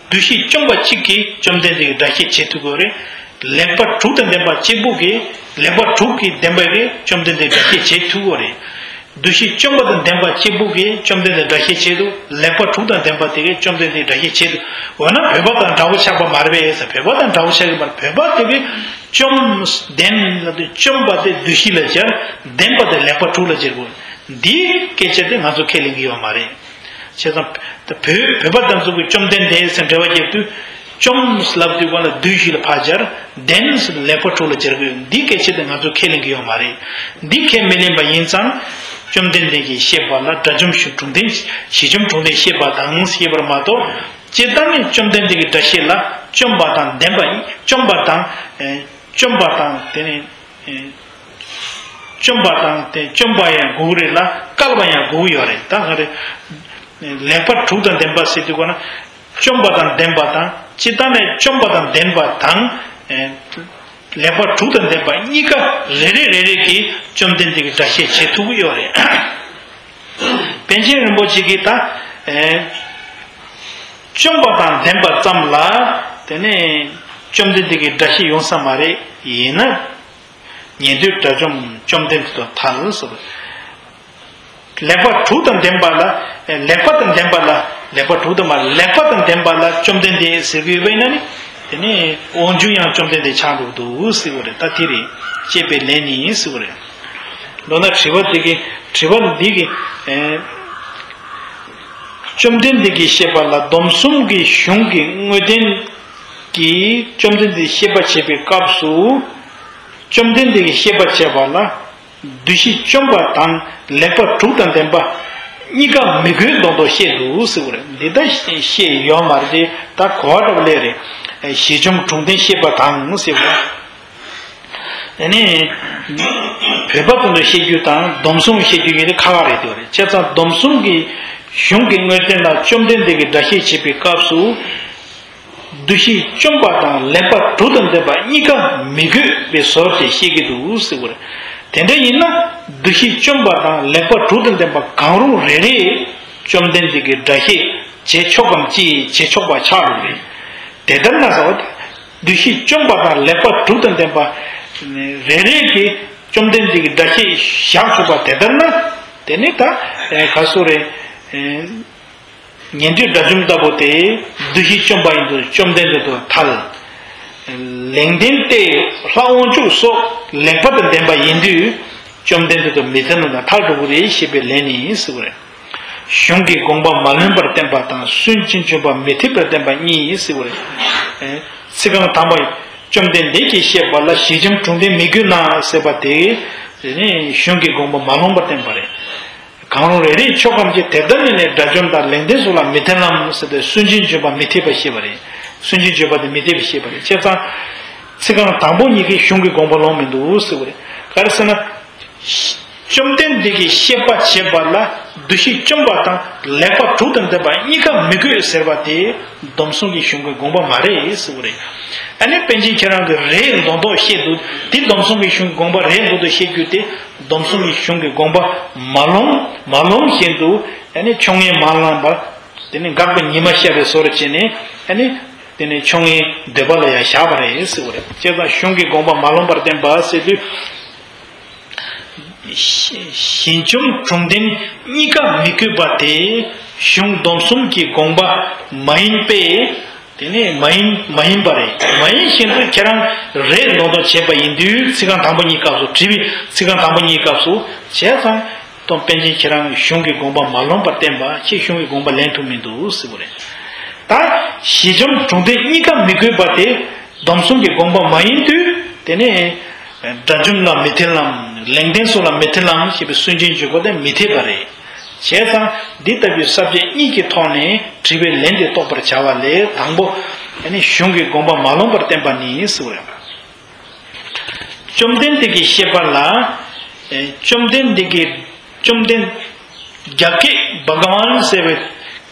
བདུད་བཞི་བཅོམ་པ་གཅིག་གིས་བཅོམ་ལྡན་འདས་ཀྱི་སྒྲ་བཤད་བྱེད་ཐུབ་ཀྱི་རེད། ལེགས་པ་དྲུག་དང་ལྡན་པ་གཅིག་པུ་གིས་ལེགས་པ་དྲུག་གིས་ལྡན་པ་གིས་བཅོམ་ལྡན་འདས་སྒྲ་བཤད་བྱེད་ཐུབ་ཀྱི་རེད། བདུད་བཞི་བཅོམ་པ་དང་ལྡན་པ་གཅིག་པུ་གིས་བཅོམ་ལྡན་འདས་སྒྲ་བཤད་བྱེད་དུ་ལེགས་པ་དྲུག་དང་ལྡན་པ་དེ་གིས་བཅོམ་ལྡན་འདས་སྒྲ་བཤད་བྱེད་དུ་འོ་ན་བོད་པ་དང་འདྲ་བོ་ཆགས་པ་མ་རེད་པས་ཟེར་བོད་པ་དང་འདྲ་བོ་ཆགས་ཀྱི་མ་རེད། བོད་པ་དེ་གིས་བཅོམ་ལྡན་ལ་དེ་བཅོམ་པ་དེ་བདུད་བཞི་ལ་སྦྱར་ལྡན་པ་དེ་ལེགས་པ་དྲུག་ལ་སྦྱར་དགོས། འདིའི་སྐད་ཆ་དེ་ང་ཚོ་ཁས་ལེན་གྱི་ཡོད་མ་རེད། བྱས་ཙང་། བོད་བོད་པ་དང་ཚོ་གི་བཅོམ་ལྡན་འདས་ཟེར་འགྲེལ་བ་བརྒྱབ་དུས། བཅོམ་ལབ་དུས་གོང་ལ་བདུད་བཞི་ལ་ཕར་སྦྱར། ལྡན་ཟེར་ལེགས་པ་དྲུག་ལ་སྦྱར་དགོས། འདི་སྐད་ཆ་དེ་ང་ཚོ་ཁས་ལེན་གྱི་ཡོད་མ་རེད། འདི་ཁས་མི་ལེན་པ་ཡིན་ཙང་། བཅོམ་ལྡན་འདས་ཀྱིས་བཤད་པ་ལ་དགྲ་བཅོམ་ཞི་དྲུང་ལྡན་ཞི་འཇམ་དྲུང་ལྡན་བཤད་པ་དང་ཞེས་པར་མ་གཏོགས། སྤྱིར་བཏང་ནས་བཅོམ་ལྡན་འདས་ཀྱི་སྒྲ་བཤད་ལ་བཅོམ་པ་དང་ལྡན་པ་བཅོམ་པ་དང་། བཅོམ་པ་དང་དེ་ནས། བཅོམ་པ་དང་དེ་བཅོམ་པ་ཡང་དགོས་ཀྱི་རེད་ལ་བསྐལ་པ་ཡང་དགོས་ཀྱི་ཡོད་རེད། ད་ག་རེ། ལེགས་པ་དྲུག་དང་ལྡན་པ་ཟེར་དུས་གོ་ན། བཅོམ་པ་དང་ལྡན་པ་དང་སྤྱིར་བཏང་ནས་བཅོམ་པ་དང་ལྡན་པ་དང་། ལེགས་པ་དྲུག་དང་ལྡན་པ་གཉིས་ཀ་རེ་རེ་རེ་རེ་གིས་བཅོམ་ལྡན་འདས་ཀྱི་སྒྲ་བཤད་བྱེད་ཐུབ་ཀྱི་ཡོད་རེད། པཎ་ཆེན་རིན་པོ་ཆེ་གིས་ད། བཅོམ་པ་དང་ལྡན་པ་ཙམ་ལ་དེ་ནས་བཅོམ་ལྡན་འདས་ཀྱི་སྒྲ་བཤད་ཡོང་ས་མ་རེད། ཡིན་ན། ཉན་ཐོས་དགྲ་བཅོམ་བཅོམ་ལྡན་འདས་དང་ཐལ་ཟེར། ལེགས་པ་དྲུག་དང་ལྡན་པ་ལ། ལེགས་པ་དང་ལྡན་པ་ལ། ལེགས་པ་དྲུག་དང་མ་ལེགས་པ་དང་ལྡན་པ་ལ་བཅོམ་ལྡན་འདས་ཟེར་གྱི་ཡོད་པ་ཡིན་ན་ནི། དེ་ནི་དབང་ཕྱུག་ཡང་བཅོམ་ལྡན་འདས་ཆགས་འགྲོ་གི་འདུག་ཟེར་བ་རེད། ད་དེ་རེད། བཤད་པའི་ལན་ནི་ཟེར་བ་རེད། མདོར་ན་དྲི་བ་དེ་གི་དྲི་བ་འདི་གི། བཅོམ་ལྡན་འདས་ཀྱིས་བཤད་པ་ལ་སྡོམ་གསུམ་གྱི་གཞུང་གི་དངོས་བསྟན། གིས་བཅོམ་ལྡན་འདས་བཤད་པ་བྱེད་པའི་སྐབས་སུ། བཅོམ་ལྡན་འདས་ཀྱིས་བཤད་པ་བྱེད་པ་ལ། འདུ་ཤེས་བཅོམ་པ་དང་ལེགས་པ་དྲུག་དང་ལྡན་པ་གཉིས་ཀ་མི་དགོས་མདོག་མདོག་བཤད་འདུག་ཟེར་བ་རེད། འདི་ལྟར་བཤད་ཡོད་མ་རེད། ད་གོ་བ་འདྲ་པོ་སླེབས་རེད། ཞི་འཇམ་དྲུང་ལྡན་བཤད་པ་དང་ཟེར་བ། དེ་ནས་བོད་པ་ཚོ་ལ་བཤད་རྒྱུ་དང་སྡོམ་གསུམ་བཤད་རྒྱུ་གཉིས་དེ་ཁག་ཁག་རེད་འདུག་རེད། བྱས་ཙང་སྡོམ་གསུམ་གྱི་གཞུང་གི་དངོས་བསྟན་ལ་བཅོམ་ལྡན་འདས་ཀྱིས་སྒྲ་བཤད་བྱེད་པའི་སྐབས་སུ། འདུ་ཤེས་བཅོམ་པ་དང་ལེགས་པ་དྲུག་དང་ལྡན་པ་གཉིས་ཀ་མི་དགོས་པའི་བཟོ་བྱས་བཤད་ཀྱི་འདུག་ཟེར་བ་རེད། དེ་འདྲ་ཡིན་ན་འདུ་ཤེས་བཅོམ་པ་དང་ལེགས་པ་དྲུག་དང་ལྡན་པ་གང་རུང་རེ་རེས་བཅོམ་ལྡན་འདས་ཀྱིས་སྒྲ་བཤད་བྱེད་ཆོག་གམ་ཅི་བྱེད་ཆོག་པ་ཆགས་འགྲོ་གི་རེད། དེ་ལྟར་ན་ཟེར་བ་དང་། འདུ་ཤེས་བཅོམ་པ་དང་ལེགས་པ་དྲུག་དང་ལྡན་པ་རེ་རེ་གིས་བཅོམ་ལྡན་འདས་ཀྱི་སྒྲ་བཤད་བཞག་ཆོག་པ་དེ་ལྟར་ན། དེ་ནི་ད་ག་སོ་རེ། ཉན་ཐོས་དགྲ་བཅོམ་ལྟ་བུ་དེ་འདུ་ཤེས་བཅོམ་པ་ཡིན་དུས་བཅོམ་ལྡན་འདས་དུ་ཐལ། ལེགས་ལྡན་ཏེ་ལྷ་དབང་ཕྱུག་སོགས་ལེགས་པ་དང་ལྡན་པ་ཡིན་དུས་བཅོམ་ལྡན་འདས་དུ་མི་ཐལ་ན་ཐལ་འགྲོ་གི་རེད་ཞེས་པའི་ལན་ནི་ཟེར་བ་རེད། གཞུང་གི་དགོངས་པ་མ་ལོན་པར་བསྟན་པ་དང་སུན་འབྱིན་བརྗོད་པ་མི་འཐད་པར་བསྟན་པ་གཉིས་ཟེར་བ་རེད། ཚིག་རྐང་དང་པོ། བཅོམ་ལྡན་འདས་ཀྱིས་བཤད་པ་ལ་ཞི་འཇམ་དྲུང་ལྡན་མི་དགོས་ན་ཟེར་བ་དེ། དེ་ནི་གཞུང་གི་དགོངས་པ་མ་ལོན་པར་བསྟན་པ་རེད། གང་རུང་རེ་རེས་ཆོག་གམ་ཅི། དེ་ལྟར་ན་ནི་དགྲ་བཅོམ་དང་ལེགས་ལྡན་སོགས་ལ་མི་ཐལ་ལམ་ཟེར་ཏེ་སུན་འབྱིན་བརྗོད་པ་མི་འཐད་པ་བཤད་པ་རེད། སུན་འབྱིན་བརྗོད་པ་དེ་མི་འཐད་པ་བཤད་པ་རེད། བྱས་ཙང་། ཚིག་རྐང་དང་པོ་གཉིས་ཀྱིས་གཞུང་གི་དགོངས་པ་ལོན་མི་འདུག་ཟེར་བ་རེད། ག་རེ་ཟེར་ན། བཅོམ་ལྡན་འདས་ཀྱིས་བཤད་པ་བྱེད་པ་ལ་འདུ་ཤེས་བཅོམ་པ་དང་ལེགས་པ་དྲུག་དང་ལྡན་པ་གཉིས་ཀ་མི་དགོས་ཟེར་བ་དེ་སྡོམ་གསུམ་གྱི་གཞུང་གི་དགོངས་པ་མ་རེད་ཟེར་བ་རེད། ཨ་ནི་པཎ་ཆེན་ཁྱེད་རང་གིས་རེད་མདོག་མདོག་བཤད་འདུག་དེ་སྡོམ་གསུམ་གྱི་གཞུང་གི་དགོངས་པ་རེད་མདོག་མདོག་བཤད་རྒྱུ་དེ་སྡོམ་གསུམ་གྱི་གཞུང་གི་དགོངས་པ་མ་ལོན་མ་ལོན་བཞིན་དུ། ཨ་ནི་ཕྱོགས་སྔོན་མ་ལངས་པར། དེ་ནི་དགག་པའི་ཉི་མ་ཤར་བའི་བཟོ་འདྲ་བྱས་ནས། ཨ་ནི། དེ་ནི་ཕྱོགས་སྔོན་འདོད་པ་ལ་ཡང་བཞག་པ་རེད་ཟེར་བ་རེད། བྱས་ཙང་གཞུང་གི་དགོངས་པ་མ་ལོན་པར་བསྟན་པ་ཟེར་དུས། ཞི་ཞི་འཇམ་དྲུང་ལྡན་གཉིས་ཀ་མི་དགོས་པ་དེ་གཞུང་སྡོམ་གསུམ་གྱི་དགོངས་པ་མ་ཡིན་པས། དེ་ནི་མ་ཡིན་མ་ཡིན་པ་རེད། མ་ཡིན་བཞིན་དུ་ཁྱེད་རང་རེད་མདོག་མདོག་བྱས་པ་ཡིན་དུས་ཚིག་རྐང་དང་པོ་གཉིས་སྐབས་སུ་དྲི་བའི་ཚིག་རྐང་དང་པོ་གཉིས་སྐབས་སུ། བྱས་ཙང་། དང་པཎ་ཆེན་ཁྱེད་རང་གཞུང་གི་དགོངས་པ་མ་ལོན་པར་བསྟན་པ་ཁྱེད་གཞུང་གི་དགོངས་པ་ལེན་ཐུབ་མི་འདུག་ཟེར་བ་རེད། ད་ཞི་འཇམ་དྲུང་ལྡན་གཉིས་ཀ་མི་དགོས་པ་དེ་སྡོམ་གསུམ་གྱི་དགོངས་པ་མ་ཡིན་དུས། དེ་ནས་དགྲ་བཅོམ་ལ་མི་ཐལ་ལམ། ལེགས་ལྡན་སོགས་ལ་མི་ཐལ་ལམ་ཞེས་པའི་སུན་འབྱིན་བརྗོད་པ་དེ་མི་འཐད་པ་རེད། བྱས་ཙང་འདི་ལྟ་བུའི་ས་བཅད་གཉིས་ཀྱི་ཐོག་ནས་དྲི་བའི་ལན་དེ་རྟོགས་པར་བྱ་བ་ལས་དང་པོ། དེ་ནས་གཞུང་གི་དགོངས་པ་མ་ལོན་པར་བསྟན་པ་ནི་ཟེར་བ་རེད། བཅོམ་ལྡན་འདས་ཀྱིས་བཤད་པ་ལ། ཨེ། བཅོམ་ལྡན་འདས་ཀྱིས་བཅོམ་ལྡན། རྒྱ་སྐད་བྷ་ག་ཝཱན་ཟེར་བའི་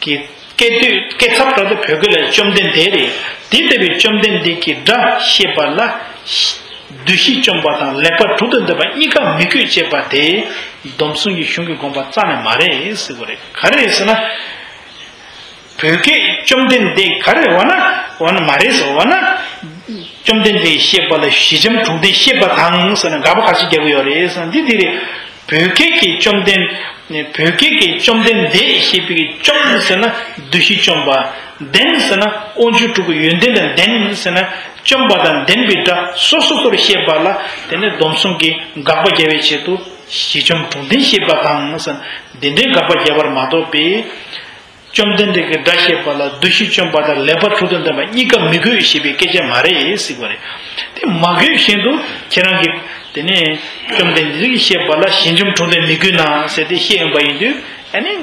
གི་སྐད་དོད་སྐད་ཚབ་འདྲ་དེ་བོད་སྐད་ལ་བཅོམ་ལྡན་འདས་རེད། དེ་ལྟ་བུའི་བཅོམ་ལྡན་འདས་ཀྱིས་སྒྲ་བཤད་པ་ལ། འདུ་ཤེས་བཅོམ་པ་དང་ལེགས་པ་དྲུག་དང་ལྡན་པ་གཉིས་ཀ་མི་དགོས་ཅེས་པ་དེ་སྡོམ་གསུམ་གྱི་གཞུང་གི་དགོངས་པ་རྩ་ནས་མ་རེད་ཟེར་བ་རེད། ག་རེ་རེད་ཟེར་ན། བོད་སྐད་བཅོམ་ལྡན་འདས་ག་རེ་འོ་ན། འོ་ན་མ་རེད་ཟེར་འོ་ན། བཅོམ་ལྡན་འདས་བཤད་པ་ལ་ཞི་འཇམ་དྲུང་ལྡན་བཤད་པ་དང་ཟེར་ན་དགག་པ་ག་ཚོད་རྒྱག་གི་ཡོད་རེད་ཟེར་ན་འདི་འདི་རེད། བོད་སྐད་ཀྱི་བཅོམ་ལྡན། བོད་སྐད་ཀྱི་བཅོམ་ལྡན་འདས་ཞེས་པའི་བཅོམ་ཟེར་ན་འདུ་ཤེས་བཅོམ་པ། ལྡན་ཟེར་ན་དབང་ཕྱུག་དྲུག་གི་ཡོན་ཏན་དང་ལྡན་ཟེར་ན་བཅོམ་པ་དང་ལྡན་པའི་སྒྲ་སོ་སོ་སོར་བཤད་པ་ལ་དེ་ནི་སྡོམ་གསུམ་གྱི་དགག་པ་རྒྱག་པའི་ཆེད་དུ་ཞི་འཇམ་དྲུང་ལྡན་བཤད་པ་དང་ཟེར་ན་འདི་འདྲའི་དགག་པ་རྒྱག་པར་མ་གཏོགས་པའི། བཅོམ་ལྡན་འདས་ཀྱིས་སྒྲ་བཤད་པ་ལ་འདུ་ཤེས་བཅོམ་པ་དང་ལེགས་པ་དྲུག་དང་ལྡན་པ་གཉིས་ཀ་མི་དགོས་ཞེས་པའི་སྐད་ཆ་མ་རེད་ཟེར་བ་རེད། དེ་མ་དགོས་བཞིན་དུ་ཁྱེད་རང་གིས་དེ་ནས་བཅོམ་ལྡན་འདས་ཀྱིས་བཤད་པ་ལ་ཞི་འཇམ་དྲུང་ལྡན་མི་དགོས་ན་ཟེར་ཏེ་བཤད་ཡོང་པ་ཡིན་དུས་ཨ་ནི་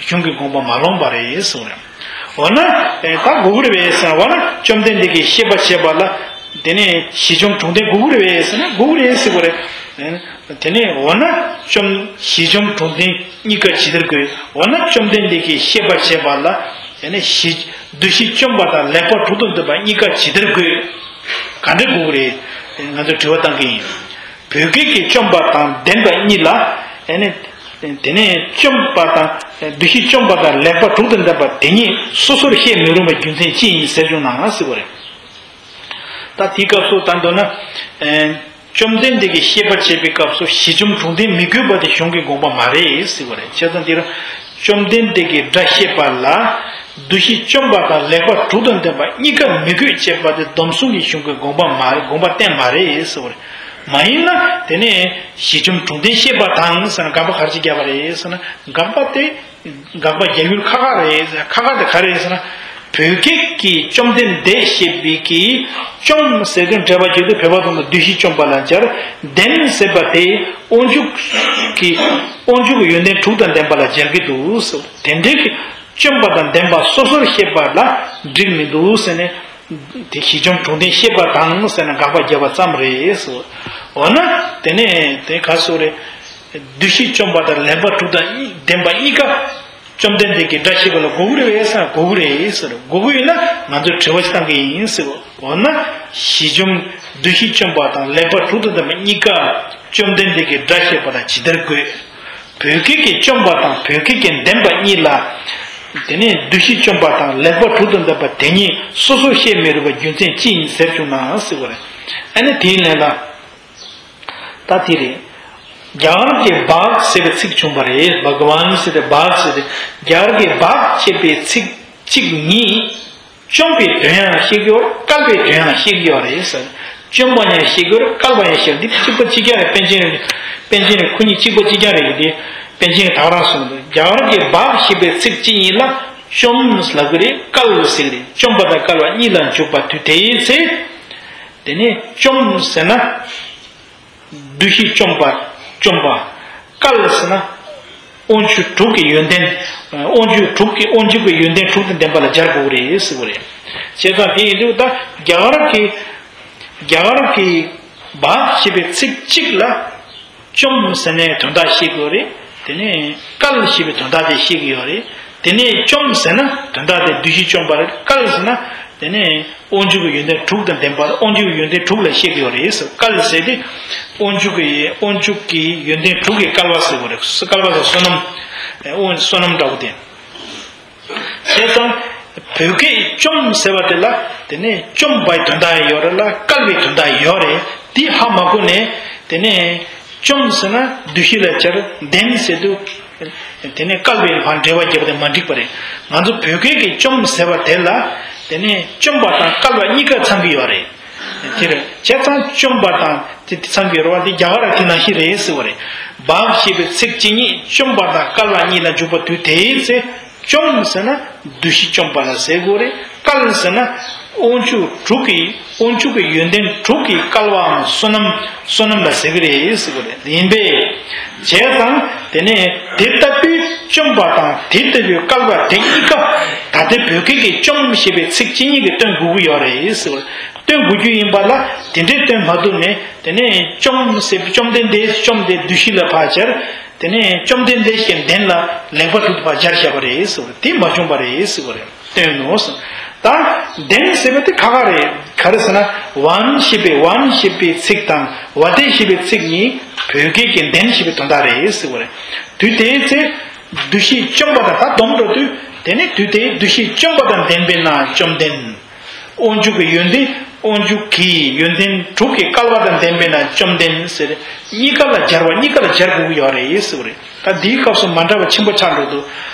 གཞུང་གི་དགོངས་པ་མ་ལོན་པ་རེད་ཟེར་བ་རེད། འོ་ན་ད་དགོས་ཀྱི་རེད་པས་ཟེར་ན་འོ་ན་བཅོམ་ལྡན་འདས་ཀྱིས་བཤད་པ་བྱས་པ་ལ། དེ་ནས་ཞི་འཇམ་དྲུང་ལྡན་དགོས་ཀྱི་རེད་པས་ཟེར་ན་དགོས་ཀྱི་རེད་ཟེར་བ་རེད། དེ་ནས་འོ་ན་བཅོམ་ཞི་འཇམ་དྲུང་ལྡན་གཉིས་ཀ་ཇི་ལྟར་དགོས། འོ་ན་བཅོམ་ལྡན་འདས་ཀྱིས་བཤད་པ་བྱས་པ་ལ་དེ་ནས་ཞི་འདུ་ཤེས་བཅོམ་པ་དང་ལེགས་པ་དྲུག་ཏུ་འདོད་པ་གཉིས་ཀ་ཇི་ལྟར་དགོས། ག་འདྲ་དགོས་ཀྱི་རེད། ང་ཚོས་དྲི་བ་བཏང་གི་ཡིན། བོད་སྐད་ཀྱིས་བཅོམ་པ་དང་ལྡན་པ་གཉིས་ལ་དེ་ནས་དེ་ནས་བཅོམ་པ་དང་འདུ་ཤེས་བཅོམ་པ་དང་ལེགས་པ་དྲུག་ཏུ་འདོད་པ་དེ་གཉིས་སོ་སོར་བཤད་མི་རུང་བའི་རྒྱུ་མཚན་ཅི་ཡིན་ཟེར་བྱུང་ན་ཟེར་བ་རེད། ད་དེའི་སྐབས་སུ་ད་མདོར་ན། ཨེ། བཅོམ་ལྡན་འདས་ཀྱིས་བཤད་པར་བྱེད་པའི་སྐབས་སུ་ཞི་འཇམ་དྲུང་ལྡན་མི་དགོས་པ་དེ་གཞུང་གི་དགོངས་པ་མ་རེད་ཟེར་བ་རེད། བྱས་ཙང་འདིར་བཅོམ་ལྡན་འདས་ཀྱིས་སྒྲ་བཤད་པ་ལ་འདུ་ཤེས་བཅོམ་པ་དང་ལེགས་པ་དྲུག་དང་ལྡན་པ་གཉིས་ཀ་མི་དགོས་ཅེས་པ་དེ་སྡོམ་གསུམ་གྱི་གཞུང་གི་དགོངས་པ་མ་རེད། དགོངས་པ་གཏན་མ་རེད་ཟེར་བ་རེད། མ་ཡིན་ན་དེ་ནས་ཞི་འཇམ་དྲུང་ལྡན་བཤད་པ་དང་ཟེར་ན་དགག་པ་ག་རེ་བྱས་བརྒྱབ་པ་རེད་ཟེར་ན་དགག་པ་དེ། དགག་པ་རྒྱག་ཡུལ་ཁག་ཁག་རེད། ཁག་ཁག་དེ་ག་རེ་རེད་ཟེར་ན། བོད་སྐད་ཀྱི་བཅོམ་ལྡན་འདས་ཞེས་པའི་གི་བཅོམ་ཟེར་དུས་འགྲེལ་པ་བརྒྱུད་དེ་བོད་པ་ཚོ་ལ་བདུད་བཞི་བཅོམ་པ་ལ་སྦྱར། ལྡན་ཟེར་བ་དེ་དབང་ཕྱུག་གི་དབང་ཕྱུག་གི་ཡོན་ཏན་དྲུག་དང་ལྡན་པ་ལ་སྦྱར་གྱི་འདུག་ཟེར། དེ་འདྲའི་གི་བཅོམ་པ་དང་ལྡན་པ་སོ་སོར་བཤད་པ་ལ་འགྲིག་མི་འདུག་ཟེར་ནས། དེ་བཞི་བཅོམ་དྲུག་ལྡན་བཤད་པ་དང་ཟེར་ན་དགག་པ་བརྒྱབ་པ་ཙམ་རེད་ཟེར། འོ་ན་དེ་ནས་དེ་ག་སོ་རེད། བདུད་བཞི་བཅོམ་པ་དང་ལྡན་པ་དྲུག་དང་ལྡན་པ་གཉིས་ཀ་བཅོམ་ལྡན་འདས་ཀྱི་སྒྲ་བཤད་པ་ལ་གོ་གི་རེད་པས་ཟེར་ན་གོ་གི་རེད་ཟེར། གོ་གི་ཡོད་ན་ང་ཚོས་དྲི་བ་ཞིག་བཏང་གི་ཡིན་ཟེར། འོ་ན་བཞི་བཅོམ་བདུད་བཞི་བཅོམ་པ་དང་ལྡན་པ་དྲུག་དང་ལྡན་པ་གཉིས་ཀ་བཅོམ་ལྡན་འདས་ཀྱི་སྒྲ་བཤད་པ་ལ་ཇི་ལྟར་དགོས། བོད་སྐད་ཀྱི་བཅོམ་པ་དང་བོད་སྐད་ཀྱི་ལྡན་པ་གཉིས་ལ། དེ་ནས་བདུད་བཞི་བཅོམ་པ་དང་ལྡན་པ་དྲུག་དང་ལྡན་པ་དེ་གཉིས་སོ་སོར་བཤད་མི་རུང་བའི་རྒྱུ་མཚན་ཅི་ཡིན་ཟེར་བྱུང་ན་ཟེར་བ་རེད། ཨ་ནི་དེའི་ལན་ལ། ད་དེ་རེད། རྒྱ་གར་གྱི་བྷག་ཟེར་བའི་ཚིག་བྱུང་བ་རེད། བྷ་ག་ཝཱན་ཟེར་ཏེ་བྷག་ཟེར་ཏེ། རྒྱ་གར་གྱི་བྷག་ཅེས་པའི་ཚིག་གཅིག་ཉིད། བཅོམ་པའི་དོན་ཡང་བཤད་ཀྱི་ཡོད། བསྐལ་པའི་དོན་ཡང་བཤད་ཀྱི་ཡོད་རེད་ཟེར། བཅོམ་པ་ཡང་བཤད་ཀྱི་ཡོད། བསྐལ་པ་ཡང་བཤད། འདི་གཅིག་པ་གཅིག་རྐྱང་རེད། པཎ་ཆེན་རེད། པཎ་ཆེན་རེད། ཁོ་གཉིས་གཅིག་པ་གཅིག་རྐྱང་རེད། འདི་པཎ་ཆེན་གྱིས་ད་ག་རང་གསུངས་འདུག་རྒྱ་གར་གྱི་བྷག་ཞེས་པའི་ཚིག་གཅིག་ཉིད་ལ་བཅོམ་ལབ་ཀྱི་རེད། བསྐལ་ཟེར་གྱི་རེད། བཅོམ་པ་དང་བསྐལ་པ་གཉིས་ལ་འཇུག་པ་དུས་དེའི་ཚེ། དེ་ནས་བཅོམ་ཟེར་ན། བདུད་བཞི་བཅོམ་པ། བཅོམ་པ། བསྐལ་ཟེར་ན། དབང་ཕྱུག་དྲུག་གི་ཡོན་ཏན། དབང་ཕྱུག་དྲུག་གི་དབང་ཕྱུག་གི་ཡོན་ཏན་དྲུག་དང་ལྡན་པ་ལ་སྦྱར་དགོས་རེད་ཟེར་བ་རེད། བྱས་ཙང་དེ་ཡིན་དུས་ད་རྒྱ་གར་གྱི། རྒྱ་གར་གྱི་བྷག་ཞེས་པའི་ཚིག་གཅིག་ལ། བཅོམ་ཟེར་ནས་དོན་དག་ཤེས་དགོས་རེད། དེ་ནས་བསྐལ་ཞེས་པའི་དོན་དག་དེ་ཤེས་ཀྱི་ཡོད་རེད། དེ་ནས་བཅོམ་ཟེར་ན་དོན་དག་དེ་བདུད་བཞི་བཅོམ་པ་རེད། བསྐལ་ཟེར་ན་དེ་ནས་དབང་ཕྱུག་གི་ཡོན་ཏན་དྲུག་དང་ལྡན་པ། དབང་ཕྱུག་གི་ཡོན་ཏན་དྲུག་ལ་ཤེས་ཀྱི་ཡོད་རེད། བསྐལ་ཟེར་དེ་དབང་ཕྱུག་གི་དབང་ཕྱུག་གི་ཡོན་ཏན་དྲུག་གི་བསྐལ་པ་ཟེར་བ་རེད། བསྐལ་པ་ཟེར་བསོད་ནམས། དབང་བསོད་ནམས་འདྲ་བོ་དེ། བྱས་ཙང་། བོད་སྐད་བཅོམ་ཟེར་བ་དེ་ལ་དེ་ནས་བཅོམ་པའི་དོན་དག་ཡོད་རེད་ལ་བསྐལ་བའི་དོན་དག་ཡོད་རེད། དེ་ཧ་མ་གོ་ནས་དེ་ནས་བཅོམ་ཟེར་ན་བདུད་བཞི་ལ་སྦྱར། ལྡན་ཟེར་དུས་དེ་ནས་བསྐལ་བའི་བར་འགྲེལ་བ་བརྒྱབ་པ་དེ་མ་འགྲིག་པ་རེད། ང་ཚོ་བོད་སྐད་ཀྱི་བཅོམ་ཟེར་བ་དེ་ལ་དེ་ནས་བཅོམ་པ་དང་བསྐལ་བ་གཉིས་ཀ་ཚང་གི་ཡོད་རེད། དེ་རེད། བྱས་ཙང་བཅོམ་པ་དང་དེ་ཚང་གི་རེད་བ། དེ་རྒྱ་གར་དེ་ནང་བཞིན་རེད་ཟེར་བ་རེད། བྷག་ཞེས་པའི་ཚིག་གཅིག་ཉིད་བཅོམ་པ་དང་བསྐལ་བ་གཉིས་ལ་འཇུག་པ་དུས་དེའི་ཚེ། བཅོམ་ཟེར་ན་བདུད་བཞི་བཅོམ་པ་ལ་ཟེར་དགོས་རེད། བསྐལ་ཟེར་ན་དབང་ཕྱུག་དྲུག་གི་དབང་ཕྱུག་གི་ཡོན་ཏན་དྲུག་གི་བསྐལ་བའམ་བསོད་ནམས་བསོད་ནམས་ལ་ཟེར་གི་རེད་ཟེར་བ་རེད། ཡིན་པས། བྱས་ཙང་དེ་ནས་དེ་ལྟ་བུའི་བཅོམ་པ་དང་དེ་ལྟ་བུའི་བསྐལ་པ་དེ་གཉིས་ཀ་ད་ལྟའི་བོད་སྐད་ཀྱི་བཅོམ་ཞེས་པའི་ཚིག་གཅིག་ཉིད་ཀྱིས་སྟོན་དགོས་ཀྱི་ཡོད་རེད་ཟེར་བ། སྟོན་དགོས་རྒྱུ་ཡིན་པ་ལ་དེ་འདྲའི་སྟོན་མ་ཐུབ་ནས་དེ་ནས་བཅོམ་ཟེར་བཅོམ་ལྡན་འདས་བཅོམ་དེ་བདུད་བཞི་ལ་ཕར་སྦྱར། དེ་ནས་བཅོམ་ལྡན་འདས་ཀྱི་ལྡན་ལ་ལེགས་པར་གྲུབ་པར་སྦྱར་བཞག་པ་རེད་ཟེར་བ་རེད། དེ་མ་བྱུང་བ་རེད་ཟེར་བ་རེད། སྟོན་ནོ། ད་ལྡན་ཟེར་བ་དེ་ཁ་ཁ་རེད། ག་རེ་ཟེར་ན་ཝཱན་ཞེས་པའི་ཝཱན་ཞེས་པའི་ཚིག་དང་ཝ་ཏེ་ཞེས་པའི་ཚིག་གཉིས་བོད་སྐད་ཀྱི་ལྡན་ཞེས་པའི་དོན་དག་རེད་ཟེར་བ་རེད། དུས་དེའི་ཚེ་བདུད་བཞི་བཅོམ་པ་དང་ད་སྡོམ་འགྲོ་དུས་དེ་ནི་དུས་དེའི་བདུད་བཞི་བཅོམ་པ་དང་ལྡན་པས་ན་བཅོམ་ལྡན། དབང་ཕྱུག་གི་ཡོན་ཏན། དབང་ཕྱུག་གི་ཡོན་ཏན་དྲུག་གི་བསྐལ་པ་དང་ལྡན་པས་ན་བཅོམ་ལྡན་ཟེར། གཉིས་ཀ་ལ་སྦྱར་བ་གཉིས་ཀ་ལ་སྦྱར་དགོས་ཀྱི་ཡོད་རེད་ཟེར་བ་རེད། ད་འདིའི་སྐབས་སུ་མ་འདྲ་བ་ཆེན་པོ་ཆགས་འགྲོ་འདུག་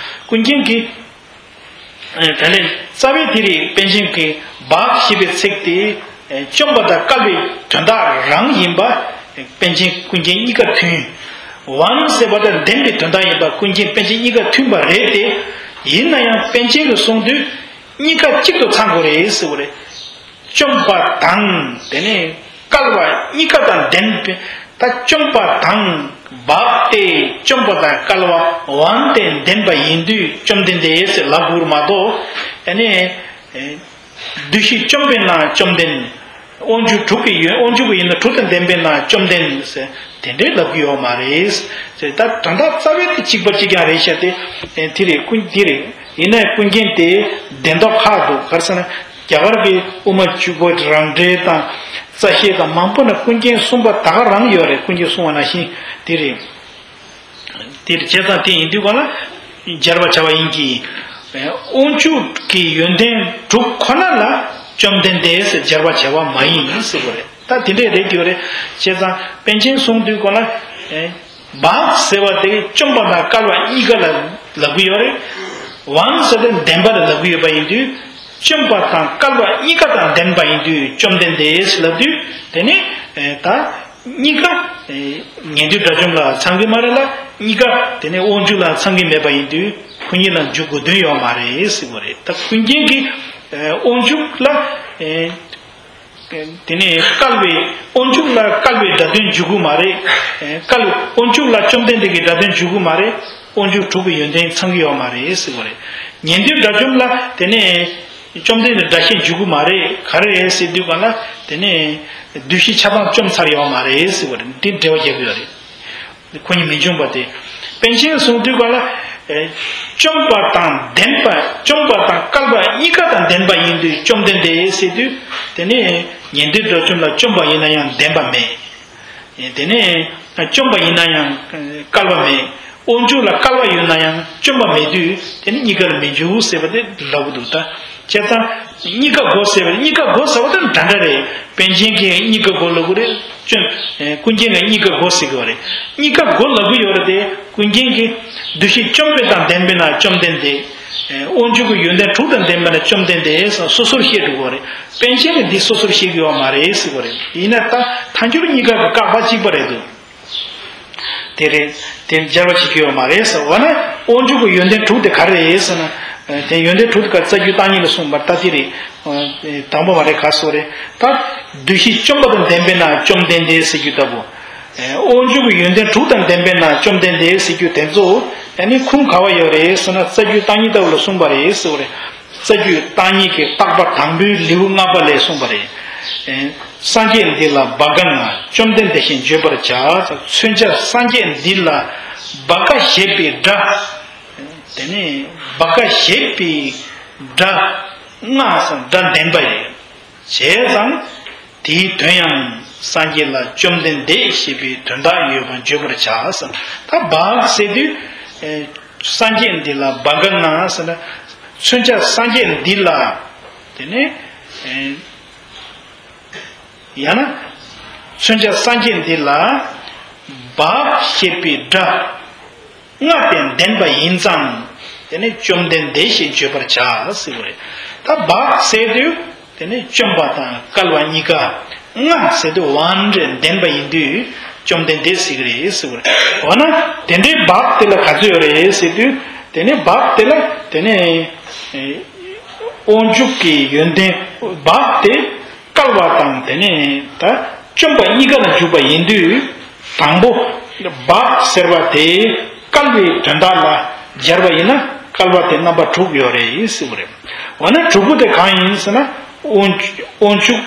ཀུན་མཁྱེན་གྱིས། ཨེ། དེ་ནས་རྩ་བའི་དེ་རེད། པཎ་ཆེན་གྱིས་བྷག་ཞེས་པའི་ཚིག་དེ་བཅོམ་པ་དང་བསྐལ་བའི་དོན་དག་རང་ཡིན་པ་པཎ་ཆེན་ཀུན་མཁྱེན་གཉིས་ཀ་མཐུན། ཝཱན་ཟེར་བ་དང་ལྡན་པའི་དོན་དག་ཡིན་པ་ཀུན་མཁྱེན་པཎ་ཆེན་གཉིས་ཀ་མཐུན་པ་རེད་དེ། ཡིན་ན་ཡང་པཎ་ཆེན་གྱིས་གསུངས་དུས། གཉིས་ཀ་གཅིག་ཏུ་ཚང་དགོས་རེད་ཟེར་བ་རེད། བཅོམ་པ་དང་དེ་ནས་བསྐལ་བ་གཉིས་ཀ་དང་ལྡན་པའི་ད་བཅོམ་པ་དང་བྷག་སྟེ་བཅོམ་པ་དང་བསྐལ་བ་ཝཱན་ཏེ་ལྡན་པ་ཡིན་དུས་བཅོམ་ལྡན་འདས་ཟེར་ལབ་དགོས་མ་གཏོགས་ཨ་ནི་བདུད་བཞི་བཅོམ་པས་ན་བཅོམ་ལྡན། དབང་ཕྱུག་དྲུག་གི་ཡོན་དབང་ཕྱུག་གི་ཡོན་ཏན་དྲུག་དང་ལྡན་པས་ན་བཅོམ་ལྡན་ཟེར་དེ་འདྲའི་ལབ་ཀྱི་ཡོད་མ་རེད་ཟེར། ད་དོན་དག་རྩ་བའི་དེ་གཅིག་པ་གཅིག་རྐྱང་རེད་ཤག་དེ་དེ་རེད། ཀུན་དེ་རེད། ཡིན་ནའི་ཀུན་མཁྱེན་དེ་བདེན་མདོག་ཁ་འདུག་ག་རེ་ཟེར་ན། རྒྱ་གར་གྱི་དབུ་མ་བཅུ་པོ་རང་འགྲེལ་དང་རྩ་ཤེ་དང་མང་པོ་ན་ཀུན་མཁྱེན་གསུངས་པ་ད་ག་རང་ཡོད་རེད། ཀུན་མཁྱེན་གསུངས་པ་ནང་བཞིན་དེ་རེད། དེ་རེད། བྱས་ཙང་དེ་ཡིན་དུས་གང་ལ་སྦྱར་བར་བྱ་བ་ཡིན་གྱི། དབང་ཕྱུག་གི་ཡོན་ཏན་དྲུག་ཁོ་ན་ལ་བཅོམ་ལྡན་འདས་ཟེར་སྦྱར་བར་བྱ་བ་མ་ཡིན་ཟེར་བ་རེད། ད་དེ་འདྲས་རེད་ཀྱི་རེད། བྱས་ཙང་པཎ་ཆེན་གསུངས་དུས་གང་ལ། བྷག་ཟེར་བ་དེ་བཅོམ་པ་དང་བསྐལ་བ་གཉིས་ཀ་ལ་ལབ་ཀྱི་ཡོད་རེད། ཝཱན་ཟེར་དེ་ལྡན་པ་ལ་ལབ་ཀྱི་ཡོད་པ་ཡིན་དུས། བཅོམ་པ་དང་བསྐལ་བ་གཉིས་ཀ་དང་ལྡན་པ་ཡིན་དུས་བཅོམ་ལྡན་འདས་ལབ་དུས་དེ་ནི་ད་གཉིས་ཀ་ཉན་ཐོས་དགྲ་བཅོམ་ལ་ཚང་གི་མ་རེད་ལ། གཉིས་ཀ་དེ་ནི་དབང་ཕྱུག་ལ་ཚང་གི་མེད་པ་ཡིན་དུས། ཁོ་གཉིས་ལ་འཇུག་དགོས་དོན་ཡོད་མ་རེད་ཟེར་བ་རེད། ད་ཀུན་མཁྱེན་གྱིས་དབང་ཕྱུག་ལ། དེ་ནས་བསྐལ་པའི་དབང་ཕྱུག་ལ་བསྐལ་པའི་སྒྲ་དོན་འཇུག་གི་མ་རེད། བསྐལ་དབང་ཕྱུག་ལ་བཅོམ་ལྡན་འདས་ཀྱི་སྒྲ་དོན་འཇུག་གི་མ་རེད། དབང་ཕྱུག་དྲུག་གི་ཡོན་ཏན་ཚང་གི་ཡོད་མ་རེད་ཟེར་བ་རེད། ཉན་ཐོས་དགྲ་བཅོམ་ལ་དེ་ནས་བཅོམ་ལྡན་འདས་སྒྲ་བཤད་འཇུག་གི་མ་རེད། ག་རེ་རེད་ཟེར་དུས་གང་ལ་དེ་ནས་བདུད་བཞི་ཆ་ཚང་བཅོམ་ཚར་ཡོད་མ་རེད་ཟེར་བ་རེད། འདི་འགྲེལ་བ་རྒྱག་གི་ཡོད་རེད། ཁོ་གཉིས་མི་འབྱུང་བ་སྟེ། པཎ་ཆེན་གསུངས་དུས་གང་ལ། བཅོམ་པ་དང་ལྡན་པ། བཅོམ་པ་དང་བསྐལ་པ་གཉིས་ཀ་དང་ལྡན་པ་ཡིན་དུས་བཅོམ་ལྡན་འདས་ཟེར་དུས། དེ་ནས་ཉན་ཐོས་དགྲ་བཅོམ་ལ་བཅོམ་པ་ཡིན་ན་ཡང་ལྡན་པ་མེད། དེ་ནས་བཅོམ་པ་ཡིན་ན་ཡང་བསྐལ་པ་མེད། དབང་ཕྱུག་ལ་བསྐལ་པ་ཡོད་ན་ཡང་བཅོམ་པ་མེད་དུས་དེ་ནི་གཉིས་ཀ་ལ་མི་འཇུག་ཟེར་བ་དེ་ལབ་གི་འདུག་ད་བྱས་ཙང་གཉིས་ཀ་དགོས་ཟེར་བ་གཉིས་ཀ་དགོས་ཟེར་བ་དེ་འདྲ་འདྲ་རེད། པཎ་ཆེན་གྱིས་གཉིས་ཀ་དགོས་ལབ་གི་རེད། ཀུན་མཁྱེན་གྱིས་གཉིས་ཀ་དགོས་ཟེར་གི་རེད། གཉིས་ཀ་དགོས་ལབ་གི་ཡོད་རེད་དེ། ཀུན་མཁྱེན་གྱིས་བདུད་བཞི་བཅོམ་པ་དང་ལྡན་པས་ན་བཅོམ་ལྡན་འདས། དབང་ཕྱུག་གི་ཡོན་ཏན་དྲུག་དང་ལྡན་པས་ན་བཅོམ་ལྡན་འདས་སོ་སོར་བཤད་འགྲོ་གི་རེད། པཎ་ཆེན་གྱིས་འདི་སོ་སོར་བཤད་གི་ཡོད་མ་རེད་ཟེར་གི་རེད། ཡིན་ན་ད་མཐའ་འཁྱོལ་གཉིས་ཀ་གི་བཀག་པ་གཅིག་པ་རེད་འདུག་དེ་རེད། དེ་སྦྱར་བ་བྱེད་ཀྱི་ཡོད་མ་རེད་ཟེར་བ་ན། དབང་ཕྱུག་གི་ཡོན་ཏན་དྲུག་དེ་ག་རེ་རེད་ཟེར་ན། དེ་ཡོན་ཏན་དྲུག་དེ་ག་རྩ་རྒྱུད་བརྟག་གཉིས་ལ་གསུངས་པར་ལྟ་དེ་རེད། དང་པོ་མ་རེད། ག་སོ་རེད། ད་བདུད་བཞི་བཅོམ་པ་དང་ལྡན་པས་ན་བཅོམ་ལྡན་འདས་ཟེར་རྒྱུ་ལྟ་བུ། དབང་ཕྱུག་གི་ཡོན་ཏན་དྲུག་དང་ལྡན་པས་ན་བཅོམ་ལྡན་འདས་ཟེར་རྒྱུ་དེ་ཚོ་ཡང་ནི་ཁུངས་ག་བ་ཡོད་རེད་ཟེར་ན། རྩ་རྒྱུད་བརྟག་གཉིས་ལྟ་བུ་ལ་གསུངས་པ་རེད་ཟེར་བ་རེད། རྩ་རྒྱུད་བརྟག་གཉིས་ཀྱི་བརྟག་པ་དང་པོའི་ལེའུ་ལྔ་པ་ལས་གསུངས་པ་རེད། སངས་རྒྱས་འདི་ལ་བག་ག་ན་བཅོམ་ལྡན་འདས་ཞེས་བརྗོད་པར་བྱ། མཚོན་བྱ་སངས་རྒྱས་འདི་ལ་བག་ག་ཞེས་པའི་སྒྲ། དེ་ནས་བག་ག་ཞེས་པའི་སྒྲ་ལྔ་སམ་སྒྲ་ལྡན་པ་ཡིན། བྱས་ཙང་དེའི་དོན་ཡང་སངས་རྒྱས་ལ་བཅོམ་ལྡན་འདས་ཞེས་པའི་དོན་དག་ཡོད་པར་བརྗོད་པར་བྱ་ཟེར། ད་བག་ཟེར་དུས། ཨེ། སངས་རྒྱས་འདི་ལ་བག་ག་ན་ཟེར་ན། མཚོན་བྱ་སངས་རྒྱས་འདི་ལ། དེ་ནས། ཨེ། ཡང་ན། མཚོན་བྱ་སངས་རྒྱས་འདི་ལ། བག་ཞེས་པའི་སྒྲ། ལྔ་སྟེ་ལྡན་པ་ཡིན་ཙང་། དེ་ནི་བཅོམ་ལྡན་འདས་ཞེས་བརྗོད་པར་བྱ་ཟེར་བ་རེད། ད་བག་ཟེར་དུས། དེ་ནི་བཅོམ་པ་དང་བསྐལ་པ་གཉིས་ཀ། ལྔ་ཟེར་དུས་བ་འདྲེ་ལྡན་པ་ཡིན་དུས་བཅོམ་ལྡན་འདས་ཟེར་གི་རེད་ཟེར་བ་རེད། འོ་ན་དེ་འདྲའི་བག་དེ་ལ་ག་ཚོད་ཡོད་རེད་ཟེར་དུས། དེ་ནི་བག་དེ་ལ་དེ་ནི་དབང་ཕྱུག་གི་ཡོན་ཏན་བག་དེ། བསྐལ་པ་དང་དེ་ནས་ད་བཅོམ་པ་གཉིས་ཀ་ལ་འཇུག་པ་ཡིན་དུས། དང་པོ་བག་ཟེར་བ་དེ་བསྐལ་པའི་དོན་དག་ལ་སྦྱར་བ་ཡིན་ན་བསྐལ་པ་དེ་རྣམ་པ་དྲུག་ཡོད་རེད་ཟེར་བ་རེད། འོ་ན་དྲུག་པོ་དེ་གང་ཡིན་ཟེར་ན། དབང་དབང་ཕྱུག་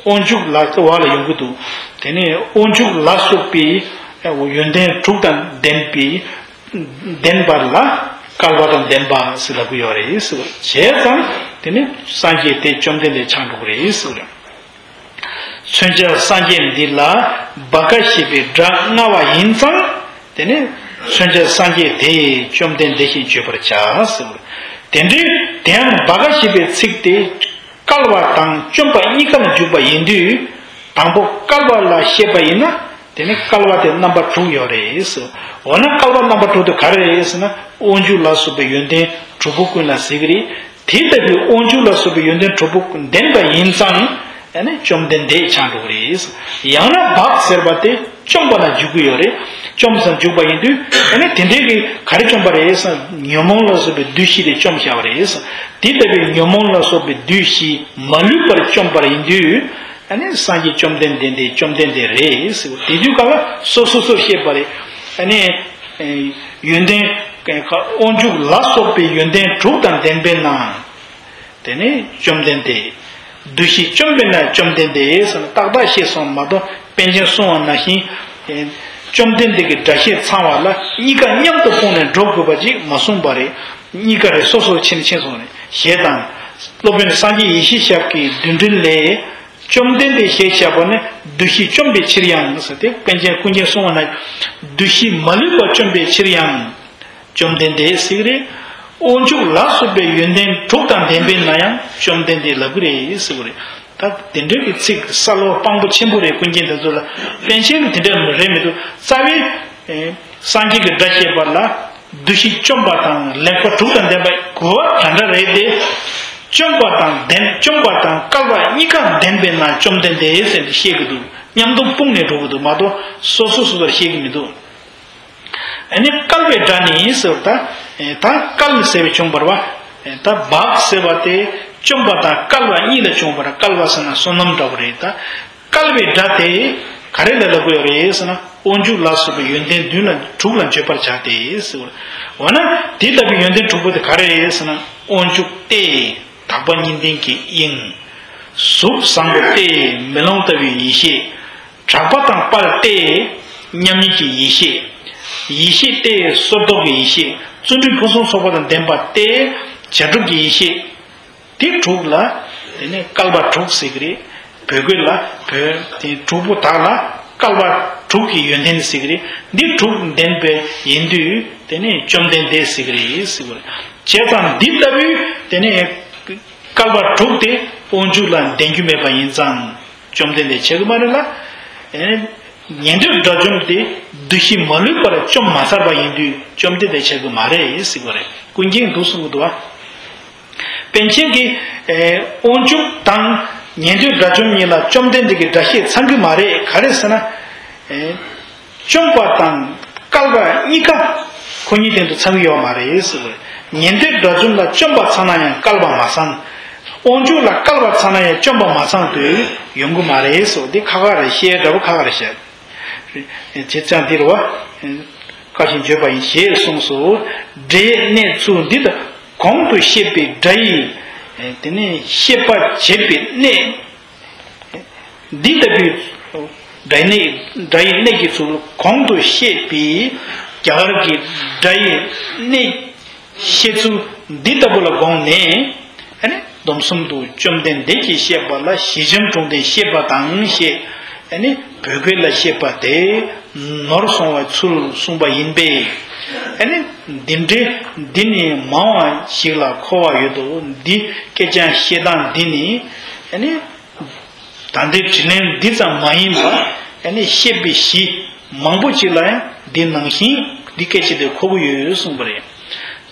དབང་ཕྱུག་ལ་བ་ལ་ཡོང་གི་འདུག་དེ་ནས་དབང་ཕྱུག་ལ་སོགས་པའི་ཡོན་ཏན་དྲུག་དང་ལྡན་པའི། ལྡན་པ་ལ་བསྐལ་པ་དང་ལྡན་པ་ཟེར་ལབ་ཀྱི་ཡོད་རེད་ཟེར་བ། བྱས་ཙང་དེ་ནི་སངས་རྒྱས་དེ་བཅོམ་ལྡན་འདས་ཆགས་འགྲོ་གི་རེད་ཟེར་བ། མཚོན་བྱ་སངས་རྒྱས་འདི་ལ་བ་ག་ཞེས་པའི་སྒྲ་ལྔ་བ་ཡིན་ཙང་། དེ་ནི་མཚོན་བྱ་སངས་རྒྱས་དེ་བཅོམ་ལྡན་འདས་ཞེས་བརྗོད་པར་བྱ་ཟེར་བ། དེ་འདྲའི་དེའང་བ་ག་ཞེས་པའི་ཚིག་དེ། བསྐལ་པ་དང་བཅོམ་པ་གཉིས་ཀ་ལ་འཇུག་པ་ཡིན་དུས། དང་པོ་བསྐལ་པ་ལ་བཤད་པ་ཡིན་ན། དེ་ནི་བསྐལ་པ་དེ་རྣམ་པ་དྲུག་ཡོད་རེད་ཟེར། འོ་ན་བསྐལ་པ་རྣམ་པ་དྲུག་དེ་ག་རེ་རེད་ཟེར་ན། དབང་ཕྱུག་ལ་སོགས་པའི་ཡོན་ཏན་དྲུག་པོ་ཀུན་ལ་ཟེར་གི་རེད། དེ་ལྟ་བུའི་དབང་ཕྱུག་ལ་སོགས་པའི་ཡོན་ཏན་དྲུག་པོ་ལྡན་པ་ཡིན་ཙང་། ཨ་ནི་བཅོམ་ལྡན་འདས་ཆགས་འགྲོ་གི་རེད་ཟེར། ཡང་ན་བག་ཟེར་བ་དེ་བཅོམ་པ་ལ་འཇུག་གི་ཡོད་རེད། བཅོམ་ཟེར་འཇུག་པ་ཡིན་དུས། ཨ་ནི་དེ་འདྲའི་གི་ག་རེ་བཅོམ་པ་རེད་ཟེར་ན། ཉོན་མོངས་ལ་སོགས་པའི་བདུད་བཞི་དེ་བཅོམ་བཞག་པ་རེད་ཟེར། དེ་ལྟ་བུའི་ཉོན་མོངས་ལ་སོགས་པའི་བདུད་བཞི་མ་ལུས་པར་བཅོམ་པ་ཡིན་དུས། ཨ་ནི་སངས་རྒྱས་བཅོམ་ལྡན་འདས་འདི་བཅོམ་ལྡན་འདས་རེད་ཟེར། དེ་དུས་ག་ལ་སོ་སོ་སོར་བཤད་པ་རེད། ཨ་ནི་ཡོན་ཏན་དབང་ཕྱུག་ལ་སོགས་པའི་ཡོན་ཏན་དྲུག་དང་ལྡན་པས་ན། དེ་ནི་བཅོམ་ལྡན་འདས། བདུད་བཞི་བཅོམ་པས་ན་བཅོམ་ལྡན་འདས་ཟེར་ན་ཏག་ཏག་བཤད་སོང་མ་གཏོགས། པཎ་ཆེན་གསུང་བ་ནང་བཞིན། བཅོམ་ལྡན་འདས་ཀྱི་སྒྲ་བཤད་ཚང་བ་ལ་གཉིས་ཀ་མཉམ་དུ་སྤུངས་ནས་འགྲོ་དགོས་པ་ཅིག་མ་གསུངས་པ་རེད། གཉིས་ཀ་རེ་སོ་སོར་ཕྱེ་ནས་ཕྱེ་སོང་རེད། ཞེས་དང་། སློབ་དཔོན་སངས་རྒྱས་ཡེ་ཤེས་ཞབས་ཀྱི་བདུད་འགྲེལ་ལས། བཅོམ་ལྡན་འདས་ཞེས་བྱ་བ་ནི་བདུད་བཞི་བཅོམ་པའི་ཕྱིར་ཡང་ཟེར་ཏེ། པཎ་ཆེན་ཀུན་མཁྱེན་གསུང་བ་ན། བདུད་བཞི་མ་ལུས་པ་བཅོམ་པའི་ཕྱིར་ཡང་། བཅོམ་ལྡན་འདས་ཟེར་གི་རེད། དབང་ཕྱུག་ལ་སོགས་པའི་ཡོན་ཏན་དྲུག་དང་ལྡན་པས་ན་ཡང་བཅོམ་ལྡན་འདས་ལབ་ཀྱི་རེད་ཟེར་གི་རེད། ད་དེ་འདྲའི་གི་ཚིག་གསལ་བོ་སྤང་པོ་ཆེན་པོ་རེད། ཀུན་མཁྱེན་དེ་ཚོ་ལ། པཎ་ཆེན་དེ་འདྲ་རེད་མི་འདུག་རྩ་བའི་སངས་རྒྱས་ཀྱི་སྒྲ་བཤད་པ་ལ་བདུད་བཞི་བཅོམ་པ་དང་ལེགས་པ་དྲུག་དང་ལྡན་པ་གོ་བ་འདྲ་འདྲ་རེད་དེ། བཅོམ་པ་དང་ལྡན། བཅོམ་པ་དང་བསྐལ་པ་གཉིས་ཀ་ལྡན་པས་ན་བཅོམ་ལྡན་འདས་ཟེར་ནས་བཤད་ཀྱི་འདུག་མཉམ་དུ་སྤུངས་ནས་འགྲོ་གི་འདུག་མ་གཏོགས་སོ་སོ་སོ་སོར་བཤད་ཀྱི་མི་འདུག་ཨ་ནི་བསྐལ་པའི་སྒྲ་ནི་ཟེར་བ་ད། ད་བསྐལ་ཟེར་བའི་བྱུང་བར་བ། ད་བག་ཟེར་བ་དེ་བཅོམ་པ་དང་བསྐལ་པ་གཉིས་ལ་བྱུང་བར་བསྐལ་པ་ཟེར་ན་བསོད་ནམས་འདྲ་བོ་རེད་ད། བསྐལ་པའི་སྒྲ་དེ་ག་རེ་ལ་ལབ་དགོས་རེད་ཟེར་ན། དབང་ཕྱུག་ལ་སོགས་པའི་ཡོན་ཏན་བདུན་ལ་དྲུག་ལ་བརྗོད་པར་བྱ་སྟེ་ཟེར་བ། འོ་ན་དེ་ལྟ་བུའི་ཡོན་ཏན་དྲུག་པོ་དེ་ག་རེ་རེད་ཟེར་ན། དབང་ཕྱུག་སྟེ་དག་པ་གཉིས་ལྡན་གྱི་དབྱིངས། གཟུགས་བཟང་པོ་སྟེ་མེ་ལོང་ལྟ་བུའི་ཡེ་ཤེས། གྲགས་པ་དང་དཔལ་ཏེ་མཉམ་ཉིད་ཀྱི་ཡེ་ཤེས། ཡེ་ཤེས་ཏེ་སོར་རྟོག་གི་ཡེ་ཤེས། བརྩོན་འགྲུས་ཕུན་སུམ་ཚོགས་པ་དང་ལྡན་པ་སྟེ་བྱ་གྲུབ་ཀྱི་ཡེ་ཤེས། དེ་དྲུག་ལ་དེ་ནས་བསྐལ་པ་དྲུག་ཟེར་གི་རེད། བོད་སྐད་ལ་བོད་དེ་དྲུག་པོ་དག་ལ་བསྐལ་པ་དྲུག་གི་ཡོན་ཏན་ཟེར་གི་རེད། འདི་དྲུག་ལྡན་པའི་ཡིན་དུས་དེ་ནས་བཅོམ་ལྡན་འདས་ཟེར་གི་རེད་ཟེར་གི་རེད། བྱས་ཙང་འདི་ལྟ་བུའི་དེ་ནས་བསྐལ་པ་དྲུག་དེ་དབང་ཕྱུག་ལ་ལྡན་རྒྱུ་མེད་པ་ཡིན་ཙང་། བཅོམ་ལྡན་འདས་བྱེད་ཀྱི་མ་རེད་ལ། ཨེ། ཉན་ཐོས་དགྲ་བཅོམ་དེ་བདུད་བཞི་མ་ལུས་པར་བཅོམ་མ་ཚར་བ་ཡིན་དུས་བཅོམ་ལྡན་འདས་བྱེད་ཀྱི་མ་རེད་ཟེར་གྱི་རེད། ཀུན་མཁྱེན་འདུག་གསུང་གི་འདུག་བ། པཎ་ཆེན་གྱིས། ཨེ། དབང་ཕྱུག་དང་ཉན་ཐོས་དགྲ་བཅོམ་གཉིས་ལ་བཅོམ་ལྡན་འདས་ཀྱི་སྒྲ་བཤད་ཚང་གི་མ་རེད། ག་རེ་ཟེར་ན། ཨེ། བཅོམ་པ་དང་བསྐལ་པ་གཉིས་ཀ་ཁོ་གཉིས་སྟེང་དུ་ཚང་གི་ཡོད་མ་རེད་ཟེར་བས། ཉན་ཐོས་དགྲ་བཅོམ་ལ་བཅོམ་པ་ཚང་ན་ཡང་བསྐལ་པ་མ་ཚང་། དབང་ཕྱུག་ལ་བསྐལ་པ་ཚང་ན་ཡང་བཅོམ་པ་མ་ཚང་དུས་ཡོང་གི་མ་རེད་ཟེར་བ་འདི་ཁག་ཁག་རེད། བཤད་འདྲ་བོ་ཁག་ཁག་རེད་བཤད། བྱས་ཙང་འདིར་བ། བཀའ་བཞིན་བརྗོད་པ་ཡིན་ཞེས་གསུངས་སོ། སྒྲའི་གནས་ཚུལ་འདི་དང་གོང་དུ་བཤད་པའི་སྒྲ་ཡི། དེ་ནས་བཤད་པ་བྱེད་པའི་གནས། འདི་ལྟ་བུའི་སྒྲ་ཡི་གནས་སྒྲ་ཡི་གནས་ཀྱི་ཚུལ་གོང་དུ་བཤད་པའི་རྒྱ་གར་གྱི་སྒྲ་ཡི་གནས་བཤད་ཚུལ་འདི་ལྟ་བུ་ལ་དགོངས་ནས། ཨ་ནི་སྡོམ་གསུམ་དུ་བཅོམ་ལྡན་འདས་ཀྱིས་བཤད་པ་ལ་ཞི་འཇམ་གྲུབ་མཐས་བཤད་པ་དང་ཞེས། ཨ་ནི་བོད་སྐད་ལ་བཤད་པ་དེ་ནོར་སོང་བའི་ཚུལ་གསུངས་པ་ཡིན་པས། ཨ་ནི་འདི་འདྲའི་འདི་ནི་མང་བ་ཞིག་ལ་མཁོ་བ་ཡོད་དོ། འདི་སྐད་ཆ་བཤད་སྟངས་འདི་ནི་ཨ་ནི། ད་ལྟའི་དྲིས་ལན་འདི་ཙམ་མ་ཡིན་པར་ཨ་ནི་བཤད་པའི་གཞི་མང་པོ་ཅིག་ལ་ཡང་འདི་ནང་བཞིན་འདི་སྐད་ཆ་དེ་མཁོ་གི་ཡོད་གསུངས་པ་རེད།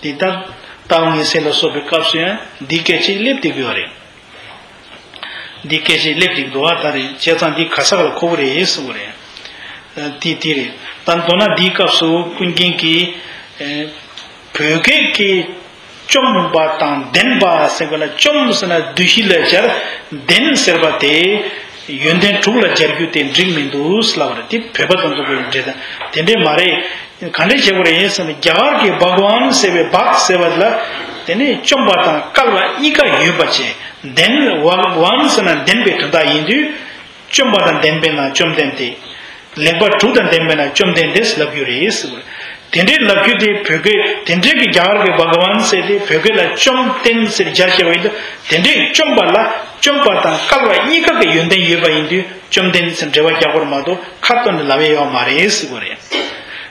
འདི་ལྟར་རྟགས་ངེས་གསལ་ལ་སོགས་པའི་སྐབས་སུ་ཡང་འདི་སྐད་ཆ་སླེབས་བསྡད་ཀྱི་ཡོད་རེད། འདི་སྐད་ཆ་སླེབས་བསྡད་ཀྱི་འདུག་བ། ད་རེད། བྱས་ཙང་འདི་ག་ས་ག་ལ་མཁོ་གི་རེད་གསུངས་པ་རེད། དེ་དེ་རེད། ད་མདོར་ན་འདིའི་སྐབས་སུ་ཀུན་མཁྱེན་གྱིས་བོད་སྐད་ཀྱི་བཅོམ་པ་དང་ལྡན་པ་ཟེར་བ་ལ་བཅོམ་ཟེར་ན་བདུད་བཞི་ལ་སྦྱར། ལྡན་ཟེར་བ་དེ་ཡོན་ཏན་དྲུག་ལ་སྦྱར་རྒྱུ་དེ་འགྲིག་མི་འདུག་ལབ་པ་རེད། དེ་བོད་པ་དང་འདུག་པའི་འདྲེ་དང་དེ་འདྲས་མ་རེད། ག་འདྲས་བྱེད་དགོས་རེད་ཟེར་ན། རྒྱ་གར་གྱི་བྷག་ཝཱན་ཟེར་བའི་བྷག་ཟེར་བ་ལ་དེ་ནས་བཅོམ་པ་དང་བསྐལ་པ་གཉིས་ཀ་ཡོད་པ་བྱས། ལྡན་བྷག་ཝཱན་ཟེར་ན་ལྡན་པའི་དོན་དག་ཡིན་དུས། བཅོམ་པ་དང་ལྡན་པས་ན་བཅོམ་ལྡན་འདས། ལེགས་པ་དྲུག་དང་ལྡན་པས་ན་བཅོམ་ལྡན་འདས་ལབ་རྒྱུ་རེད་ཟེར་བ། དེ་འདྲའི་ལབ་རྒྱུ་དེ་བོད་སྐད་དེ་འདྲའི་གི་རྒྱ་གར་གྱི་བྷ་ག་ཝཱན་ཟེར་དེ་བོད་སྐད་ལ་བཅོམ་ལྡན་ཟེར་སྦྱར་བྱས་པ་ཡིན་དུས། དེ་འདྲའི་བཅོམ་པ་ལ་བཅོམ་པ་དང་བསྐལ་པ་གཉིས་ཀ་གི་ཡོན་ཏན་ཡོད་པ་ཡིན་དུས་བཅོམ་ལྡན་ཟེར་འགྲེལ་པ་རྒྱག་དགོས་མ་གཏོགས་ཁ་བཏོན་ནས་ལབ་ཡས་ཡོད་མ་རེད་ཟེར་བ་རེད།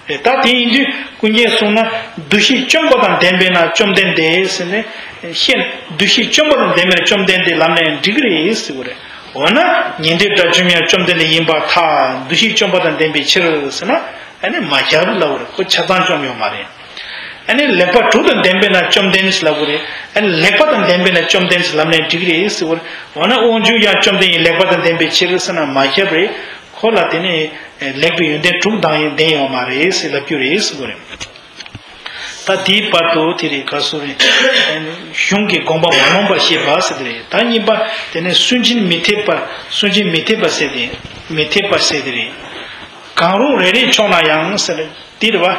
ད་དེ་ཡིན་དུས་ཀུན་མཁྱེན་གསུངས་ན། བདུད་བཞི་བཅོམ་པ་དང་ལྡན་པས་ན་བཅོམ་ལྡན་འདས་ཟེར་ནས་བཤད། བདུད་བཞི་བཅོམ་པ་དང་ལྡན་པས་ན་བཅོམ་ལྡན་འདས་ལབ་ན་ཡང་འགྲིག་གི་རེད་ཟེར་བ་རེད། འོ་ན་ཉན་ཐོས་དགྲ་བཅོམ་ཡང་བཅོམ་ལྡན་འདས་ཡིན་པར་ཐལ། བདུད་བཞི་བཅོམ་པ་དང་ལྡན་པའི་ཕྱིར་ཟེར་ན། ཨ་ནི་མ་ཁྱབ་ལབ་རེད། ཁོ་ཆ་ཚང་བཅོམ་ཡོད་མ་རེད། ཨ་ནི་ལེགས་པ་དྲུག་དང་ལྡན་པས་ན་བཅོམ་ལྡན་ལབ་དགོས་རེད། ཨ་ནི་ལེགས་པ་དང་ལྡན་པས་ན་བཅོམ་ལྡན་ལབ་ན་འགྲིག་རེད་ཟེར་བ་རེད། འོ་ན་དབང་ཕྱུག་ཡང་བཅོམ་ལྡན་ཡིན་ལེགས་པ་དང་ལྡན་པའི་ཕྱིར་ཟེར་ན་མ་ཁྱབ་རེད། ཁོ་ལ་དེ་ནི་ལེགས་པའི་ཡོན་ཏན་དྲུག་དང་ཡང་ལྡན་ཡོད་མ་རེད་ཟེར་ལབ་རྒྱུ་རེད་ཟེར་བ་རེད། ད་དེའི་བར་དུ་དེ་རེད། ག་སོ་རེད། གཞུང་གི་དགོངས་པ་མ་ལོངས་པར་བཤད་པ་ཟེར་དེ་རེད། ད་གཉིས་པ་དེ་ནས་སུན་འབྱིན་མི་འཐད་པ། སུན་འབྱིན་མི་འཐད་པ་ཟེར་དེ། མི་འཐད་པ་ཟེར་དེ་རེད། གང་རུང་རེ་རེའི་ཕྱོགས་ན་ཡང་ཟེར་དེ་རེད་བ།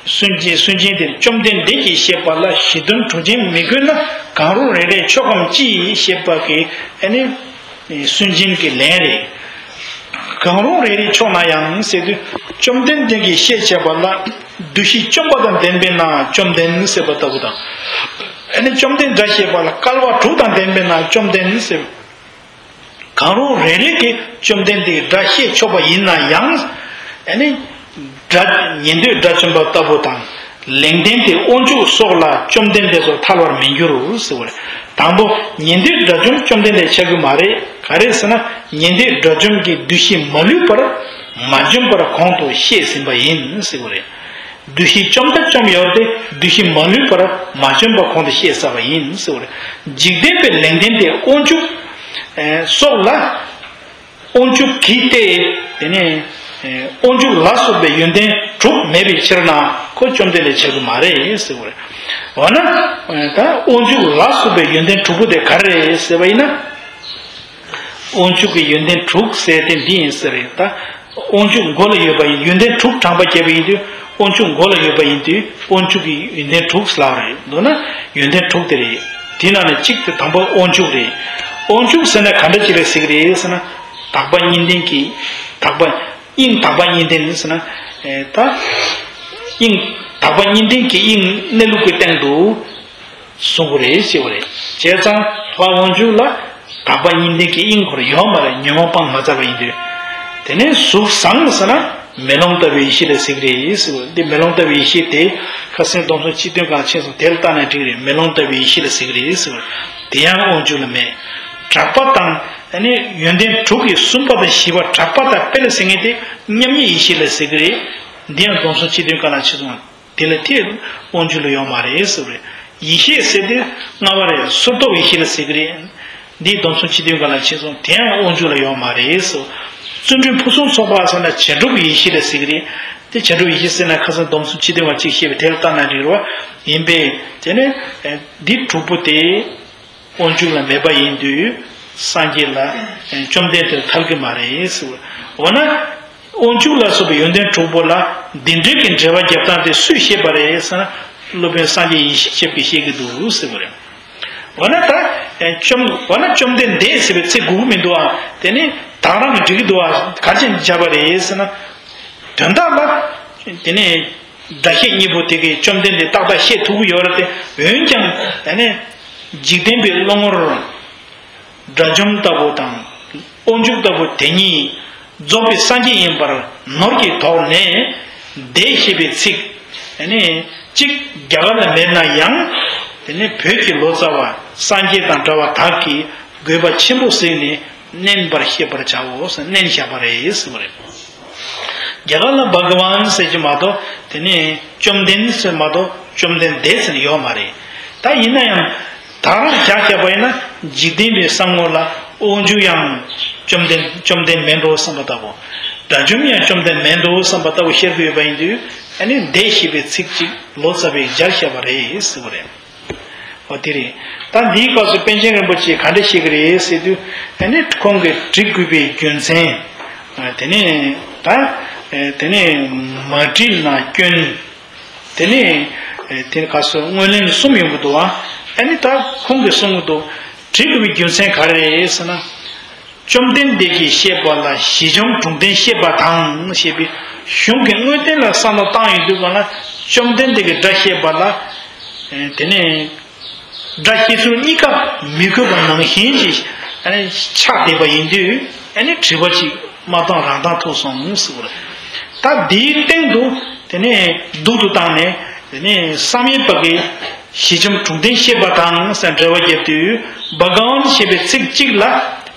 སུན་འབྱིན་སུན་འབྱིན་དེ་བཅོམ་ལྡན་འདས་ཀྱིས་བཤད་པ་ལ་གཞི་མཐུན་གྲུབ་ཆེན་མི་དགོས་ན་གང་རུང་རེ་རེའི་ཕྱོགས་ཀྱམ་ཅི་ཞེས་པ་གི་ཨ་ནི། སུན་འབྱིན་གྱི་ལན་རེད། གང་རུང་རེ་རེའི་ཕྱོགས་ན་ཡང་ཟེར་དུས་བཅོམ་ལྡན་འདས་ཀྱིས་བཤད་བྱས་པ་ལ་བདུད་བཞི་བཅོམ་པ་དང་ལྡན་པས་ན་བཅོམ་ལྡན་ཟེར་བ་ལྟ་བུ་དང་། ཨ་ནི་བཅོམ་ལྡན་འདས་བཤད་པ་ལ་བསྐལ་པ་དྲུག་དང་ལྡན་པས་ན་བཅོམ་ལྡན་ཟེར། གང་རུང་རེ་རེ་གིས་བཅོམ་ལྡན་འདས་ཀྱི་སྒྲ་བཤད་ཆོག་པ་ཡིན་ན་ཡང་། ཨ་ནི། དགྲ་ཉན་ཐོས་དགྲ་བཅོམ་པ་ལྟ་བུ་དང་། ལེགས་ལྡན་དེ་དབང་ཕྱུག་སོགས་ལ་བཅོམ་ལྡན་འདས་སོགས་ཐལ་བར་མི་འགྱུར་ཟེར་བ་རེད། དང་པོ་ཉན་ཐོས་དགྲ་བཅོམ་བཅོམ་ལྡན་འདས་ཆགས་ཀྱི་མ་རེད། ག་རེ་ཟེར་ན་ཉན་ཐོས་དགྲ་བཅོམ་གྱིས་བདུད་བཞི་མ་ལུས་པར་མ་བཅོམ་པར་གོང་དུ་བཤད་ཟིན་པ་ཡིན་ཟེར་བ་རེད། བདུད་བཞི་བཅོམ་ད་བཅོམ་ཡོད་དེ་བདུད་བཞི་མ་ལུས་པར་མ་བཅོམ་པ་གོང་དུ་བཤད་ཚར་བ་ཡིན་ཟེར་བ་རེད། འཇིག་རྟེན་པའི་ལེགས་ལྡན་དེ་དབང་ཕྱུག་སོགས་ལ། དབང་ཕྱུག་གིས་ཏེ། དེ་ནས། དབང་ཕྱུག་ལ་སོགས་པའི་ཡོན་ཏན་ དྲུག་མེད་པའི་ཕྱིར་ན་ཁོ་བཅོམ་ལྡན་འདས་ཆགས་ཀྱི་མ་རེད་ཟེར་བ་རེད། འོ་ན་ད་དབང་ཕྱུག་ལ་སོགས་པའི་ཡོན་ཏན་དྲུག་པོ་དེ་ག་རེ་རེད་ཟེར་བ་ཡིན་ན། དབང་ཕྱུག་གི་ཡོན་ཏན་དྲུག་ཟེར་དེ་འདི་ཡིན་ཟེར་རེད་ད། དབང་ཕྱུག་མགོ་ལ་ཡོད་པ་ཡིན་ཡོན་ཏན་དྲུག་དྲངས་པ་བརྒྱབ་པ་ཡིན་དུས་དབང་ཕྱུག་མགོ་ལ་ཡོད་པ་ཡིན་དུས་དབང་ཕྱུག་གི་ཡོན་ཏན་དྲུག་ལབ་རེད་འདུག་ན། ཡོན་ཏན་དྲུག་དེ་རེད། དེ་ནང་ནས་གཅིག་དེ་དང་པོ་དབང་ཕྱུག་རེད། དབང་ཕྱུག་ཟེར་ན་ག་འདྲ་ཅིག་རེད་ཟེར་གི་རེད་ཟེར་ན། དག་པ་གཉིས་ལྡན་གྱི་དག་པ། དབྱིངས་དག་པ་གཉིས་ལྡན་ཟེར་ན། ཨེ་ད། དབྱིངས་དག་པ་གཉིས་ལྡན་གྱི་དབྱིངས་གནས་ལུགས་ཀྱི་སྟེང་དུ། གསུང་གི་རེད་ཞེས་པ་རེད། བྱས་ཙང་ལྷ་དབང་ཕྱུག་ལ་དག་པ་གཉིས་ལྡན་གྱི་དབྱིངས་ཁོ་རང་ཡོད་མ་རེད། ཉོན་མོངས་སྤངས་མ་ཚར་བ་ཡིན་དུས། དེ་ནས་གཟུགས་བཟང་ཟེར་ན་མེ་ལོང་ལྟ་བུའི་ཡེ་ཤེས་ལ་ཟེར་གི་རེད་ཟེར་བ་འདི་མེ་ལོང་ལྟ་བུའི་ཡེ་ཤེས་དེ་ཁ་སང་སྡོམ་གསུམ་སྤྱི་དོན་སྒང་ཕྱིན་སོང་དེ་ལ་བལྟས་ན་འགྲིག་རེད། མེ་ལོང་ལྟ་བུའི་ཡེ་ཤེས་ལ་ཟེར་གི་རེད་ཟེར་བ་དེ་ཡང་དབང་ཕྱུག་ལ་མེད། གྲགས་པ་དང་ཨ་ནི་ཡོན་ཏན་དྲུག་གི་གསུམ་པ་དང་བཞི་པ་གྲགས་པ་དང་དཔེ་ལ་ཟེར་མཁན་དེ་མཉམ་ཉིད་ཡེ་ཤེས་ལ་ཟེར་གི་རེད། འདི་ཡང་སྡོམ་གསུམ་སྤྱི་དོན་སྒང་ལ་ཕྱིན་སོང་། དེ་ལ་དེ་དབང་ཕྱུག་ལ་ཡོད་མ་རེད་ཟེར་བ་རེད། ཡེ་ཤེས་ཟེར་དེ་ལྔ་པ་རེད། སོར་རྟོག་ཡེ་ཤེས་ལ་ཟེར་གི་རེད། འདི་སྡོམ་གསུམ་སྤྱི་དོན་སྒང་ལ་ཕྱིན་སོང་དེ་ཡང་དབང་ཕྱུག་ལ་ཡོད་མ་རེད་ཟེར། བརྩོན་འགྲུས་ཕུན་སུམ་ཚོགས་པ་ཟེར་ན་བྱེ་བྲག་ཡེ་ཤེས་ལ་ཟེར་གི་རེད། དེ་བྱེ་བྲག་ཡེ་ཤེས་ཟེར་ན་ཁ་སང་སྡོམ་གསུམ་སྤྱི་དོན་སྒང་གཅིག་བཤད་པའི་དེ་ལ་བལྟས་ན་འགྲིག་རེད་བ། ཡིན་པས་དེ་ནས་འདི་དྲུག་པོ་དེ། དབང་ཕྱུག་ལ་མེད་པ་ཡིན་དུས་སངས་རྒྱས་ལ་བཅོམ་ལྡན་འདས་ཐལ་གྱི་མ་རེད་ཟེར། འོ་ན་དབང་ཕྱུག་ལ་སོགས་པའི་ཡོན་ཏན་དྲུག་པོ་ལ་འདི་འདྲའི་གི་འགྲེལ་པ་རྒྱབ་སྟངས་དེ་སུས་བཤད་པ་རེད་ཟེར་ན། སློབ་དཔོན་སངས་རྒྱས་ཡེ་ཤེས་ཆེན་པོས་བཤད་ཀྱི་འདུག་ཟེར་བ་རེད། འོ་ན་ད་བཅོམ་འོ་ན་བཅོམ་ལྡན་འདས་ཟེར་བའི་ཚིག་དགོས་ཀྱི་མི་འདུག་ཨ། དེ་ནི་ད་རང་གིས་འགྲིག་གི་འདུག་ཨ། ག་རེ་བྱས་ནས་བྱས་པ་རེད་ཟེར་ན། དོན་དག་ལ་དེ་ནི། སྒྲ་བཤད་གཉིས་པོ་དེ་གའི་བཅོམ་ལྡན་འདས་ཏག་ཏག་བཤད་ཐུབ་ཀྱི་ཡོད་རེད་དེ། འོན་ཀྱང་ཨ་ནི་འཇིག་རྟེན་པའི་བློ་ངོར་དགྲ་བཅོམ་ལྟ་བུ་དང་དབང་ཕྱུག་ལྟ་བུ་དེ་ཉིད་རྫོགས་པའི་སངས་རྒྱས་ཡིན་པར་ནོར་གྱི་ཐོག་ནས་འདས་ཞེས་པའི་ཚིག་ཨ་ནི་གཅིག་རྒྱ་གར་ལ་མེད་ན་ཡང་དེ་ནི་བོད་ཀྱི་ལོ་ཙཱ་བ་སངས་རྒྱས་དང་འདྲ་བ་དག་གིས་དགོས་པ་ཆེན་པོ་གཟིགས་ནས་བསྣན་པར་བཤད་པར་བྱའོ་ཟེར་བསྣན་བཞག་པ་རེད་ཟེར་བ་རེད། རྒྱ་གར་ལ་བྷ་ག་ཝན་ཟེར་གྱི་མ་གཏོགས་དེ་ནས་བཅོམ་ལྡན་ཟེར་མ་གཏོགས་བཅོམ་ལྡན་འདས་ཟེར་ཡོད་མ་རེད། ད་ཡིན་ན་ཡང་ད་རང་རྒྱག་བྱས་པ་ཡིན་ན་འཇིག་རྟེན་པའི་བསམ་ངོ་ལ་དབང་ཕྱུག་ཡང་བཅོམ་ལྡན་བཅོམ་ལྡན་མིན་འགྲོ་བསམ་པ་ལྟ་བུ། དགྲ་བཅོམ་ཡང་བཅོམ་ལྡན་མིན་འགྲོ་བསམ་པ་ལྟ་བུ་བཤད་དགོས་ཡོད་པ་ཡིན་དུས་ཨ་ནི་འདས་ཞེས་པའི་ཚིག་གཅིག་ལོ་ཙཱ་བས་སྦྱར་བཞག་པ་རེད་ཟེར་བ་རེད། འོ་དེ་རེད། ད་འདིའི་སྐབས་སུ་པཎ་ཆེན་རིན་པོ་ཆེས་ག་འདྲ་བཤད་ཀྱི་རེད་ཟེར་དུས་ཨ་ནི་ཁོང་གིས་འབྲི་དགོས་པའི་རྒྱུ་མཚན། དེ་ནས་ད་དེ་ནས་མ་བྲིས་ན་སྐྱོན། དེ་ནས་དེ་ནས་སྐབས་སུ་ངོས་ལེན་གསུམ་ཡོང་གི་འདུག་བ། ཨ་ནི་ད་ཁོང་གིས་གསུང་གི་འདུག་འབྲི་དགོས་པའི་རྒྱུ་མཚན་ག་རེ་རེད་ཟེར་ན། བཅོམ་ལྡན་འདས་ཀྱིས་བཤད་པ་ལ་གཞི་འབྱུང་གྲུབ་མཐས་བཤད་པ་དང་ཞེས་པའི་གཞུང་གི་དངོས་བསྟན་ལ་བསམ་བློ་བཏང་ཡོང་དུས་གང་ལ་བཅོམ་ལྡན་འདས་ཀྱིས་སྒྲ་བཤད་པ་ལ། དེ་ནས་སྒྲ་བཤད་ཚུལ་གཉིས་ཀ་མི་དགོས་པ་ནང་བཞིན་གྱི་ཆགས་བསྡད་པ་ཡིན་དུས་ཨ་ནི་དྲི་བ་ཅིག་མ་བཏང་རང་བཏང་ཐུག་སོང་ཟེར་བ་རེད། ད་འདིའི་སྟེང་དུ་དེ་ནས་སྡུག་ཏུ་བཏང་ནས་དེ་ནས་བསམ་ཡས་པ་གིས། གཞི་འབྱུང་གྲུབ་མཐས་བཤད་པ་དང་ཟེར་འགྲེལ་བ་བརྒྱབ་དུས་བྷ་ག་ཝན་ཞེས་པའི་ཚིག་གཅིག་ལ་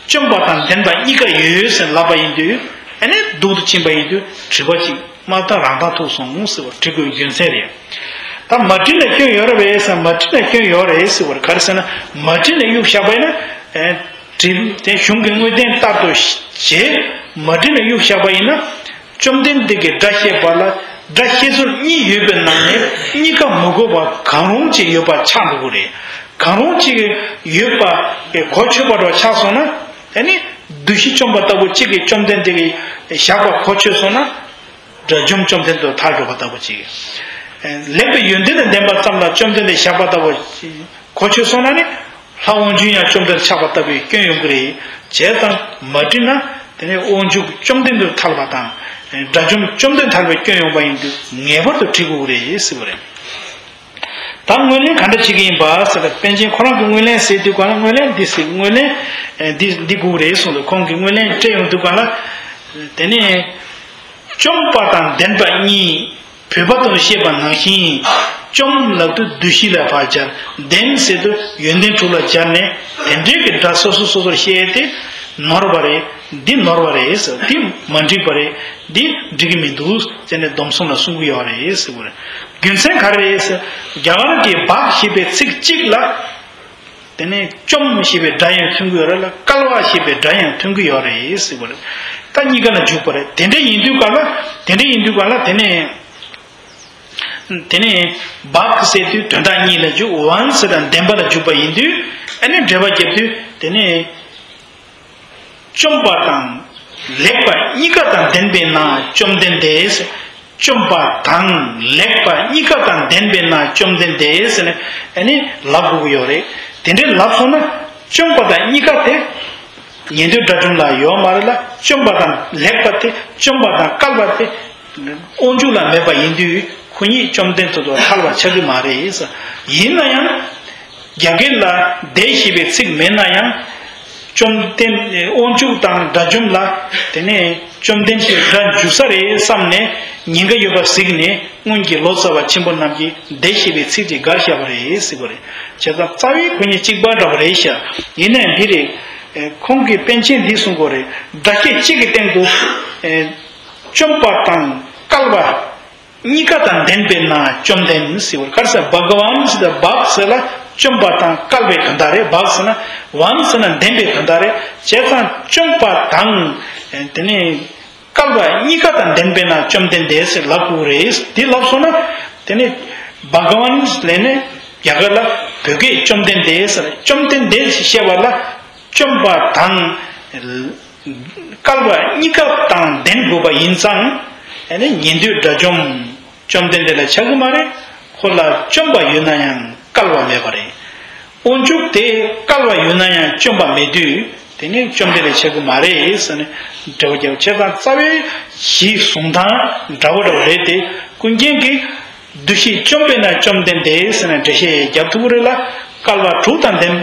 བཅོམ་པ་དང་ལྡན་པ་གཉིས་ཀ་ཡོད་ཟེར་ལབ་པ་ཡིན་དུས་ཨ་ནི་སྡུག་ཏུ་ཕྱིན་པ་ཡིན་དུས་དྲི་བ་གཅིག་མ་བཏང་རང་བཏང་ཐུག་སོང་ཟེར་བ་འབྲི་དགོས་རྒྱུ་མཚན་རེད། ད་མ་བྲིས་ན་སྐྱོན་ཡོད་རེད་པས་ཟེར་མ་བྲིས་ན་སྐྱོན་ཡོད་རེད་ཟེར་བ་རེད། ག་རེ་ཟེར་ན་མ་བྲིས་ན་གཡུག་བཞག་པ་ཡིན་ན་བྲིས་དེ་གཞུང་གི་དངོས་བསྟན་ལྟར་དུ་བྱས་མ་བྲིས་ན་གཡུག་བཞག་པ་ཡིན་ན། བཅོམ་ལྡན་འདས་ཀྱིས་སྒྲ་བཤད་པ་ལ་སྒྲ་བཤད་ཚུལ་གཉིས་ཡོད་པའི་ནང་ནས་གཉིས་ཀ་མི་དགོས་པ་གང་རུང་ཅིག་ཡོད་པ་ཆགས་འགྲོ་གི་རེད། གང་རུང་ཅིག་ཡོད་པ་གོ་ཆོད་པ་འདྲ་ཆགས་སོང་ན་ཨ་ནི་བདུད་བཞི་བཅོམ་པ་ལྟ་བུ་གཅིག་གིས་བཅོམ་ལྡན་འདས་ཀྱིས་བཞག་པ་གོ་ཆོད་སོང་ན་དགྲ་བཅོམ་བཅོམ་ལྡན་དུ་ཐལ་འགྲོ་བ་ལྟ་བུ་ཅིག་ལེགས་པའི་ཡོན་ཏན་དང་ལྡན་པ་ཙམ་ལ་བཅོམ་ལྡན་འདས་བཞག་པ་ལྟ་བུ་གོ་ཆོད་སོང་ན་ནི། ལྷ་དབང་ཕྱུག་ཡང་བཅོམ་ལྡན་ཆགས་པ་ལྟ་བུའི་སྐྱོན་ཡོང་གི་རེད། བྱས་ཙང་མ་བྲིས་ན་དེ་ནས་དབང་ཕྱུག་བཅོམ་ལྡན་དུ་ཐལ་བ་དང་། དགྲ་བཅོམ་བཅོམ་ལྡན་ཐལ་བའི་སྐྱོན་ཡོང་བ་ཡིན་དུས་ངེས་པར་དུ་བྲི་དགོས་ཀྱི་རེད་ཟེར་བ་རེད། ད་ངོས་ལེན་ག་འདྲ་བྱེད་ཀྱི་ཡིན་པ་ཟེར་ན་པཎ་ཆེན་ཁོ་རང་གི་ངོས་ལེན་ཟེར་དུས་གང་ལ་ངོས་ལེན་འདི་ཟེར་ངོས་ལེན་འདི་འདི་དགོས་ཀྱི་རེད་གསུངས་འདུག་ཁོང་གི་ངོས་ལེན་སྤྲད་ཡོང་དུས་གང་ལ། དེ་ནས་བཅོམ་པ་དང་ལྡན་པ་གཉིས། བོད་པ་དང་བཤད་པ་ནང་བཞིན། བཅོམ་ལབ་དུས་བདུད་བཞི་ལ་ཕར་སྦྱར། ལྡན་ཟེར་དུས་ཡོན་ཏན་དྲུག་ལ་སྦྱར་ནས་དེ་འདྲའི་གི་སྒྲ་སོ་སོ་སོ་སོར་བཤད་དེ་ནོར་བ་རེད། འདི་ནོར་བ་རེད་ཟེར། འདི་མ་འགྲིག་པ་རེད། འདི་འགྲིག་གི་མི་འདུག་ཟེར་ནས་སྡོམ་གསུམ་ལ་གསུང་གི་ཡོད་རེད་ཟེར་བ་རེད། རྒྱུ་མཚན་ག་རེ་རེད་ཟེར། རྒྱ་གར་གྱི་བག་ཞེས་པའི་ཚིག་གཅིག་ལ། དེ་ནས་བཅོམ་ཞེས་པའི་སྒྲ་ཡང་ཐོན་གྱི་ཡོད་རེད་ལ་བསྐལ་བ་ཞེས་པའི་སྒྲ་ཡང་ཐོན་གྱི་ཡོད་རེད་ཟེར་བ་རེད། ད་གཉིས་ཀ་ལ་འཇུག་པ་རེད། དེ་འདྲ་ཡིན་དུས་ག་ལ་དེ་འདྲ་ཡིན་དུས་ག་ལ་དེ་ནས་ དེ་ནས་བག་ཟེར་དུས་དོན་དག་གཉིས་ལ་འཇུག་ཝན་ཟེར་དང་ལྡན་པ་ལ་འཇུག་པ་ཡིན་དུས། ཨ་ནི་འགྲེལ་པ་རྒྱབ་དུས་དེ་ནས་བཅོམ་པ་དང་ལེགས་པ་གཉིས་ཀ་དང་ལྡན་པས་ན་བཅོམ་ལྡན་འདས། བཅོམ་པ་དང་ལེགས་པ་གཉིས་ཀ་དང་ལྡན་པས་ན་བཅོམ་ལྡན་འདས་ཟེར་ནས་ཨ་ནི་ལབ་དགོས་ཀྱི་ཡོད་རེད། དེ་འདྲའི་ལབ་སོང་ན་བཅོམ་པ་དང་གཉིས་ཀ་དེ། ཉན་ཐོས་དགྲ་བཅོམ་ལ་ཡོད་མ་རེད་ལ། བཅོམ་པ་དང་ལེགས་པ་དེ། བཅོམ་པ་དང་བསྐལ་པ་དེ། དབང་ཕྱུག་ལ་མེད་པ་ཡིན་དུས་ཁོ་གཉིས་བཅོམ་ལྡན་དུ་ཐལ་བ་ཆགས་ཀྱི་མ་རེད། ཡིན་ན་ཡང་རྒྱ་སྐད་ལ་འདས་ཞེས་པའི་ཚིག་མེད་ན་ཡང་། བཅོམ་ལྡན་དབང་ཕྱུག་དང་དགྲ་བཅོམ་ལ་དེ་ནས་བཅོམ་ལྡན་ཞེས་སྒྲ་འཇུག་ས་རེད་བསམ་ནས་ཉེན་ཁ་ཡོད་པ་གཟིགས་ནས་སྔོན་གྱི་ལོ་ཙཱ་བ་ཆེན་པོ་རྣམས་ཀྱིས་འདས་ཞེས་པའི་ཚིག་དེ་བཀག་བཞག་པ་རེད་ཟེར་བ་རེད། བྱས་ཙང་རྩ་བའི་ཁོ་གཉིས་གཅིག་པ་འདྲ་བ་རེད་ཤག་ཡིན་ནའི་འདི་རེད། ཁོང་གིས་པཎ་ཆེན་འདི་གསུང་གི་རེད། སྒྲ་བཤད་གཅིག་གི་སྟེང་དུ། བཅོམ་པ་དང་བསྐལ་པ་གཉིས་ཀ་དང་ལྡན་པས་ན་བཅོམ་ལྡན་ཟེར་བར། ག་རེ་ཟེར། བྷ་ག་ཝན་ཟེར་ཏེ་བྷག་ཟེར་ལ་བཅོམ་པ་དང་བསྐལ་པའི་དོན་དག་རེད། བྷག་ཟེར་ན་ཝན་ཟེར་ན་ལྡན་པའི་དོན་དག་རེད། བྱས་ཙང་བཅོམ་པ་དང་དེ་ནས་བསྐལ་པ་གཉིས་ཀ་དང་ལྡན་པས་ན་བཅོམ་ལྡན་འདས་ཟེར་ལབ་དགོས་རེད། འདི་ལབ་སོང་ན་དེ་ནས་བྷ་ག་ཝན་ལབ་ནས་རྒྱ་གར་ལ་བོད་སྐད་བཅོམ་ལྡན་འདས་ཟེར། བཅོམ་ལྡན་འདས་ཞེས་བཤད་པ་ལ་བཅོམ་པ་དང་བསྐལ་པ་གཉིས་ཀ་དང་ལྡན་དགོས་པ་ཡིན་ཙང་། ཨ་ནི་ཉན་ཐོས་དགྲ་བཅོམ་བཅོམ་ལྡན་འདས་ལ་ཆགས་ཀྱི་མ་རེད། ཁོ་ལ་བཅོམ་པ་ཡོད་ན་ཡང་བསྐལ་པ་མེད་པ་རེད། དབང་ཕྱུག་དེ་བསྐལ་པ་ཡོད་ན་ཡང་བཅོམ་པ་མེད་དུས་དེ་ནི་བཅོམ་ལྡན་འདས་ལ་ཆགས་ཀྱི་མ་རེད་ཟེར་ནས་འགྲེལ་པ་རྒྱབ། བྱས་ཙང་རྩ་བའི་གཞི་བཟུང་སྟངས་འདྲ་བོ་འདྲ་བོ་རེད་དེ། ཀུན་མཁྱེན་གྱིས་འདུ་ཤེས་བཅོམ་པས་ན་བཅོམ་ལྡན་འདས་ཟེར་ནས་འགྲེལ་བཤད་རྒྱབ་ཐུབ་ཀྱི་རེད་ལ། བསྐལ་པ་དྲུག་དང་ལྡན་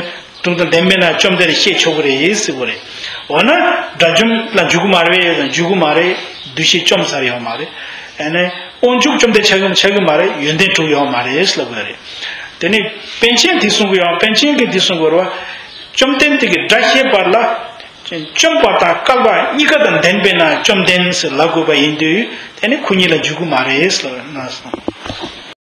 དྲུག་དང་ལྡན་པས་ན་བཅོམ་ལྡན་འདས་བཤད་ཆོག་གི་རེད་ཟེར་གྱི་རེད། འོ་ན་དགྲ་བཅོམ་ལ་འཇུག་གི་མ་རེད་ཟེར་ན་འཇུག་གི་མ་རེད། འདུ་ཤེས་བཅོམ་ཚར་ཡོད་མ་རེད། ཨ་ནི་དབང་ཕྱུག་བཅོམ་ལྡན་ཆགས་ཀྱི་ཆགས་ཀྱི་མ་རེད། ཡོན་ཏན་གྲུབ་ཡོད་མ་རེད་ལབ་དགོས་རེད། དེ་ནི་པཎ་ཆེན་དེ་གསུང་གི་ཡོད། པཎ་ཆེན་གྱིས་དེ་གསུང་གི་རེད་བ། བཅོམ་ལྡན་འདས་ཀྱི་སྒྲ་བཤད་པ་ལ་བཅོམ་པ་དང་བསྐལ་པ་གཉིས་ཀ་དང་ལྡན་པས་ན་བཅོམ་ལྡན་ཟེར་ལབ་དགོས་པ་ཡིན་དུས་དེ་ནི་ཁོ་གཉིས་ལ་འཇུག་གི་མ་རེད་ལབ་གནང་སོང་།